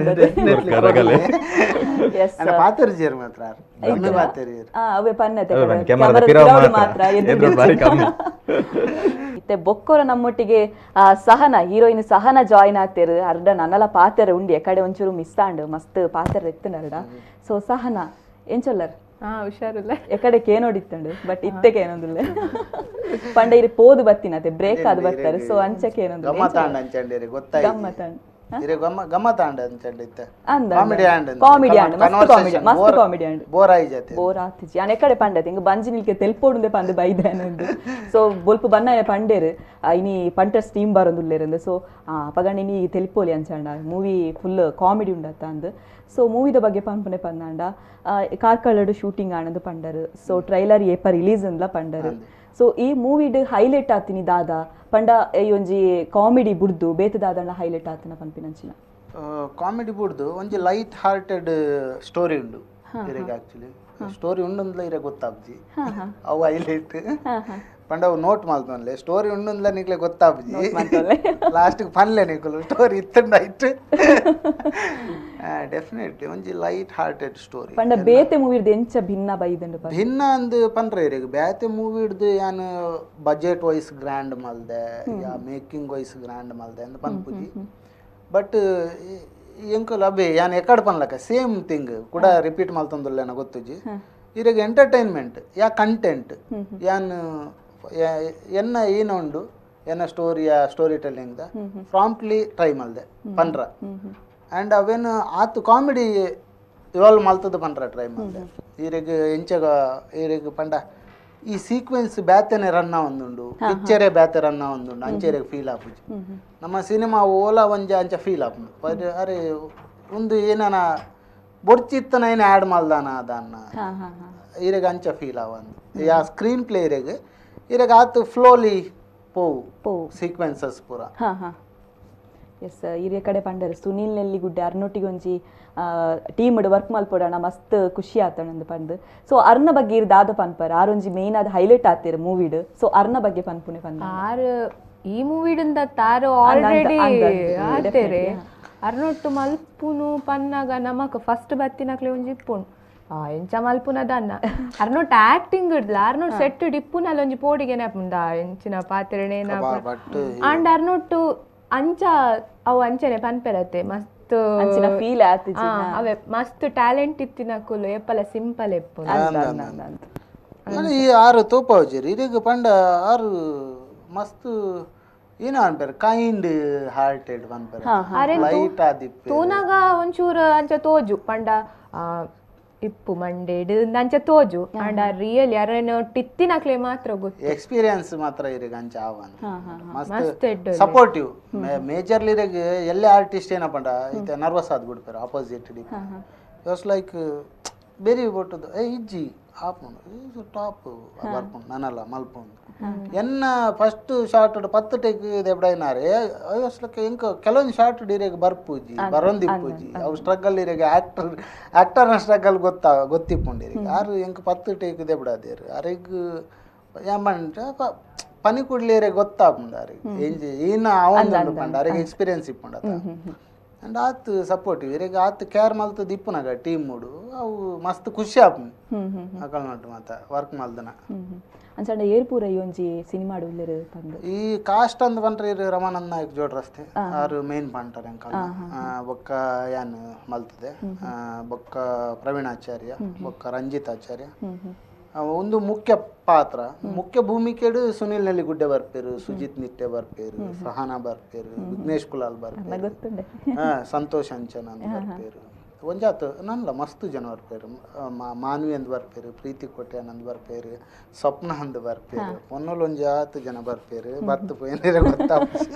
ಎಸ್. ಅಂಡ್ ಪಾತೆರ್ಜಿಯರ್ ಮಾತ್ರ ಆರ್. ಕಮ್ಮಿ ಪಾತೆರಿಯರ್. ಅವೇ ಪನ್ನತೆ. ಅವೇ ಪನ್ನೆ, ಕ್ಯಾಮರಾದ ಪಿರವು ಮಾತ್ರ. ಎದುರು ಬಾರಿ ಕಮ್ಮಿ. ಇತ್ತೆ ಬೊಕ್ಕೊರ ನಮ್ಮೊಟ್ಟಿಗೆ ಸಹನ ಹೀರೋಯಿನ್ ಸಹನ ಜಾಯಿನ್ ಆಗ್ತೇರು. ಅರ್ಡ ನನ್ನಲ ಪಾತೆರ ಉಂಡಿ ಎಕಡೆ ಒಂಚೂರು ಮಿಸ್ ಆಂಡ್ ಮಸ್ತ್ ಪಾತೆರ ಎತ್ತುಂಡು ಅರ್ಡ. ಸೊ ಸಹನ ಎಂಚೊಲ್ಲರ್? ಹಾ, ಹುಷಾರಿಲ್ಲ. ಎಕಡೆ ಕೇನೋಡಿತ್ತಂಡು ಬಟ್ ಇತ್ತೆ ಕೇನೊಂದುಲ್ಲೆ. ಪಂಡ ಇರಿ ಪೋದು ಬತ್ತಿನತೆ ಬ್ರೇಕ್ ಆದ್ ಬರ್ತಾರೆ, ಸೊ ಅಂಚಕ್ಕೆ ಏನೊಂದು ಗಮ್ಮತಾಂಡ ಅಂಚಂಡಿ ಗೊತ್ತಾಯ್ತು. ಗಮ್ಮತಾಂಡ್. ಇರೆ ಗಮ್ಮ ಗಮ್ಮತಾಂಡ ಅಂಚಂಡಿ ಇತ್ತೆ. ಅಂದ ಕಾಮಿಡಿ ಆಂಡ್. ಕಾಮಿಡಿ ಆಂಡ್, ಮಸ್ತ್ ಕಾಮಿಡಿ, ಮಸ್ತ್ ಕಾಮಿಡಿ ಆಂಡ್. ಬೋರ್ ಆಯಿ ಜಾತೆ. ಬೋರ್ ಆತಿಜಿ. ಆನೆ ಕಡೆ ಪಂಡತೆ ಹಿಂಗ ಬಂಜಿ ನಿಲ್ಕೆ ತೆಲ್ಪೋಡುಂದೆ ಪಂದ್ ಬೈದಾನಂದು. ಸೊ ಬೊಲ್ಪು ಬನ್ನಾಯ ಪಂಡೇರು ಇನಿ ಪಂಟರ್ ಸ್ಟೀಮ್ ಬರೋದುಲ್ಲೇರಂದು. ಸೊ ಅಪಗಣ ಇನಿ ತೆಲ್ಪೋಲಿ ಅಂಚಾಂಡ movie full comedy ಉಂಡತ್ತ ಅಂದ್. ಸೊ ಮೂವಿದ ಬಗ್ಗೆ ಪನ್ಪುನೆ ಪಂದಾಂಡ ಕಾರ್ಕಳಡು ಶೂಟಿಂಗ್ ಆನಂದ್ ಪಂಡರು. ಸೊ ಟ್ರೈಲರ್ ಏಪ ರಿಲೀಸ್ ಅಂದ್ಲ ಪಂಡರು. ಸೊ ಈ ಮೂವಿಡ್ ಹೈಲೈಟ್ ಆತಿನಿ ದಾದಾ ಪಂಡ ಈ ಒಂಜಿ ಕಾಮಿಡಿ ಬುಡ್ದು ಬೇತೆ ದಾದಣ್ಣ ಹೈಲೈಟ್ ಆತಿನ ಪನ್ಪಿನಂಚಿನ? ಕಾಮಿಡಿ ಬುಡ್ದು ಒಂಜಿ light hearted story ಉಂಡು ಇರೆಗ್. ಆಕ್ಚುಲಿ ಸ್ಟೋರಿ ಉಂಡುಂದ್ಲ ಇರೆ ಗೊತ್ತಾಬ್ಜಿ, ಅವು ಹೈಲೈಟ್. ಪಂಡ ಅವು ನೋಟ್ ಮಲ್ತೊನ್ಲೆ, ಸ್ಟೋರಿ ಉಂಡುಂದ್ಲ ನಿಕ್ಲೆ ಗೊತ್ತಾಬ್ಜಿ, ಲಾಸ್ಟ್ ಪನ್ಲೆ ನಿಕುಲು ಸ್ಟೋರಿ ಇತ್ತಂಡ ಇಟ್ಟು. ಡೆಫಿನೆಟ್ಲಿ ಒಂಜಿ light hearted story. ಪಂಡ ಬೇತೆ ಮೂವಿರ್ದು ಎಂಚ ಭಿನ್ನ ಬೈದಂಡು ಪಂಡ? ಭಿನ್ನ ಅಂದ್ ಪನ್ರೆ ಇರೆಗ್ ಬ್ಯಾತೆ ಮೂವಿಡ್ದು ಯಾನ್ budget wise grand ಮಲ್ದೆ ಯಾ making wise grand ಮಲ್ದೆ ಅಂದ್ ಪನ್ಪುಜಿ. ಬಟ್ ಎಂಕುಲು ಅಬ್ಬೆ ಯಾನ್ ಎಕಡ್ ಪನ್ಲಕ ಸೇಮ್ ಥಿಂಗ್ ಕೂಡ ರಿಪೀಟ್ ಮಲ್ತೊಂದುಲ್ಲೇನ ಗೊತ್ತುಜಿ. ಇರೆಗ್ ಎಂಟರ್ಟೈನ್ಮೆಂಟ್ ಯಾ ಕಂಟೆಂಟ್ ಯಾನ್ ಎನ್ನ ಏನ ಉಂಡು ಎನ್ನ ಸ್ಟೋರಿಯ story telling the promptly try ಮಲ್ದೆ ಪನ್ರ. ಆ್ಯಂಡ್ ಅವೇನು ಆತು ಕಾಮಿಡಿ ಇವಾಲ್ವ್ ಮಲ್ತದ ಪನ್ರ ಟ್ರೈ ಮಲ್ದೆ. ಈರೆಗ್ ಎಂಚಗ ಈರೆಗ್ ಪಂಡ ಈ ಸೀಕ್ವೆನ್ಸ್ ಬ್ಯಾತೆನೆ ರನ್ ಒಂದುಂಡು, ಪಿಕ್ಚರೇ ಬ್ಯಾತೆ ರನ್ ಒಂದುಂಡು ಅಂಚೆರೆಗ್ ಫೀಲ್ ಆಪುಜಿ. ನಮ್ಮ ಸಿನಿಮಾ ಓಲಾ ಒಂಜಿ ಅಂಚ ಫೀಲ್ ಆಪುಂಡು. ಅರೆ ಒಂದು ಏನನ ಬೊಡ್ಚಿತ್ತನ ಏನ ಆ್ಯಡ್ ಮಲ್ದಾನ ದಾನ್ನ ಹಾ ಹಾ ಹಾ ಈರೆಗ್ ಅಂಚ ಫೀಲ್ ಆವಂದು. ಯಾ ಸ್ಕ್ರೀನ್ ಪ್ಲೇ ಇರೆಗ್ ಇರೆಗ್ ಆತು ಫ್ಲೋಲಿ ಪೋವು. ಪೋವು. ಸೀಕ್ವೆನ್ಸಸ್ ಪೂರ. ಹಾ ಹಾ ಎಸ್, ಹಿರಿಯ ಕಡೆ ಪಂಡರು ಸುನೀಲ್ ನೆಲ್ಲಿಗುಡ್ಡೆ ಅರ್ನೊಟ್ಟಿಗೆ ಒಂಜಿ ಟೀಮ್ ವರ್ಕ್ ಮಲ್ಪೊಡಣ ಮಸ್ತ್ ಖುಷಿ ಆತಣಂದು ಪಂದ್. ಸೊ ಅರ್ನ ಬಗ್ಗೆ ಇರ್ ದಾದ ಪನ್ಪರ್? ಆರೊಂಜಿ ಮೇನ್ ಆದ್ ಹೈಲೈಟ್ ಆತೀರ್ ಮೂವಿಡ್. ಸೊ ಅರ್ನ ಬಗ್ಗೆ ಪನ್ಪುನೆ ಪಂದ. ಆರ್ ಈ ಮೂವಿಡಿಂದ ತಾರು ಆಲ್ರೆಡಿ ಅಂದ್ ಅಂದ್ ಆತೇರೆ. ಅರ್ನೊಟ್ಟು ಮಲ್ಪುನು ಪನ್ನಾಗ ನಮಕ್ ಫಸ್ಟ್ ಬತ್ತಿನಕ್ಲೆ ಒಂಜಿ ಇಪ್ಪುಂಡು, ಎಂಚ ಮಲ್ಪುನದನ್ನ. ಅರ್ನೊಟ್ಟು ಆಕ್ಟಿಂಗ್ ಇಡ್ಲ ಅರ್ನೊಟ್ಟು ಸೆಟ್ ಡಿಪ್ಪುನಲ್ಲ ಒಂಜಿ ಪೋಡಿಗೆನೆ ಆಪುಂಡ ಎಂಚಿನ ಪಾತ್ರೆನೆ. ಬಟ್ ಅಂಡ್ ಅರ್ನೊಟ್ಟು ಅಂಚ ಅವು ಅಂಚನೆ ಪನ್ಪೆರತ್ತೆ ಮಸ್ತ್ ಅಂಚಿನ ಫೀಲ್ ಆತಿಜಿ. ಅವೇ ಮಸ್ತ್ ಟ್ಯಾಲೆಂಟ್ ಇತ್ತಿನಕುಲು ಏಪಲ ಸಿಂಪಲ್ ಎಪ್ಪುನು. ಅಂದ್ ಅಂದ್ ಅಂದ್ ಅಂದ್. ಅಂದ್ರೆ ಈ ಆರು ತೋಪಾವಜೇರು ಇರೆಗ್ ಪಂಡ ಆರು ಮಸ್ತ್ ಏನ ಅನ್ಪೇರು, ಕೈಂಡ್ ಹಾರ್ಟೆಡ್ ಪನ್ಪೇರು, ಲೈಟ್ ಆದಿಪ್ಪೆ. ತೂನಗ ಒಂಚೂರು ಅಂಚ ತೋಜು ಪಂಡ ಇಪ್ಪು ಮಂಡೇಡ್ ಅಂಚ ತೋಜು. ಅಂಡ ರಿಯಲ್ ಯಾರೇನೋ ಟಿತ್ತಿನಕ್ಲೆ ಮಾತ್ರ ಗೊತ್ತು. ಎಕ್ಸ್ಪೀರಿಯನ್ಸ್ ಮಾತ್ರ ಇರೆಗ್ ಅಂಚ ಆವಂದು. ಮಸ್ತ್ ಮಸ್ತ್ ಎಡ್ಡೆ. Supportive majorly. ಇರೆಗ್ ಎಲ್ಲೆ ಆರ್ಟಿಸ್ಟ್ ಏನಪ್ಪಂಡ ಇತ್ತೆ ನರ್ವಸ್ ಆದ್ ಬಿಡ್ಪೇರು opposite. Was like ಬೇರಿ ಬೊಟ್ಟುದು ಏ ಇಜ್ಜಿ ಆಪುಂಡು ಟಾಪ್ ಬರ್ಪುಂಡು ನನಲ್ಲ ಮಲ್ಪುಂಡು. ಎನ್ನ ಫಸ್ಟ್ ಶಾರ್ಟ್ 10 ಟೇಕ್ ದೆಬ್ಡೈನಾರೆ ಲೈಕ್ ಎಂಕ ಕೆಲವೊಂದು ಶಾರ್ಟ್ ಇರೆಗ್ ಬರ್ಪುಜಿ, ಬರೊಂದಿಪ್ಪುಜಿ. ಅವು ಸ್ಟ್ರಗಲ್ ಇರೆಗ್ ಆಕ್ಟರ್ ಆಕ್ಟರ್ನ ಸ್ಟ್ರಗಲ್ ಗೊತ್ತಾ ಗೊತ್ತಿಪ್ಪುಂಡು ಇರೆಗ್. ಆರು ಎಂಕ್ 10 ಟೇಕ್ ದೆಬ್ಡಾದೇರು ಅರೆಗ್ ಏಮಂಟ ಪನಿ ಕೂಡ್ಲೆ ಇರೆಗ್ ಗೊತ್ತಾಪುಂಡು ಅರೆಗ್ ಎಂಜಿ ಏನ ಆವೊಂದುಂಡು ಪಂಡ ಅರೆಗ್ ಎಕ್ಸ್ಪೀರಿಯನ್ಸ್ ಇಪ್ಪುಂಡು ಅತ. ಅಂಡ್ ಆತ್ ಸಪೋರ್ಟಿವ್ ಇರೆಗ್, ಆತ್ ಕೇರ್ ಮಲ್ತದ ಇಪ್ಪುನಗ ಟೀಮ್ ಮೂಡು ಅವು ಮಸ್ತ್ ಖುಷಿ ಆಪುಂಡು. ಹ್ಮ್ ಹ್ಮ್ ಅಕಲ್ನೊಟ್ಟು ಮಾತ ವರ್ಕ್ ಮಲ್ದನ. ಹ್ಮ್ ಹ್ಮ್ ಅಂಚಂಡ ಏರ್ ಪೂರ ಈ ಒಂಜಿ ಸಿನಿಮಾಡು ಉಲ್ಲೆರ್ ಪಂದ್? ಈ ಕಾಸ್ಟ್ ಅಂದ್ ಪಂಡ್ರೆ ಇರು ರಮಾನಂದ್ ನಾಯಕ್ ಜೋಡ್ ರಸ್ತೆ ಆರು ಮೇನ್ ಪಂಟರ್ ಎಂಕಲ್. ಬೊಕ್ಕ ಯಾನ್ ಮಲ್ತದೆ, ಬೊಕ್ಕ ಪ್ರವೀಣ್ ಆಚಾರ್ಯ, ಬೊಕ್ಕ ರಂಜಿತ್ ಆಚಾರ್ಯ. ಹ್ಮ್ ಹ್ಮ್ ಒಂದು ಮುಖ್ಯ ಪಾತ್ರ ಮುಖ್ಯ ಭೂಮಿಕೆಡು ಸುನಿಲ್ ನೆಲ್ಲಿಗುಡ್ಡೆ ಬರ್ಪೇರು, ಸುಜಿತ್ ನಿಟ್ಟೆ ಬರ್ಪೇರು, ಸಹನಾ ಬರ್ಪೇರು, ವಿಘ್ನೇಶ್ ಕುಲಾಲ್ ಬರ್ಪೇರು. ಗೊತ್ತುಂಡೆ. ಸಂತೋಷ್ ಅಂಚನ್ ಅಂದ್ ಬರ್ಪೇರು. ಒಂಜಾತ್ ನನ್ಲ ಮಸ್ತ್ ಜನ ಬರ್ಪೇರು ಮಾನ್ವಿ ಅಂದ್ ಬರ್ಪೇರು ಪ್ರೀತಿ ಕೋಟ್ಯಾನ್ ಅಂದ್ ಬರ್ಪೇರು ಸ್ವಪ್ನ ಅಂದ್ ಬರ್ಪೇರು ಒನ್ನೊಲ್ ಒಂಜಾತ್ ಜನ ಬರ್ಪೇರು ಬತ್ತು ಪೋಯೇನಿರ ಗೊತ್ತಾಪುಜಿ.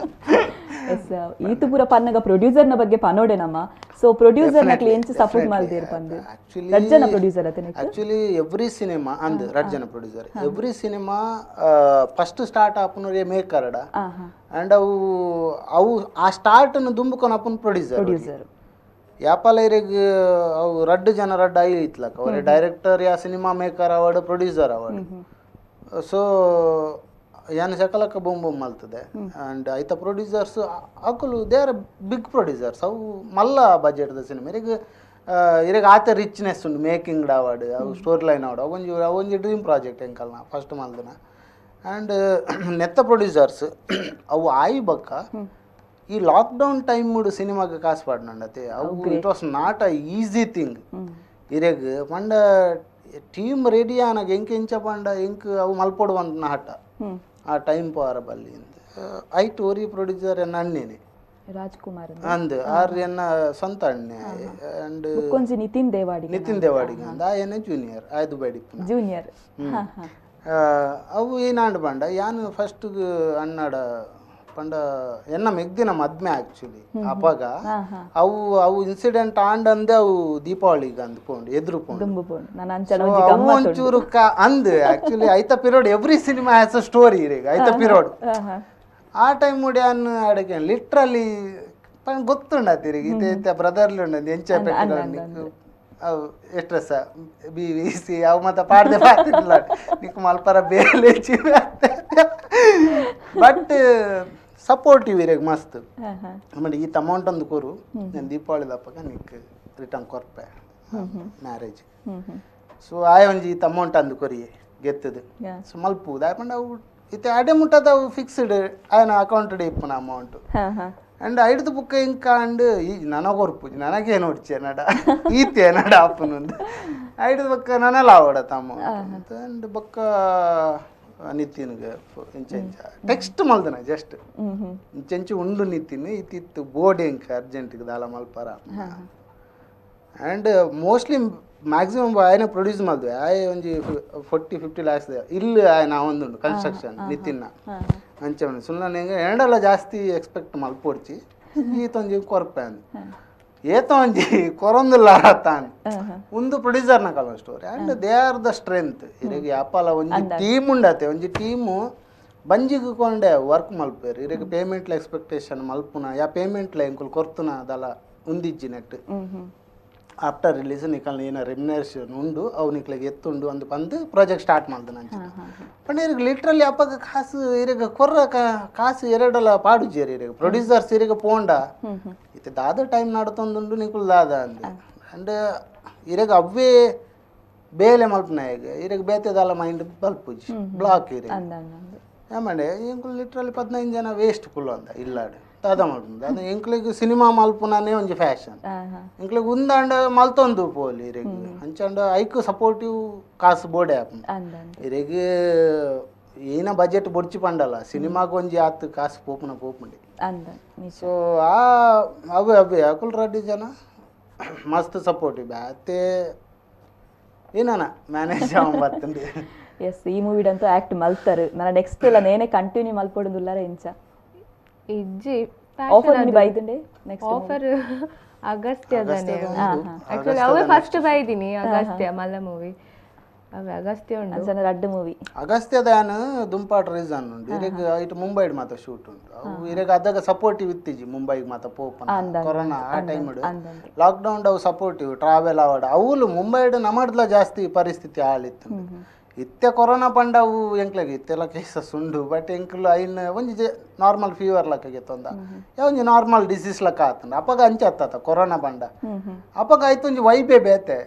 ಎಸ್ ಈತು ಪೂರ ಪನ್ನಗ ಪ್ರೊಡ್ಯೂಸರ್ ನ ಬಗ್ಗೆ ಪನೋಡೆ ನಮ್ಮ ಸೊ ಪ್ರೊಡ್ಯೂಸರ್ ನಕ್ಲೆ ಎಂಚ ಸಪೋರ್ಟ್ ಮಲ್ದೇರ್ ಪಂದ್ ಆಕ್ಚುಲಿ ರಡ್ಡ್ ಜನ ಪ್ರೊಡ್ಯೂಸರ್ ಅತನೆ actually every cinema ಅಂದ್ ರಡ್ಡ್ ಜನ producer every cinema first start ಆಪುನರೇ ಮೇಕರ್ಡ and ಅವು ಅವು ಆ ಸ್ಟಾರ್ಟ್ ಅನ್ನು ದುಂಬುಕೊನ ಅಪ್ಪನ ಪ್ರೊಡ್ಯೂಸರ್ ಪ್ರೊಡ್ಯೂಸರ್ ಯಾಪಲ ಇರೆಗ್ ಅವು ರಡ್ಡ್ ಜನ ರಡ್ಡ್ I ಇತ್ಲಕ ಅವರೇ ಡೈರೆಕ್ಟರ್ ಯಾ cinema maker award producer award ಸೊ ಯಾನ್ ಶಕಲಕ ಬೊಂಬ್ ಬೊಂಬ್ ಮಲ್ತದೆ ಆ್ಯಂಡ್ ಐತ ಪ್ರೊಡ್ಯೂಸರ್ಸ್ ಅಕುಲು they are big producers ಅವು ಮಲ್ಲ ಬಜೆಟ್ದ ಸಿನಿಮಾ ಇರೆಗ್ ಇರೆಗ್ ಆತ ರಿಚ್ನೆಸ್ ಉಂಡು ಮೇಕಿಂಗ್ ಅವಾರ್ಡ್ ಅವು ಸ್ಟೋರಿ ಲೈನ್ ಅವಾರ್ಡ್ ಅವೊಂಜಿ ಅವೊಂಜಿ ಡ್ರೀಮ್ ಪ್ರಾಜೆಕ್ಟ್ ಎಂಕಲ್ನ ಫಸ್ಟ್ ಮಲ್ದನ ಆ್ಯಂಡ್ ನೆತ್ತ ಪ್ರೊಡ್ಯೂಸರ್ಸ್ ಅವು ಆಯಿ ಬಕ್ಕ ಈ ಲಾಕ್ಡೌನ್ ಟೈಮ್ ಸಿನಿಮಾಗೆ ಕಾಸು ಪಾಡ್ನಂಡತೆ ಅವು it was not a easy thing ಇರೆಗ್ ಪಂಡ ಟೀಮ್ ರೆಡಿ ಆನಗ ಎಂಕ್ ಎಂಚ ಪಂಡ ಎಂಕ್ ಅವು ಮಲ್ಪೊಡು ಪಂಡ ಹಠ ಆ ಟೈಮ್ ಪವರ್ ಬಲ್ಲಿ ಐಟ್ ಒರಿ ಪ್ರೊಡ್ಯೂಸರ್ ಎನ್ನ ಅಣ್ಣೇನೆ ರಾಜ್ಕುಮಾರ್ ಅಂದ್ ಆರ್ ಎನ್ನ ಸ್ವಂತ ಅಣ್ಣೆ ಆ್ಯಂಡ್ ಬುಕ್ಕೊಂಜಿ ನಿತಿನ್ ದೇವಾಡಿ ನಿತಿನ್ ದೇವಾಡಿಗ ಅಂದ ಆಯನೆ ಜೂನಿಯರ್ ಆಯ್ ದುಬೈ ಇಪ್ಪುನ ಜೂನಿಯರ್ ಅವು ಏನಾಂಡ್ ಪಂಡ ಯಾನ್ ಫಸ್ಟ್ ಅಣ್ಣಡ ಪಂಡ ಎನ್ನ ಮೆಗ್ದಿನ ಮದ್ಮೆ ಆಕ್ಚುಲಿ ಅಪಗ ಅವು ಅವು ಇನ್ಸಿಡೆಂಟ್ ಆಂಡ್ ಅಂದೆ ಅವು ದೀಪಾವಳಿಗೆ ಅಂದ್ ಪೋಂಡು ಎದುರು ಪೋಂಡು ದುಂಬು ಪೋಂಡು ನಾನು ಅಂಚನ So, ಒಂಜಿ ಅವು ಗಮ್ಮತ್ ಒಂಚೂರು ಅಂದ್ ಆಕ್ಚುಲಿ ಐತ period every cinema has a story ಇರೆಗ್ ಐತ ಪಿರಿಯಡ್ ಆ ಟೈಮ್ ಅನ್ ಅಡಗೆ ಲಿಟ್ರಲಿ ಗೊತ್ತುಂಡ ತಿರುಗಿ ಇತ್ತೆ ಇತ್ತೆ ಬ್ರದರ್ಲಿ ಉಂಡು ಎಂಚ ಪೆಟ್ಟು ಅವು ಎಷ್ಟ್ರಸ B V C ಅವು ಮತ್ತೆ ಪಾಡ್ದೆ ಪಾಡ್ತಿಲ್ಲ ನಿಕ್ ಮಲ್ಪರ ಬೇಲೆ ಬಟ್ ಸಪೋರ್ಟಿವ್ ಇರೆಗ್ ಮಸ್ತ್ ಆಮೇಲೆ ಈ ಅಮೌಂಟ್ ಒಂದು ಕೊರು ನಾನು ದೀಪಾವಳಿ ದಪ್ಪಗ ನಿಕ್ ರಿಟರ್ನ್ ಕೊರ್ಪೆ ಮ್ಯಾರೇಜ್ ಸೊ ಆಯ ಒಂಜಿ ಈತ ಅಮೌಂಟ್ ಅಂದು ಕೊರಿಯೆ ಗೆತ್ತದು ಸೊ ಮಲ್ಪು ದಾಯಪಂಡ ಅವು ಇತ್ತೆ ಅಡೆ ಮುಟ್ಟದ ಅವು ಫಿಕ್ಸ್ಡ್ ಆಯನ ಅಕೌಂಟ್ ಇಪ್ಪುನ ಅಮೌಂಟ್ ಅಂಡ್ ಐಡ್ದು ಬುಕ್ಕ ಇಂಕ ಅಂಡ್ ಈ ನನಗೊರ್ಪುಜಿ ನನಗೇನು ಹೊಡ್ಚೆ ನಡ ಈತೆ ನಡ ಅಪ್ಪನೊಂದು ಐಡ್ದು ಬೊಕ್ಕ ನನಲ ಆವಡ ತಮ್ಮ ಅಂಡ್ ಬೊಕ್ಕ ನಿತಿನ್ಗೆ ಇಂಚ ಇಂಚ ಟೆಕ್ಸ್ಟ್ ಮಲ್ದನ ಜಸ್ಟ್ ಇಂಚ ಉಂಡು ನಿತಿನ್ ಇತ್ತಿತ್ತು ಬೋರ್ಡ್ ಎಂಕ ಅರ್ಜೆಂಟ್ಗೆ ದಾಲ ಮಲ್ಪರ and mostly maximum ಆಯನ ಪ್ರೊಡ್ಯೂಸ್ ಮಲ್ದ್ವೆ ಆಯೆ ಒಂಜಿ 40-50 ಲ್ಯಾಕ್ಸ್ ಇಲ್ಲಿ ಆಯನ ಒಂದುಂಡು ಕನ್ಸ್ಟ್ರಕ್ಷನ್ ನಿತಿನ್ನ ಅಂಚ ಸುಮ್ಮನೆ ಎಂಡಲ ಜಾಸ್ತಿ ಎಕ್ಸ್ಪೆಕ್ಟ್ ಮಲ್ಪೊಡ್ಚಿ ಈತೊಂಜಿ ಕೊರ್ಪೆ ಅಂದ್ ಏತ ಒಂಜಿ ಕೊರೊಂದುಲ್ಲ ತಾನ್ ಒಂದು ಪ್ರೊಡ್ಯೂಸರ್ನ ಕಲ story and they are the strength ಇರೆಗ್ ಯಾಪಾಲ ಒಂಜಿ ಟೀಮ್ ಉಂಡತೆ ಒಂಜಿ ಟೀಮು ಬಂಜಿಗ್ ಕೊಂಡೆ ವರ್ಕ್ ಮಲ್ಪೇರು ಇರೆಗ್ ಪೇಮೆಂಟ್ಲ ಎಕ್ಸ್ಪೆಕ್ಟೇಷನ್ ಮಲ್ಪುನ ಯಾ ಪೇಮೆಂಟ್ಲ ಎಂಕುಲು ಕೊರ್ತುನ ಅದಲ ಉಂದಿಜ್ಜಿ net after release ನಿಕಲ್ನ ಏನ ರೆಮ್ಯುನರೇಷನ್ ಉಂಡು ಅವು ನಿಕ್ಲೆಗ್ ಎತ್ತುಂಡು ಅಂದ್ ಪಂದ್ ಪ್ರಾಜೆಕ್ಟ್ ಸ್ಟಾರ್ಟ್ ಮಲ್ದನ ಅಂಚ ಪಂಡ ಇರೆಗ್ ಲಿಟ್ರಲಿ ಅಪ್ಪಗ ಕಾಸು ಇರೆಗ್ ಕೊರ್ರ ಕಾಸು ಎರಡಲ ಪಾಡುಜೇರು ಇರೆಗ್ ಪ್ರೊಡ್ಯೂಸರ್ಸ್ ಇರೆಗ್ ಪೋಂಡ ಇತ್ತೆ ದಾದ ಟೈಮ್ ನಡತೊಂದುಂಡು ನಿಕುಲು ದಾದ ಅಂದ್ ಅಂಡ್ ಇರೆಗ್ ಅವ್ವೇ ಬೇಲೆ ಮಲ್ಪುನ ಈಗ ಇರೆಗ್ ಬೇತೆ ದಾಲ ಮೈಂಡ್ ಬಲ್ಪುಜಿ ಬ್ಲಾಕ್ ಇರೆಗ್ ಏಮಂಡೆ ಎಂಕುಲು ಲಿಟ್ರಲಿ 15 ಜನ ವೇಸ್ಟ್ ಕುಲ್ಲು ಅಂದ ಇಲ್ಲಾಡ್ ದಾದ ಮಲ್ಪುನ ದಾದ ಎಂಕ್ಲೆಗ್ ಸಿನಿಮಾ ಮಲ್ಪುನನೇ ಒಂಜಿ ಫ್ಯಾಷನ್ ಎಂಕ್ಲೆಗ್ ಉಂದಾಂಡ ಮಲ್ತೊಂದು ಪೋಲಿ ಇರೆಗ್ ಅಂಚಾಂಡ ಐಕ್ ಸಪೋರ್ಟಿವ್ ಕಾಸು ಬೋಡೆ ಆಪುಂಡು ಇರೆಗ್ ಏನ ಬಜೆಟ್ ಬೊಡ್ಚಿ ಪಂಡಲ ಸಿನಿಮಾಗ್ ಒಂಜಿ ಆತ್ ಕಾಸು ಪೋಪುನ ಪೋಪುಂಡೆ ಸೊ ಆ ಅವೇ ಅವೇ ಅಕುಲ್ ರಡ್ಡಿ ಜನ ಮಸ್ತ್ ಸಪೋರ್ಟಿವ್ ಬ್ಯಾತೆ ಏನಾನ ಮ್ಯಾನೇಜ್ ಬತ್ತುಂಡು ಎಸ್ ಈ ಮೂವಿಡಂತೂ ಆಕ್ಟ್ ಮಲ್ತಾರೆ ನನ್ನ ನೆಕ್ಸ್ಟ್ ಎಲ್ಲ ನೇನೆ ಕಂಟಿನ್ಯೂ ಮಲ್ಪೊಡುಂದುಲ್ಲಾರ ಇಂಚ ಇಜ್ಜಿ ಆಫರ್ ಮಿನಿ ಬೈದುಂಡೆ ನೆಕ್ಸ್ಟ್ ಆಫರ್ ಅಗಸ್ತ್ಯದನೆ ಆಕ್ಚುಲಿ ಅವೇ ಫಸ್ಟ್ ಬೈದಿನಿ ಅಗಸ್ತ್ಯ ಮಲ್ಲ ಮೂವಿ ಅವೇ ಅಗಸ್ತ್ಯ ಉಂಡು ಅಂಚನ ರಡ್ಡ್ ಮೂವಿ ಅಗಸ್ತ್ಯದಾನ ದುಂಪಾಟ್ ರೀಸನ್ ಉಂಡು ಇರೆಗ್ ಐಟ್ ಮುಂಬೈಡ್ ಮಾತ ಶೂಟ್ ಉಂಡು ಅವು ಇರೆಗ್ ಅದಾಗ ಸಪೋರ್ಟಿವ್ ಇತ್ತಿಜಿ ಮುಂಬೈಗ್ ಮಾತ ಪೋಪನ ಕೊರೋನಾ ಆ ಟೈಮ್ ಲಾಕ್ ಡೌನ್ ಅವು ಸಪೋರ್ಟಿವ್ ಟ್ರಾವೆಲ್ ಆವಡ ಅವುಲು ಮುಂಬೈಡ್ ನಮಡ್ಲ ಜಾಸ್ತಿ ಪರಿಸ್ಥಿತಿ ಹಾಳಿತ್ತು ಇತ್ತೆ ಕೊರೋನಾ ಪಂಡ ಅವು ಎಂಕ್ಲೆಗ್ ಇತ್ತೆಲ್ಲ ಕೇಸಸ್ ಉಂಡು ಬಟ್ ಎಂಕ್ಲು ಐನ್ ಒಂಜಿ ನಾರ್ಮಲ್ ಫೀವರ್ ಲಕ್ಕಗೆ ತೊಂದ ಒಂಜಿ ನಾರ್ಮಲ್ ಡಿಸೀಸ್ ಲಕ್ಕ ಆತಂಡ ಅಪಗ ಅಂಚ ಅತ್ತ ಕೊರೋನಾ ಪಂಡ ಅಪಗ ಆಯ್ತು ಒಂಜಿ ವೈಪೇ ಬೇತೆ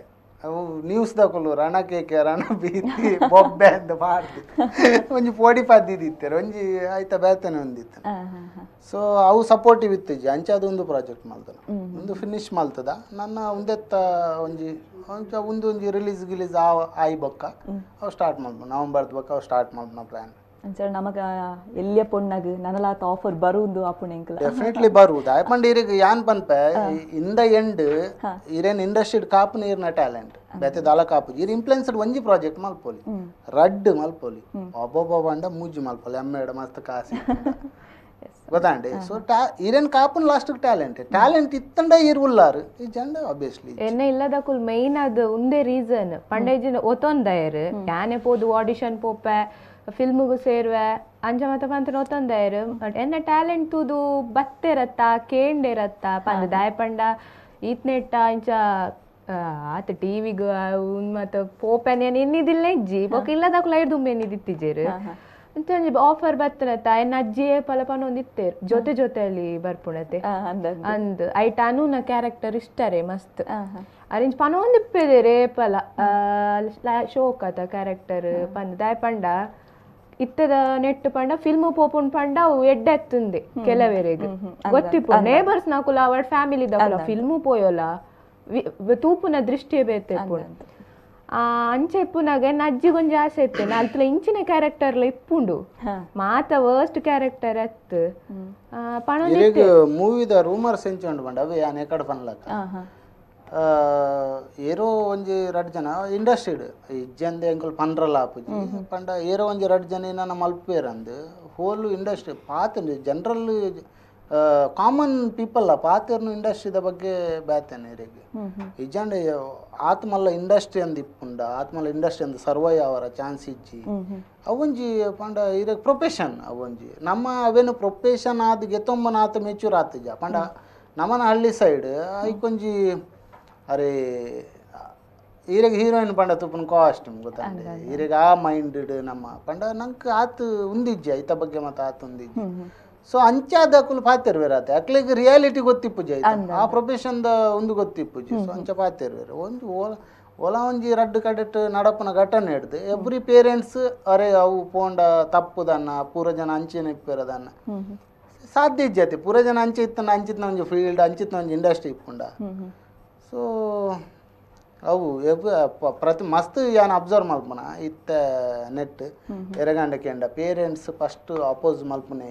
ಅವು ನ್ಯೂಸ್ ದಕುಲು ರಣ ಕೇಕೆ ರಣ ಬೀತಿ ಬೊಬ್ಬೆ ಅಂದ್ ಪಾಡ್ದು ಒಂಜಿ ಪೋಡಿ ಪದ್ದಿದಿತ್ತೆರ್ ಒಂಜಿ ಆಯ್ತ ಬೇತನೆ ಒಂದಿತ್ತು ಸೊ ಅವು ಸಪೋರ್ಟಿವ್ ಇತ್ತಿಜಿ ಅಂಚ ಅದೊಂದು ಪ್ರಾಜೆಕ್ಟ್ ಮಲ್ತನ ಒಂದು ಫಿನಿಶ್ ಮಲ್ತದ ನನ್ನ ಒಂದೆತ್ತ ಒಂಜಿ ಒಂಚ ಒಂದು ಒಂಜಿ ರಿಲೀಸ್ ಗಿಲೀಸ್ ಆಯಿ ಬೊಕ್ಕ ಅವು ಸ್ಟಾರ್ಟ್ ಮಲ್ಪು ನವಂಬರ್ದ ಬೊಕ್ಕ ಅವು ಸ್ಟಾರ್ಟ್ ಮಲ್ಪುನ ಪ್ಲಾನ್. ಅಂಚ ನಮಗ ಎಲ್ಲಿಯ ಪೊಣ್ಣಗ್ ನನಲಾತ ಆಫರ್ ಬರುಂದು ಆಪುಣ ಎಂಕಲ. ಡೆಫಿನೆಟ್ಲಿ ಬರುವುದು. ಪಂಡ ಇರೆಗ್ ಯಾನ್ ಪನ್ಪೆ, in the end ಇರೇನ್ industry Kapu ನೀರ್ನ ಟ್ಯಾಲೆಂಟ್ ಬೇತೆ ದಾಲ ಕಾಪು. ಇರ್ ಇನ್ಫ್ಲುಯೆನ್ಸ್ಡ್ ಒಂಜಿ ಪ್ರಾಜೆಕ್ಟ್ ಮಲ್ಪೊಲಿ, ರಡ್ಡ್ ಮಲ್ಪೊಲಿ, ಒಬ್ಬೊಬ್ಬ ಪಂಡ ಮೂಜಿ ಮಲ್ಪೊಲಿ, ಅಮ್ಮೇಡ ಮಸ್ತ್ ಕಾಸು ಗೊತ್ತಾಂಡಿ. ಸೊ ಇರೇನ್ ಕಾಪುನ್ last talent, talent ಇತ್ತಂಡ ಇರ್ ಉಲ್ಲಾರು ಈ ಜಂಡ ಆಬ್ವಿಯಸ್ಲಿ. ಎನ್ನ ಇಲ್ಲದಕುಲ್ ಮೈನ್ ಅದು ಉಂದೇ ರೀಸನ್ ಪಂಡೇಜಿನ ಒತ್ತೊಂದಾಯರು ಯಾನೆ ಪೋದು ಆಡಿಷನ್ ಪೋಪೆ ಫಿಲ್ಮ್ಗು ಸೇರುವೆ ಅಂಚ ಮತ ಪಂತ ಒತ್ತೊಂದಾಯರು. ಎನ್ನ ಟ್ಯಾಲೆಂಟ್ ತೂದು ಬತ್ತೆರತ್ತ ಕೇಂಡೆರತ್ತ ಪಂದ ದಾಯ ಪಂಡ ಈತ್ನೆಟ್ಟ ಇಂಚ ಆತ ಟಿವಿಗ್ ಮತ್ತ ಪೋಪೆನೆ ಎನ್ನಿದಿಲ್ಲ ಇಜ್ಜಿ ಬೊಕ ಇಲ್ಲದಕುಲ್ ಐರ್ ದುಂಬೆ ಎನ್ನಿದಿತ್ತಿಜೇರು ಅಂತ ಒಂಜಿ ಆಫರ್ ಬತ್ತನತ್ತ. ಎನ್ನ ಅಜ್ಜಿಯೇ ಪಲ ಪನೊಂದು ಇತ್ತೇರು ಜೊತೆ ಜೊತೆಯಲ್ಲಿ ಬರ್ಪುಣತೆ ಅಂದ್ ಐಟ್ ಅನುನ ಕ್ಯಾರೆಕ್ಟರ್ ಇಷ್ಟರೇ ಮಸ್ತ್ ಅರೇಂಜ್ ಪನೊಂದು ಇಪ್ಪೆದೆ ಪಲ ಶೋಕ್ ಆತ ಕ್ಯಾರೆಕ್ಟರ್ ಪಂದ್ ದಾಯ ಪಂಡ ಇತ್ತದ ನೆಟ್ ಪಂಡ ಫಿಲ್ಮ್ ಪೋಪುನ್ ಪಂಡ ಅವು ಎಡ್ಡೆ ಎತ್ತುಂದೆ ಕೆಲವೆರೆಗ್ ಗೊತ್ತಿಪ್ಪು ನೇಬರ್ಸ್ ನಾಕುಲ ಅವರ್ ಫ್ಯಾಮಿಲಿ ದಕುಲ ಫಿಲ್ಮ್ ಪೋಯೋಲ ತೂಪುನ ದೃಷ್ಟಿಯೇ ಬೇತೆ ಇಪ್ಪುಂಡು. ಅಂಚ ಇಪ್ಪುನಾಗ ಎನ್ನ ಅಜ್ಜಿಗೊಂಜಿ ಆಸೆ ಇತ್ತು ಅಲ್ತಲ ಇಂಚಿನ ಕ್ಯಾರೆಕ್ಟರ್ಲ ಇಪ್ಪುಂಡು ಮಾತ ವರ್ಸ್ಟ್ ಕ್ಯಾರೆಕ್ಟರ್ ಅತ್ತು ಪಣೊಂದು. ಮೂವಿದ ರೂಮರ್ಸ್ ಎಂಚ ಉಂಡು ಪಂಡ ಅವೇ ಯಾನ್ ಎಕಡೆ ಪನ್ಲಕ್ಕ ಏರೋ ಒಂಜಿ ರಡ್ಡ್ ಜನ ಇಂಡಸ್ಟ್ರಿಡ್ ಇಜ್ಜಂದೆ ಎಂಕುಲು ಪನ್ರಲ ಆಪುಜಿ ಪಂಡ ಏರೋ ಒಂಜಿ ರಡ್ಡ್ ಜನ ಏನಾನ ಮಲ್ಪೇರಂದು ಹೋಲ್ ಇಂಡಸ್ಟ್ರಿ ಪಾತಂದು general common people ಪಾತೆರ್ನು ಇಂಡಸ್ಟ್ರಿದ ಬಗ್ಗೆ ಬ್ಯಾತೇನೆ ಇರೆಗ್ ಇಜ್ಜಂಡೆ ಆತ್ಮಲ್ಲ ಇಂಡಸ್ಟ್ರಿ ಅಂದ್ ಇಪ್ಪುಂಡ ಆತ್ಮಲ್ಲ ಇಂಡಸ್ಟ್ರಿ ಅಂದ್ ಸರ್ವೈವ್ ಅವರ ಚಾನ್ಸ್ ಇಜ್ಜಿ. ಅವೊಂಜಿ ಪಂಡ ಇರೆಗ್ ಪ್ರೊಫೆಷನ್ ಅವೊಂಜಿ ನಮ್ಮ ಅವೇನು ಪ್ರೊಫೆಷನ್ ಆದ್ ಗೆತೊಂಬನ ಆತ ಮೆಚೂರ್ ಆತಿಜ ಪಂಡ ನಮ್ಮನ ಹಳ್ಳಿ ಸೈಡ್ ಐಕೊಂಜಿ ಅರೆ ಈರೆಗ್ ಹೀರೋಯಿನ್ ಪಂಡ ತುಪ್ಪನ ಕಾಸ್ಟ್ಯೂಮ್ ಗೊತ್ತಂಡೆ ಈರೆಗ್ ಆ ಮೈಂಡೆಡ್ ನಮ್ಮ ಪಂಡ ನಂಗೆ ಆತು ಉಂದಿಜ್ಜಿ ಐತ ಬಗ್ಗೆ ಮತ್ತೆ ಆತು ಉಂದಿಜ್ಜಿ. ಸೊ ಅಂಚಾದ ಅಕುಲು ಪಾತೆರ್ವೇರಾತೆ ಅಕ್ಲೆಗ್ ರಿಯಾಲಿಟಿ ಗೊತ್ತಿಪ್ಪುಜಿ ಐತ ಆ ಪ್ರೊಫೆಷನ್ the ಒಂದು ಗೊತ್ತಿಪ್ಪುಜಿ. ಸೊ ಅಂಚ ಪಾತೆರ್ವೇರು ಒಂಜಿ ಓಲ ಒಂಜಿ ರಡ್ಡು ಕಡೆಟ್ ನಡಪುನ ಘಟನೆ ಹಿಡ್ದು ಎವ್ರಿ ಪೇರೆಂಟ್ಸ್ ಅರೆ ಅವು ಪೋಂಡ ತಪ್ಪುದನ್ನ ಪೂರ ಜನ ಅಂಚಿನ ಇಪ್ಪೇರದನ್ನ ಸಾಧ್ಯ ಇಜ್ಜಾತೆ ಪೂರ ಜನ ಅಂಚೆ ಇತ್ತನ ಅಂಚಿತ್ನ ಒಂಜಿ ಫೀಲ್ಡ್ ಅಂಚಿತ್ನ ಒಂಜಿ ಇಂಡಸ್ಟ್ರಿ ಇಪ್ಪುಂಡ. ಸೊ ಅವು ಪ್ರತಿ ಮಸ್ತ್ ಯಾನ್ ಅಬ್ಸರ್ವ್ ಮಲ್ಪುನ ಇತ್ತ ನೆಟ್ ಎರಗಂಡ ಕೆಂಡ parents first oppose ಮಲ್ಪುನ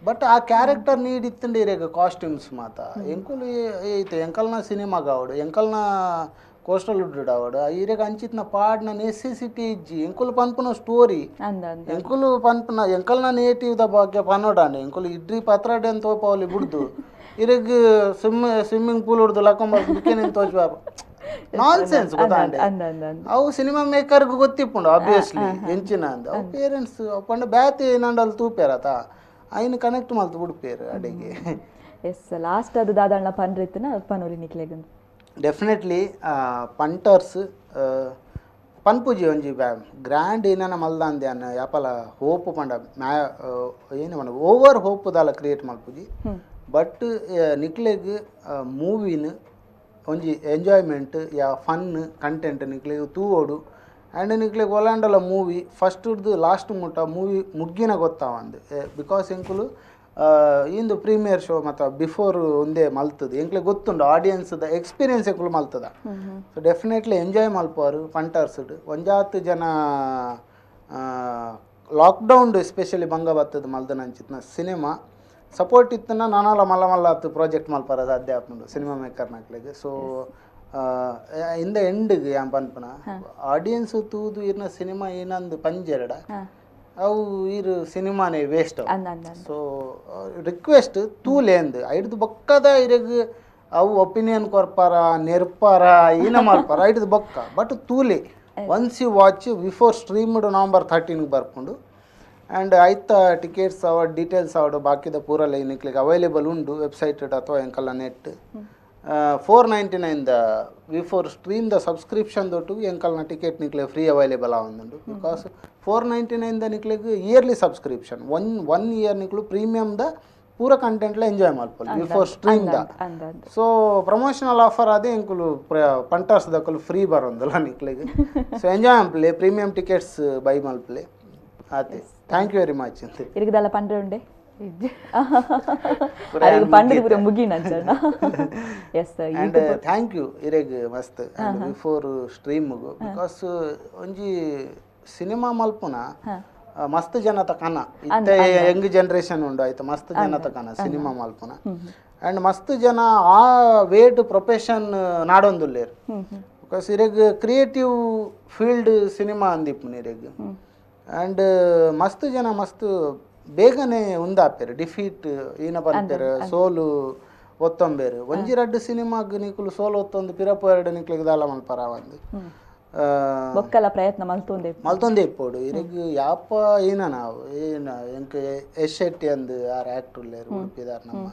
but ಆ ಕ್ಯಾರೆಕ್ಟರ್ ನೀಡ್ ಇತ್ತಂಡೆ ಇರೇಗ ಕಾಸ್ಟ್ಯೂಮ್ಸ್ ಮಾತ ಎಂಕುಲು ಐತೆ ಎಂಕಲ್ನ ಸಿನಿಮಾ ಗಾವಡು ಎಂಕಲ್ನ ಕೋಸ್ಟಲ್ ವುಡ್ ಆವಡು ಇರೇಗ ಅಂಚಿತ್ನ ಪಾಡ್ನ ನೆಸೆಸಿಟಿ ಇಜ್ಜಿ ಎಂಕುಲು ಪನ್ಪುನ ಸ್ಟೋರಿ ಎಂಕುಲು ಪನ್ಪುನ ಎಂಕಲ್ನ ನೇಟಿವ್ the ಬಗ್ಗೆ ಪನ್ನೋಡಾಂಡೆ ಎಂಕುಲು ಇಡ್ರಿ ಪತ್ರಡೆ ಅಂತ ತೋಪವಲಿ ಬುಡ್ದು ಇರೆಗ್ ಸ್ವಿಮ್ಮಿಂಗ್ ಪೂಲ್ ಹುಡ್ದು ಲಕೊಂಬ ಬಿಕಿನಿ ತೋಚ್ಬಾಪ ನಾನ್ ಸೆನ್ಸ್ ಗೊತ್ತಾಂಡೆ. ಅವು ಸಿನಿಮಾ ಮೇಕರ್ಗೆ ಗೊತ್ತಿಪ್ಪುಂಡು ಆಬ್ವಿಯಸ್ಲಿ ಎಂಚಿನ ಅಂದ್ ಅವು ಪೇರೆಂಟ್ಸ್ ಪಂಡ ಬ್ಯಾತಿ ಏನಂಡಲ್ಲಿ ತೂಪೇರತ ಐನು ಕನೆಕ್ಟ್ ಮಲ್ತು ಬಿಡ್ಪೇರು ಅಡಿಗೆ. ಎಸ್ ಲಾಸ್ಟ್ ಅದು ದಾದಣ್ಣ ಪನ್ರಿತ್ತನ ಪನೋಲಿ ನಿಕ್ಲೆಗ್. ಡೆಫಿನೆಟ್ಲಿ ಪಂಟರ್ಸ್ ಪನ್ಪುಜಿ ಒಂಜಿ ಗ್ರ್ಯಾಂಡ್ ಏನಾನ ಮಲ್ದಾಂದೆ ಅನ್ನ ಯಾಪಲ ಹೋಪ್ ಪಂಡ ಮ್ಯಾ ಏನು ಪಂಡ ಓವರ್ ಹೋಪ್ ದಾಲ ಕ್ರಿಯೇಟ್ ಮಲ್ಪುಜಿ. ಬಟ್ ನಿಕ್ಲೆಗ್ ಮೂವಿನ ಒಂಜಿ ಎಂಜಾಯ್ಮೆಂಟ್ ಯಾ ಫನ್ ಕಂಟೆಂಟ್ ನಿಕ್ಲೆಗ್ ತೂವೋಡು ಆ್ಯಂಡ್ ನಿಕ್ಲೆಗ್ ಒಲಾಂಡಲ ಮೂವಿ ಫಸ್ಟ್ದು ಲಾಸ್ಟ್ ಮುಟ್ಟ ಮೂವಿ ಮುಗ್ಗಿನ ಗೊತ್ತಾವಂದು. Because ಎಂಕುಲು ಇಂದು ಪ್ರೀಮಿಯರ್ ಶೋ ಮತ್ತು ಬಿಫೋರ್ ಒಂದೇ ಮಲ್ತದ ಎಂಕ್ಲೆ ಗೊತ್ತುಂಡು ಆಡಿಯನ್ಸ್ದ ಎಕ್ಸ್ಪೀರಿಯನ್ಸ್ ಎಂಕುಲು ಮಲ್ತದ. So definitely enjoy ಮಲ್ಪವರು ಪಂಟರ್ಸ್ಡ್ ಒಂಜಾತ್ ಜನ ಲಾಕ್ಡೌನ್ ಎಸ್ಪೆಷಲಿ ಬಂಗ ಬತ್ತದ ಮಲ್ದನ ಅಂಚಿತ್ನ ಸಿನಿಮಾ ಸಪೋರ್ಟ್ ಇತ್ತನ ನಾನಾಲ ಮಲ್ಲ ಮಲ್ಲ ಆತು ಪ್ರಾಜೆಕ್ಟ್ ಮಲ್ಪರ ಸಾಧ್ಯ ಆಪುಂಡು ಸಿನಿಮಾ ಮೇಕರ್ ನಕ್ಲೆಗ್. So in the ಎಂಡ್ಗ್ ಯಾನ್ ಪನ್ಪುನ ಆಡಿಯನ್ಸ್ ತೂದು ಇರ್ನ ಸಿನಿಮಾ ಏನಂದು ಪಂಜೆರಡ ಅವು ಇರು ಸಿನಿಮಾನೇ waste. So request ತೂಲೇಂದು ಐಡ್ದು ಬೊಕ್ಕದ ಇರೆಗ್ ಅವು ಒಪಿನಿಯನ್ ಕೊರ್ಪಾರ ನೆರ್ಪಾರ ಏನ ಮಲ್ಪಾರ ಐಡ್ದು ಬೊಕ್ಕ ಬಟ್ ತೂಲೆ once you watch before streamed November 13 ಬರ್ಪುಂಡು. ಆ್ಯಂಡ್ ಐತ ಟಿಕೆಟ್ಸ್ ಅವ ಡೀಟೇಲ್ಸ್ ಅವಡು ಬಾಕಿದ ಪೂರ ನಿಕ್ಲೆಗ್ ಅವೈಲೇಬಲ್ ಉಂಡು ವೆಬ್ಸೈಟ್ ಅಥವಾ ಎಂಕಲ್ಲ net 499 the before stream the subscription ದೊಟ್ಟು ಎಂಕಲ್ನ ticket ನಿಕ್ಲೆ free available ಆವೊಂದುಂಡು. Because 499 the ನಿಕ್ಲೆಗ್ yearly subscription one year ನಿಕ್ಲು premium the ಪೂರ ಕಂಟೆಂಟ್ಲ ಎಂಜಾಯ್ ಮಲ್ಪೊಲಿ before stream the. So promotional offer ಅದೇ ಎಂಕುಲು ಪಂಟರ್ಸ್ ದಕುಲು ಫ್ರೀ ಬರೋಂದಲ್ಲ ನಿಕ್ಲೆಗ್. ಸೊ ಎಂಜಾಯ್ ಮಲ್ಪಲೆ premium tickets by ಮಲ್ಪಲೆ ಆತೆ. Thank you very much ಅಂತ. ಇರಿಗದಲ್ಲ ಪಂಡ್ರೆ ಉಂಡೆ ಅರೆಗ್ ಪಂಡದ ಪೂರ ಮುಗಿನ S. And thank you ಇರೆಗ್ ಮಸ್ತ್ and before stream because ಒಂಜಿ ಸಿನಿಮಾ ಮಲ್ಪುನ ಮಸ್ತ್ ಜನತ ಕನ ಇತ್ತೆ ಯಂಗ್ ಜನರೇಷನ್ ಉಂಡು ಆಯ್ತು, ಮಸ್ತ್ ಜನತ ಕನ ಸಿನಿಮಾ ಮಲ್ಪುನ. ಅಂಡ್ ಮಸ್ತ್ ಜನ ಆ ವೇಟ್ ಪ್ರೊಫೆಷನ್ ನಾಡೊಂದುಲ್ಲೇರ್. Because ಇರೆಗ್ ಕ್ರಿಯೇಟಿವ್ ಫೀಲ್ಡ್ ಸಿನಿಮಾ ಅಂದಿಪ್ಪುನ ಇರೆಗ್. ಅಂಡ್ ಮಸ್ತ್ ಜನ ಮಸ್ತ್ ಬೇಗನೆ ಉಂದಾಪೆರ್, ಡಿಫೀಟ್ ಈನ ಪನ್ಪೆರ್, ಸೋಲು ಒತ್ತೊಂಬೇರು. ಒಂಜಿ ರಡ್ಡ್ ಸಿನಿಮಾಗ್ ನಿಕುಲು ಸೋಲು ಒತ್ತೊಂದು ಪಿರಪು ಎರಡು ನಿಕ್ಲೆಗ್ ದಾಲ ಮಲ್ಪರ ಒಂದು ಬೊಕ್ಕಲ ಪ್ರಯತ್ನ ಮಲ್ತೊಂದೆ ಮಲ್ತೊಂದೇ ಇಪ್ಪೊಡು. ಇರೆಗ್ ಯಾಪ ಈನ ನಾವು ಏನ ಎಂಕ್ ಯಶ್ ಶೆಟ್ಟಿ ಅಂದ್ ಆರ್ ಆಕ್ಟ್ ಉಲ್ಲೇರ್ ಉಡುಪಿದಾರ್ ನಮ್ಮ,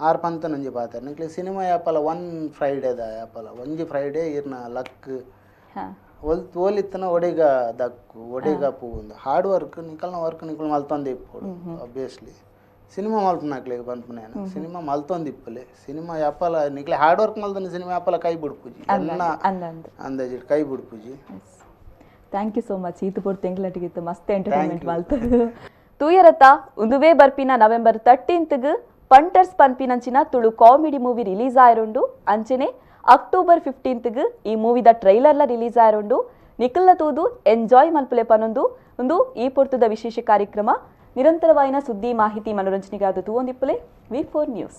ಆರ್ ಪಂತನೊಂಜಿ ಪಾತೆರ ನಿಕ್ಲೆ ಸಿನಿಮಾ ಯಾಪಲ ಒನ್ ಫ್ರೈಡೇದ ಯಾಪಲ ಒಂಜಿ ಫ್ರೈಡೇ ಇರ್ನ ಲಕ್ ಓಲಿತ್ತನ ಒಡೆಗ ದಕ್ಕು ಒಡೆಗ ಪೂಂದು. ಹಾರ್ಡ್ ವರ್ಕ್ ನಿಕಲ್ನ ವರ್ಕ್ ನಿಕುಲು ಮಲ್ತೊಂದೇ ಇಪ್ಪೊಡು. ಆಬ್ವಿಯಸ್ಲಿ ಸಿನಿಮಾ ಮಲ್ಪುನಕ್ಲೆಗ್ ಪನ್ಪುನೇನು, ಸಿನಿಮಾ ಮಲ್ತೊಂದು ಇಪ್ಪುಲೆ. ಸಿನಿಮಾ ಯಾಪಲ ನಿಕ್ಲೆ ಹಾರ್ಡ್ ವರ್ಕ್ ಮಲ್ತೊಂದು ಸಿನಿಮಾ ಯಾಪಲ ಕೈ ಬುಡ್ಪುಜಿ ಎನ್ನ ಅಂದಂದು ಅಂದಾಜಿಡ್ ಕೈ ಬುಡ್ಪುಜಿ. Thank you so much ಈತು ಪೊರ್ತು ಎಂಕ್ಲಟಿಗಿತ್ತು ಮಸ್ತ್ ಎಂಟರ್ಟೈನ್ಮೆಂಟ್ ಮಲ್ತು ತೂಯರತ. ಉಂದುವೇ ಬರ್ಪಿನ ನವೆಂಬರ್ 13ಗ್ ಪಂಟರ್ಸ್ ಪನ್ಪಿನಂಚಿನ ತುಳು ಕಾಮಿಡಿ ಮೂವಿ ರಿಲೀಸ್ ಆಯರುಂಡು. ಅಂಚನೆ ಅಕ್ಟೋಬರ್ 15ಗ್ ಈ ಮೂವಿದ ಟ್ರೈಲರ್ಲ ರಿಲೀಸ್ ಆಯರುಂಡು. ನಿಕಲ್ನ ತೂದು ಎಂಜಾಯ್ ಮಲ್ಪುಲೆ ಪನೊಂದು ಉಂದು ಈ ಪೊರ್ತುದ ವಿಶೇಷ ಕಾರ್ಯಕ್ರಮ. ನಿರಂತರವಾಯಿನ ಸುದ್ದಿ, ಮಾಹಿತಿ, ಮನೋರಂಜನೆಗಾದ ತೂವೊಂದಿಪ್ಪುಲೆ ವಿ4 ನ್ಯೂಸ್.